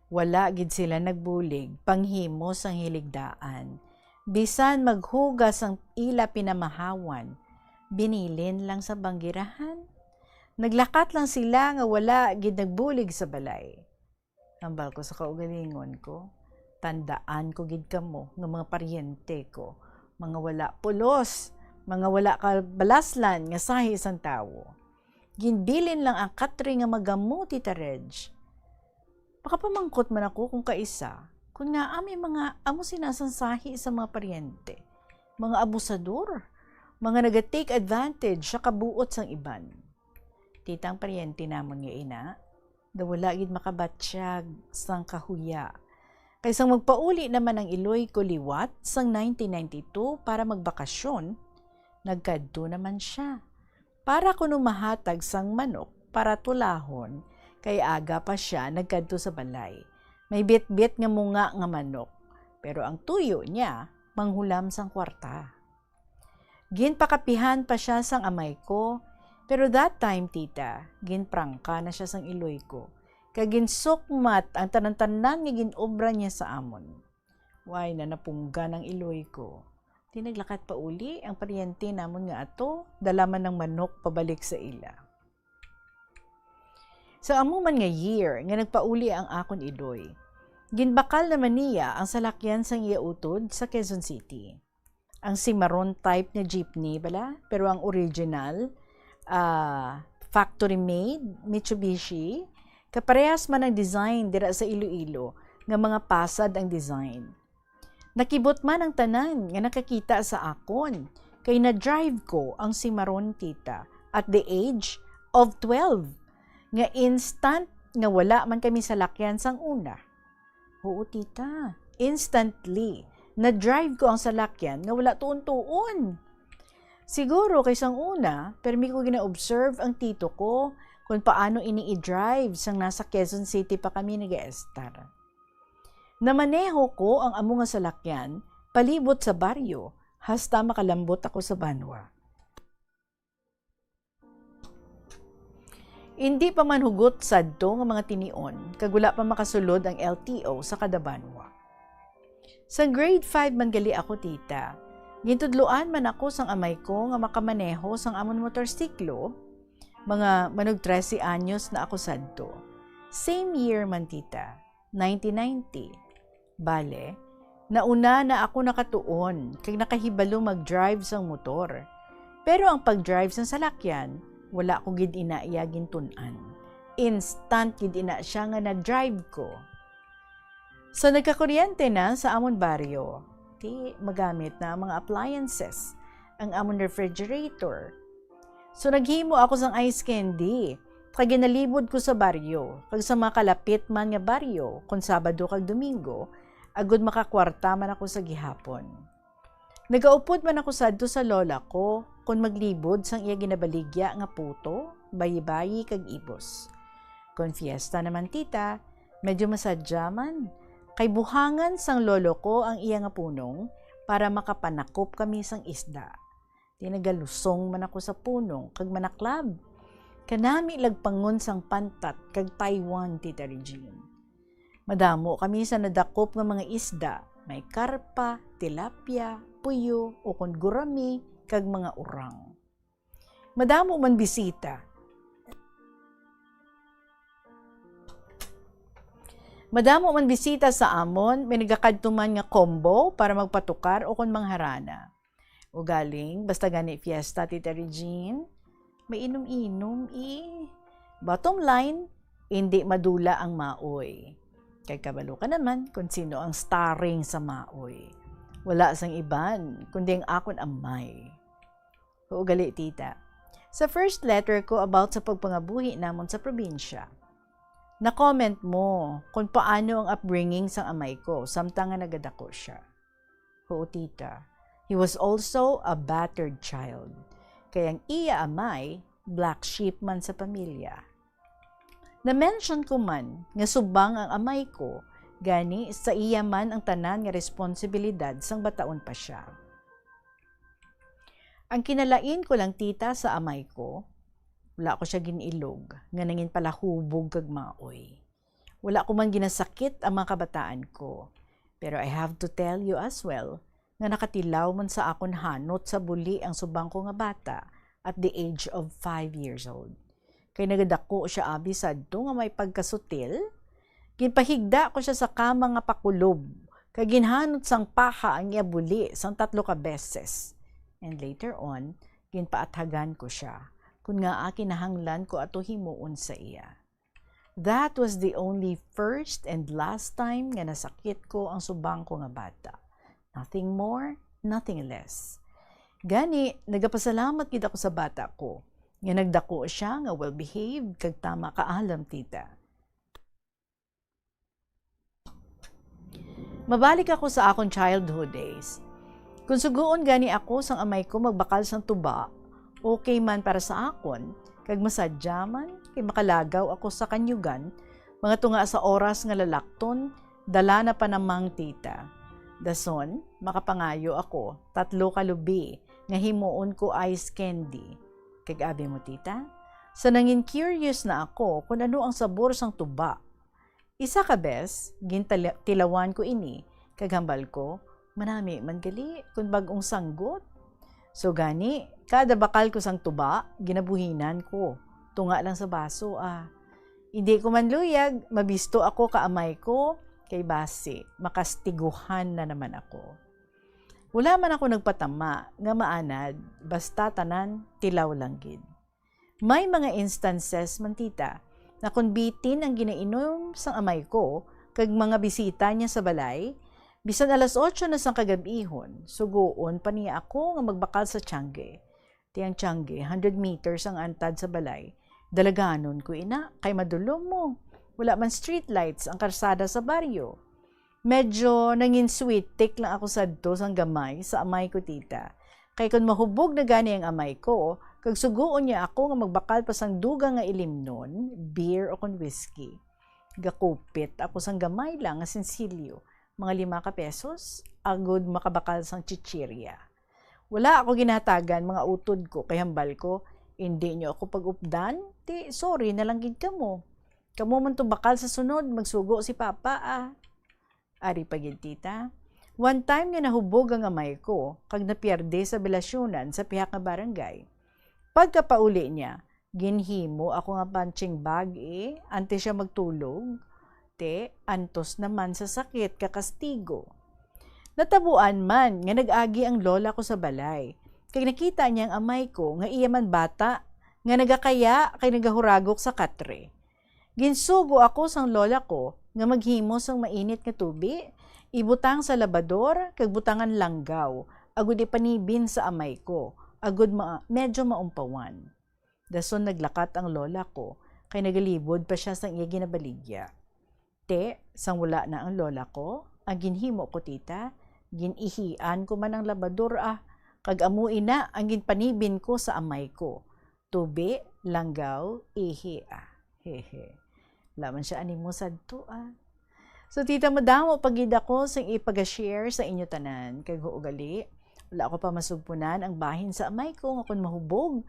Wala gid sila nagbulig panghimo sang hiligdaan, bisan maghugas ang ila pinamahawan, binilin lang sa banggirahan. Naglakat lang sila nga wala gid nagbulig sa balay. Hambal ko sa kaugalingon ko, tandaan ko gid kamo nga mga paryente ko, mga wala pulos, mga wala kabalaslan nga sahi sang tawo. Ginbilin lang ang katre nga magamo, Tita Reg. Makapamangkot man ako kung kaisa, kung ngaa may mga amo sina sang sahi sa mga paryente, mga abusador, mga naga-take advantage sa kabuot sang iban. Tita, ang paryente namon nga ina, daw wala gid makabatyag sang kahuya. Kay sang magpauli naman ang iloy ko liwat sang nineteen ninety-two para magbakasyon, nagkadto naman sia. Para kuno mahatag sang manok para tulahon, kay aga pa sia nagkadto sa balay. May bitbit nga munga nga manok, pero ang tuyo niya manghulam sang kwarta. Ginpakapihan pa sia sang amay ko, pero that time, tita, ginprangka na sia sang iloy ko, kag ginsukmat ang tanan-tanan nga gin-obra niya sa amon. Way na napunggan ang iloy ko. Di naglakat pa uli ang paryente namon nga ato, dala man ang manok pabalik sa ila. Sa amo man nga year nga nagpauli ang akon iloy, ginbakal naman niya ang salakyan sang iya utod sa Quezon City. Ang cimarron type nga jeepney bala, pero ang original, ah, factory made, Mitsubishi, kaparehas man ang design dira sa Iloilo, nga mga pasad ang design. Nakibot man ang tanan nga nakakita sa akon, kay na-drive ko ang cimarron, tita, at the age of twelve, nga instant nga wala man kami salakyan sang una. Oo, tita. Instantly, na-drive ko ang salakyan nga wala tuon-tuon. Siguro kay sang una, permi ko gina-observe ang tito ko kung paano ini i-drive sang nasa Quezon City pa kami nag-estar. Namaneho ko ang amo nga salakyan palibot sa baryo hasta makalambot ako sa banwa. Indi pa man hugot sadto nga mga tinion, kag wala pa makasulod ang L T O sa kada banwa. Sa grade five man gali ako, tita, gintudloan man ako sang amay ko nga makamaneho sang amon motorsiklo. Mga manog trese anyos na ako sadto. Same year man, tita, nineteen ninety. Bale, nauna na ako nakatuon kag nakahibalo mag-drive sang motor. Pero ang pag-drive sang salakyan, wala ko gid ina iya gintun-an. Instant gid ina sia nga na-drive ko. So, nagkakuryente na sa amon baryo. Ti, magamit na ang mga appliances, ang amon refrigerator. So, naghimo ako sang ice candy, kag ginalibod ko sa baryo, kag sa mga kalapit man nga baryo, kon Sabado kag Domingo, agod makakwarta man ako sa gihapon. Nagaupod man ako sadto sa lola ko kon maglibod sang iya ginabaligya nga puto, bayi-bayi, kag ibos. Kon fiesta naman, tita, medyo masadya man, kay buhangan sang lolo ko ang iya nga punong para makapanakop kami sang isda. Di nagalusong man ako sa punong kag manaklab. Kanami lagpangon sang pantat kag Taiwan, Tita Regine. Madamo kami sa nadakop nga mga isda, may karpa, tilapia, puyo, ukon gurami, kag mga urang. Madamo man bisita. Madamo man bisita sa amon, may nagakadto man nga combo para magpatukar ukon mangharana. Ugaling, basta gani fiesta, Tita Regine, may inom-inom, eh. Bottom line, indi madula ang maoy. Kay kabalo ka naman kung sino ang starring sa maoy. Wala sang iban, kundi ang akon amay. Oo, gali, tita. Sa first letter ko about sa pagpangabuhi namon sa probinsya, na-comment mo kung paano ang upbringing sang amay ko, samtang nga nagadako siya. Oo, tita. He was also a battered child. Kay ang iya amay, black sheep man sa pamilya. Na-mention ko man nga subang ang amay ko Gani, sa iya man ang tanan nga responsibilidad sang bataon pa sia. Ang kinalain ko lang, tita, sa amay ko, wala ko sia gin-ilog nga nangin palahubog kag maoy. Wala ko man ginasakit ang mga kabataan ko. Pero I have to tell you as well nga nakatilaw man sa akon hanot sa buli ang subang ko nga bata at the age of five years old. Kay nagadako sia abi sadto nga may pagkasutil. Ginpahigda ko sia sa kama nga pakulob, kag ginhanot sang paha ang iya buli sang tatlo ka beses. And later on, ginpaathagan ko sia, kun ngaa kinahanglan ko ato himuon sa iya. That was the only first and last time nga nasakit ko ang subang ko nga bata. Nothing more, nothing less. Gani, nagapasalamat gid ako sa bata ko, nga nagdako sia nga well-behaved kag tama kaalam, tita. Mabalik ako sa akon childhood days. Kung sugoon gani ako sang amay ko magbakal sang tuba, okay man para sa akon, kag masadya man, kay makalagaw ako sa kanyugan, mga tunga sa oras nga lalakton, dala na pa namang tita. Dason, makapangayo ako, tatlo ka lubi, nga himuon ko ice candy. Kag abi mo, tita? Sa nangin curious na ako kung ano ang sabor sang tuba. Isa ka bes, gintala-, tilawan ko ini, kag hambal ko, manami man gali kun bag-ong sanggot. So gani, kada bakal ko sang tuba, ginabuhinan ko. Tunga lang sa baso, ah. Hindi ko man luyag, mabisto ako ka amay ko, kay basi, makastiguhan na naman ako. Wala man ako nagpatama nga maanad, basta tanan tilaw lang gid. May mga instances man, tita, na kon bitin ang ginainom sang amay ko, kag mga bisita niya sa balay, bisan alas otso na sang kagab-ihon, sugoon pa niya ako nga magbakal sa tiangge. Ti ang tiangge, hundred meters ang antad sa balay. Dalaganon ko ina, kay madulom mo. Wala man street lights ang karsada sa baryo. Medyo nangin sweetik lang ako sadto sang gamay sa amay ko, tita. Kay kon mahubog na gani ang amay ko, kag sugoon niya ako nga magbakal pa sang dugang nga ilimnon, beer o kon whiskey. Gakupit ako sang gamay lang nga sinsilyo, mga lima ka pesos, agud makabakal sang chichirya. Wala ako ginahatagan mga utod ko, kay hambal ko, "Indi niyo ako pag-updan, ti sorry na lang gid kamo. Kamo man to bakal sa sunod, magsugo si Papa, ah." Ari pa gid, tita. One time nga nahubog ang amay ko, kag napierde sa bilasyonan sa pihak nga barangay. Pagkapauli niya, ginhimo ako nga punching bag, eh, antes siya magtulog. Te, antos naman sa sakit ka kastigo. Natabuan man nga nag-agi ang lola ko sa balay, kag nakita niya ang amay ko nga iya man bata, nga nagakaya kay nagahuragok sa katre. Ginsugo ako sang lola ko nga maghimo sang mainit nga tubi, ibutang sa labador, kag butangan langgaw, agud ipanibin sa amay ko, agud ma-, medyo maumpawan. Dason naglakat ang lola ko, kay nagalibod pa sia sang iya ginabaligya. Te, sang wala na ang lola ko, ang ginhimo ko, tita, gin-ihian ko man ang labador, ah, kag amo ina ang ginpanibin ko sa amay ko. Tubi, langgaw, ihi, ah. Hehe. Wala man sia animo sadto, ah. So, tita, madamo pa gid ako sing ipaga-share sa inyo tanan. Kag huo gali, wala ko pa masugpunan ang bahin sa amay ko nga kon mahubog,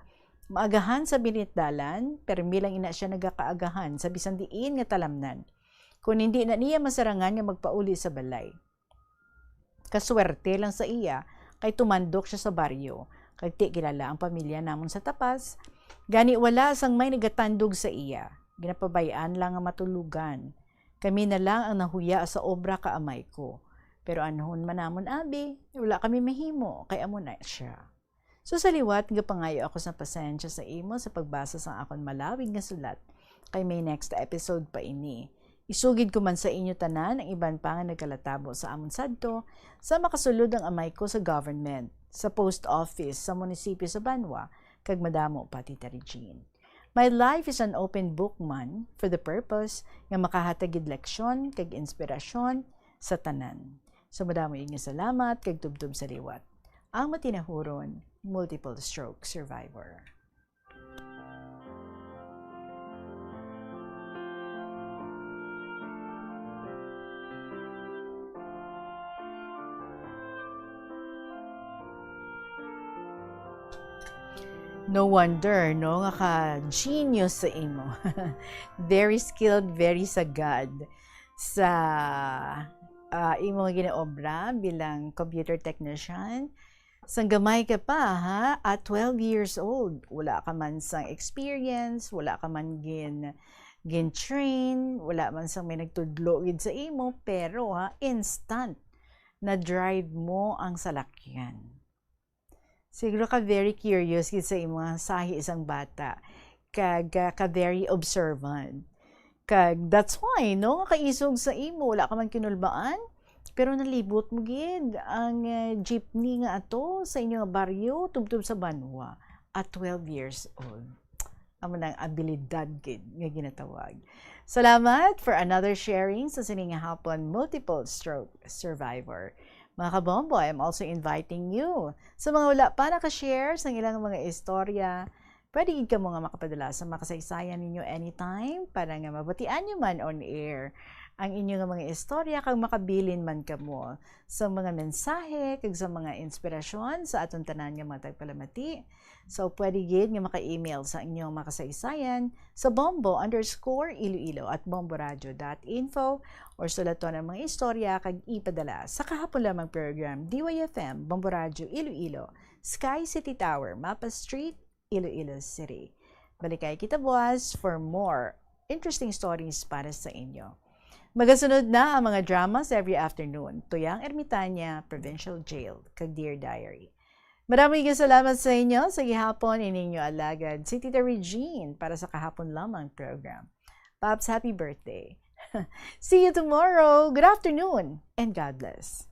maagahan sa binitdalan, permi lang ina sia nagakaagahan sa bisan diin nga talamnan. Kon hindi na niya masarangan nga magpauli sa balay. Kaswerte lang sa iya, kay tumandok sia sa baryo, kag ti kilala ang pamilya namon sa Tapas. Gani wala sang may nagatandog sa iya. Ginapabay-an lang nga matulogan. Kami na lang ang nahuya sa obra ka amay ko. Pero anhon man namon abi, wala kami mahimo, kay amo na sia. So, sa liwat, gapangayo ako sa pasensya sa imo sa pagbasa sa akon malawig nga sulat, kay may next episode pa ini. Isugid ko man sa inyo tanan ang iban pa nga nagkalatabo sa amon sadto, sa makasulod ang amay ko sa government, sa post office, sa munisipyo sa Banwa, kag madamo pa, Tita Regine. My life is an open book man for the purpose nga makahatag gid leksyon kag inspirasyon sa tanan. So, madamo gid nga salamat kag tubtob sa liwat. Ang matinahuron, multiple stroke survivor. No wonder, no, nga ka-genius sa imo. Very skilled, very sagad sa, ah, imo nga ginaobra bilang computer technician. Sang gamay ka pa, ha? At twelve years old, wala ka man sang experience, wala ka man gin-, gin-train, wala man sang may nagtudlo gid sa imo, pero, ha, instant na-drive mo ang salakyan. Siguro ka very curious gid sa imo nga sahi sang bata, kag, ah, ka very observant. Kag that's why, no, nga kaisog sa imo, wala ka man kinulbaan, pero nalibot mo gid ang, eh, jeepney nga ato sa inyo nga baryo, tubtob sa banwa, at twelve years old. Amo nang abilidad gid nga ginatawag. Salamat for another sharing sa sining hapon, multiple stroke survivor. Mga kabombo, I'm also inviting you, sa mga wala pa naka-share sang ilang mga istorya, pwede gid kamo nga makapadala sa mga kasaysayan ninyo anytime para nga mabatian nyo man on air ang inyo nga mga istorya kag makabilin man kamo sa mga mensahe kag sa mga inspirasyon sa aton tanan nga mga tagpalamati. So, pwede gid nga maka-email sa inyong mga kasaysayan sa bombo underscore iloilo at bomboradio dot info or sulaton ang mga istorya kag ipadala sa Kahapon Lamang Program, D Y F M, Bombo Radio Iloilo, Sky City Tower, Mapa Street, Iloilo City. Balikay kita buwas for more interesting stories para sa inyo. Magasunod na ang mga dramas every afternoon. Tuyang Ermitanya, Provincial Jail, kag Dear Diary. Maraming salamat sa inyo. Sa gihapon, ining inyo alagad, si Tita Regine para sa Kahapon Lamang Program. Pops, happy birthday. See you tomorrow. Good afternoon and God bless.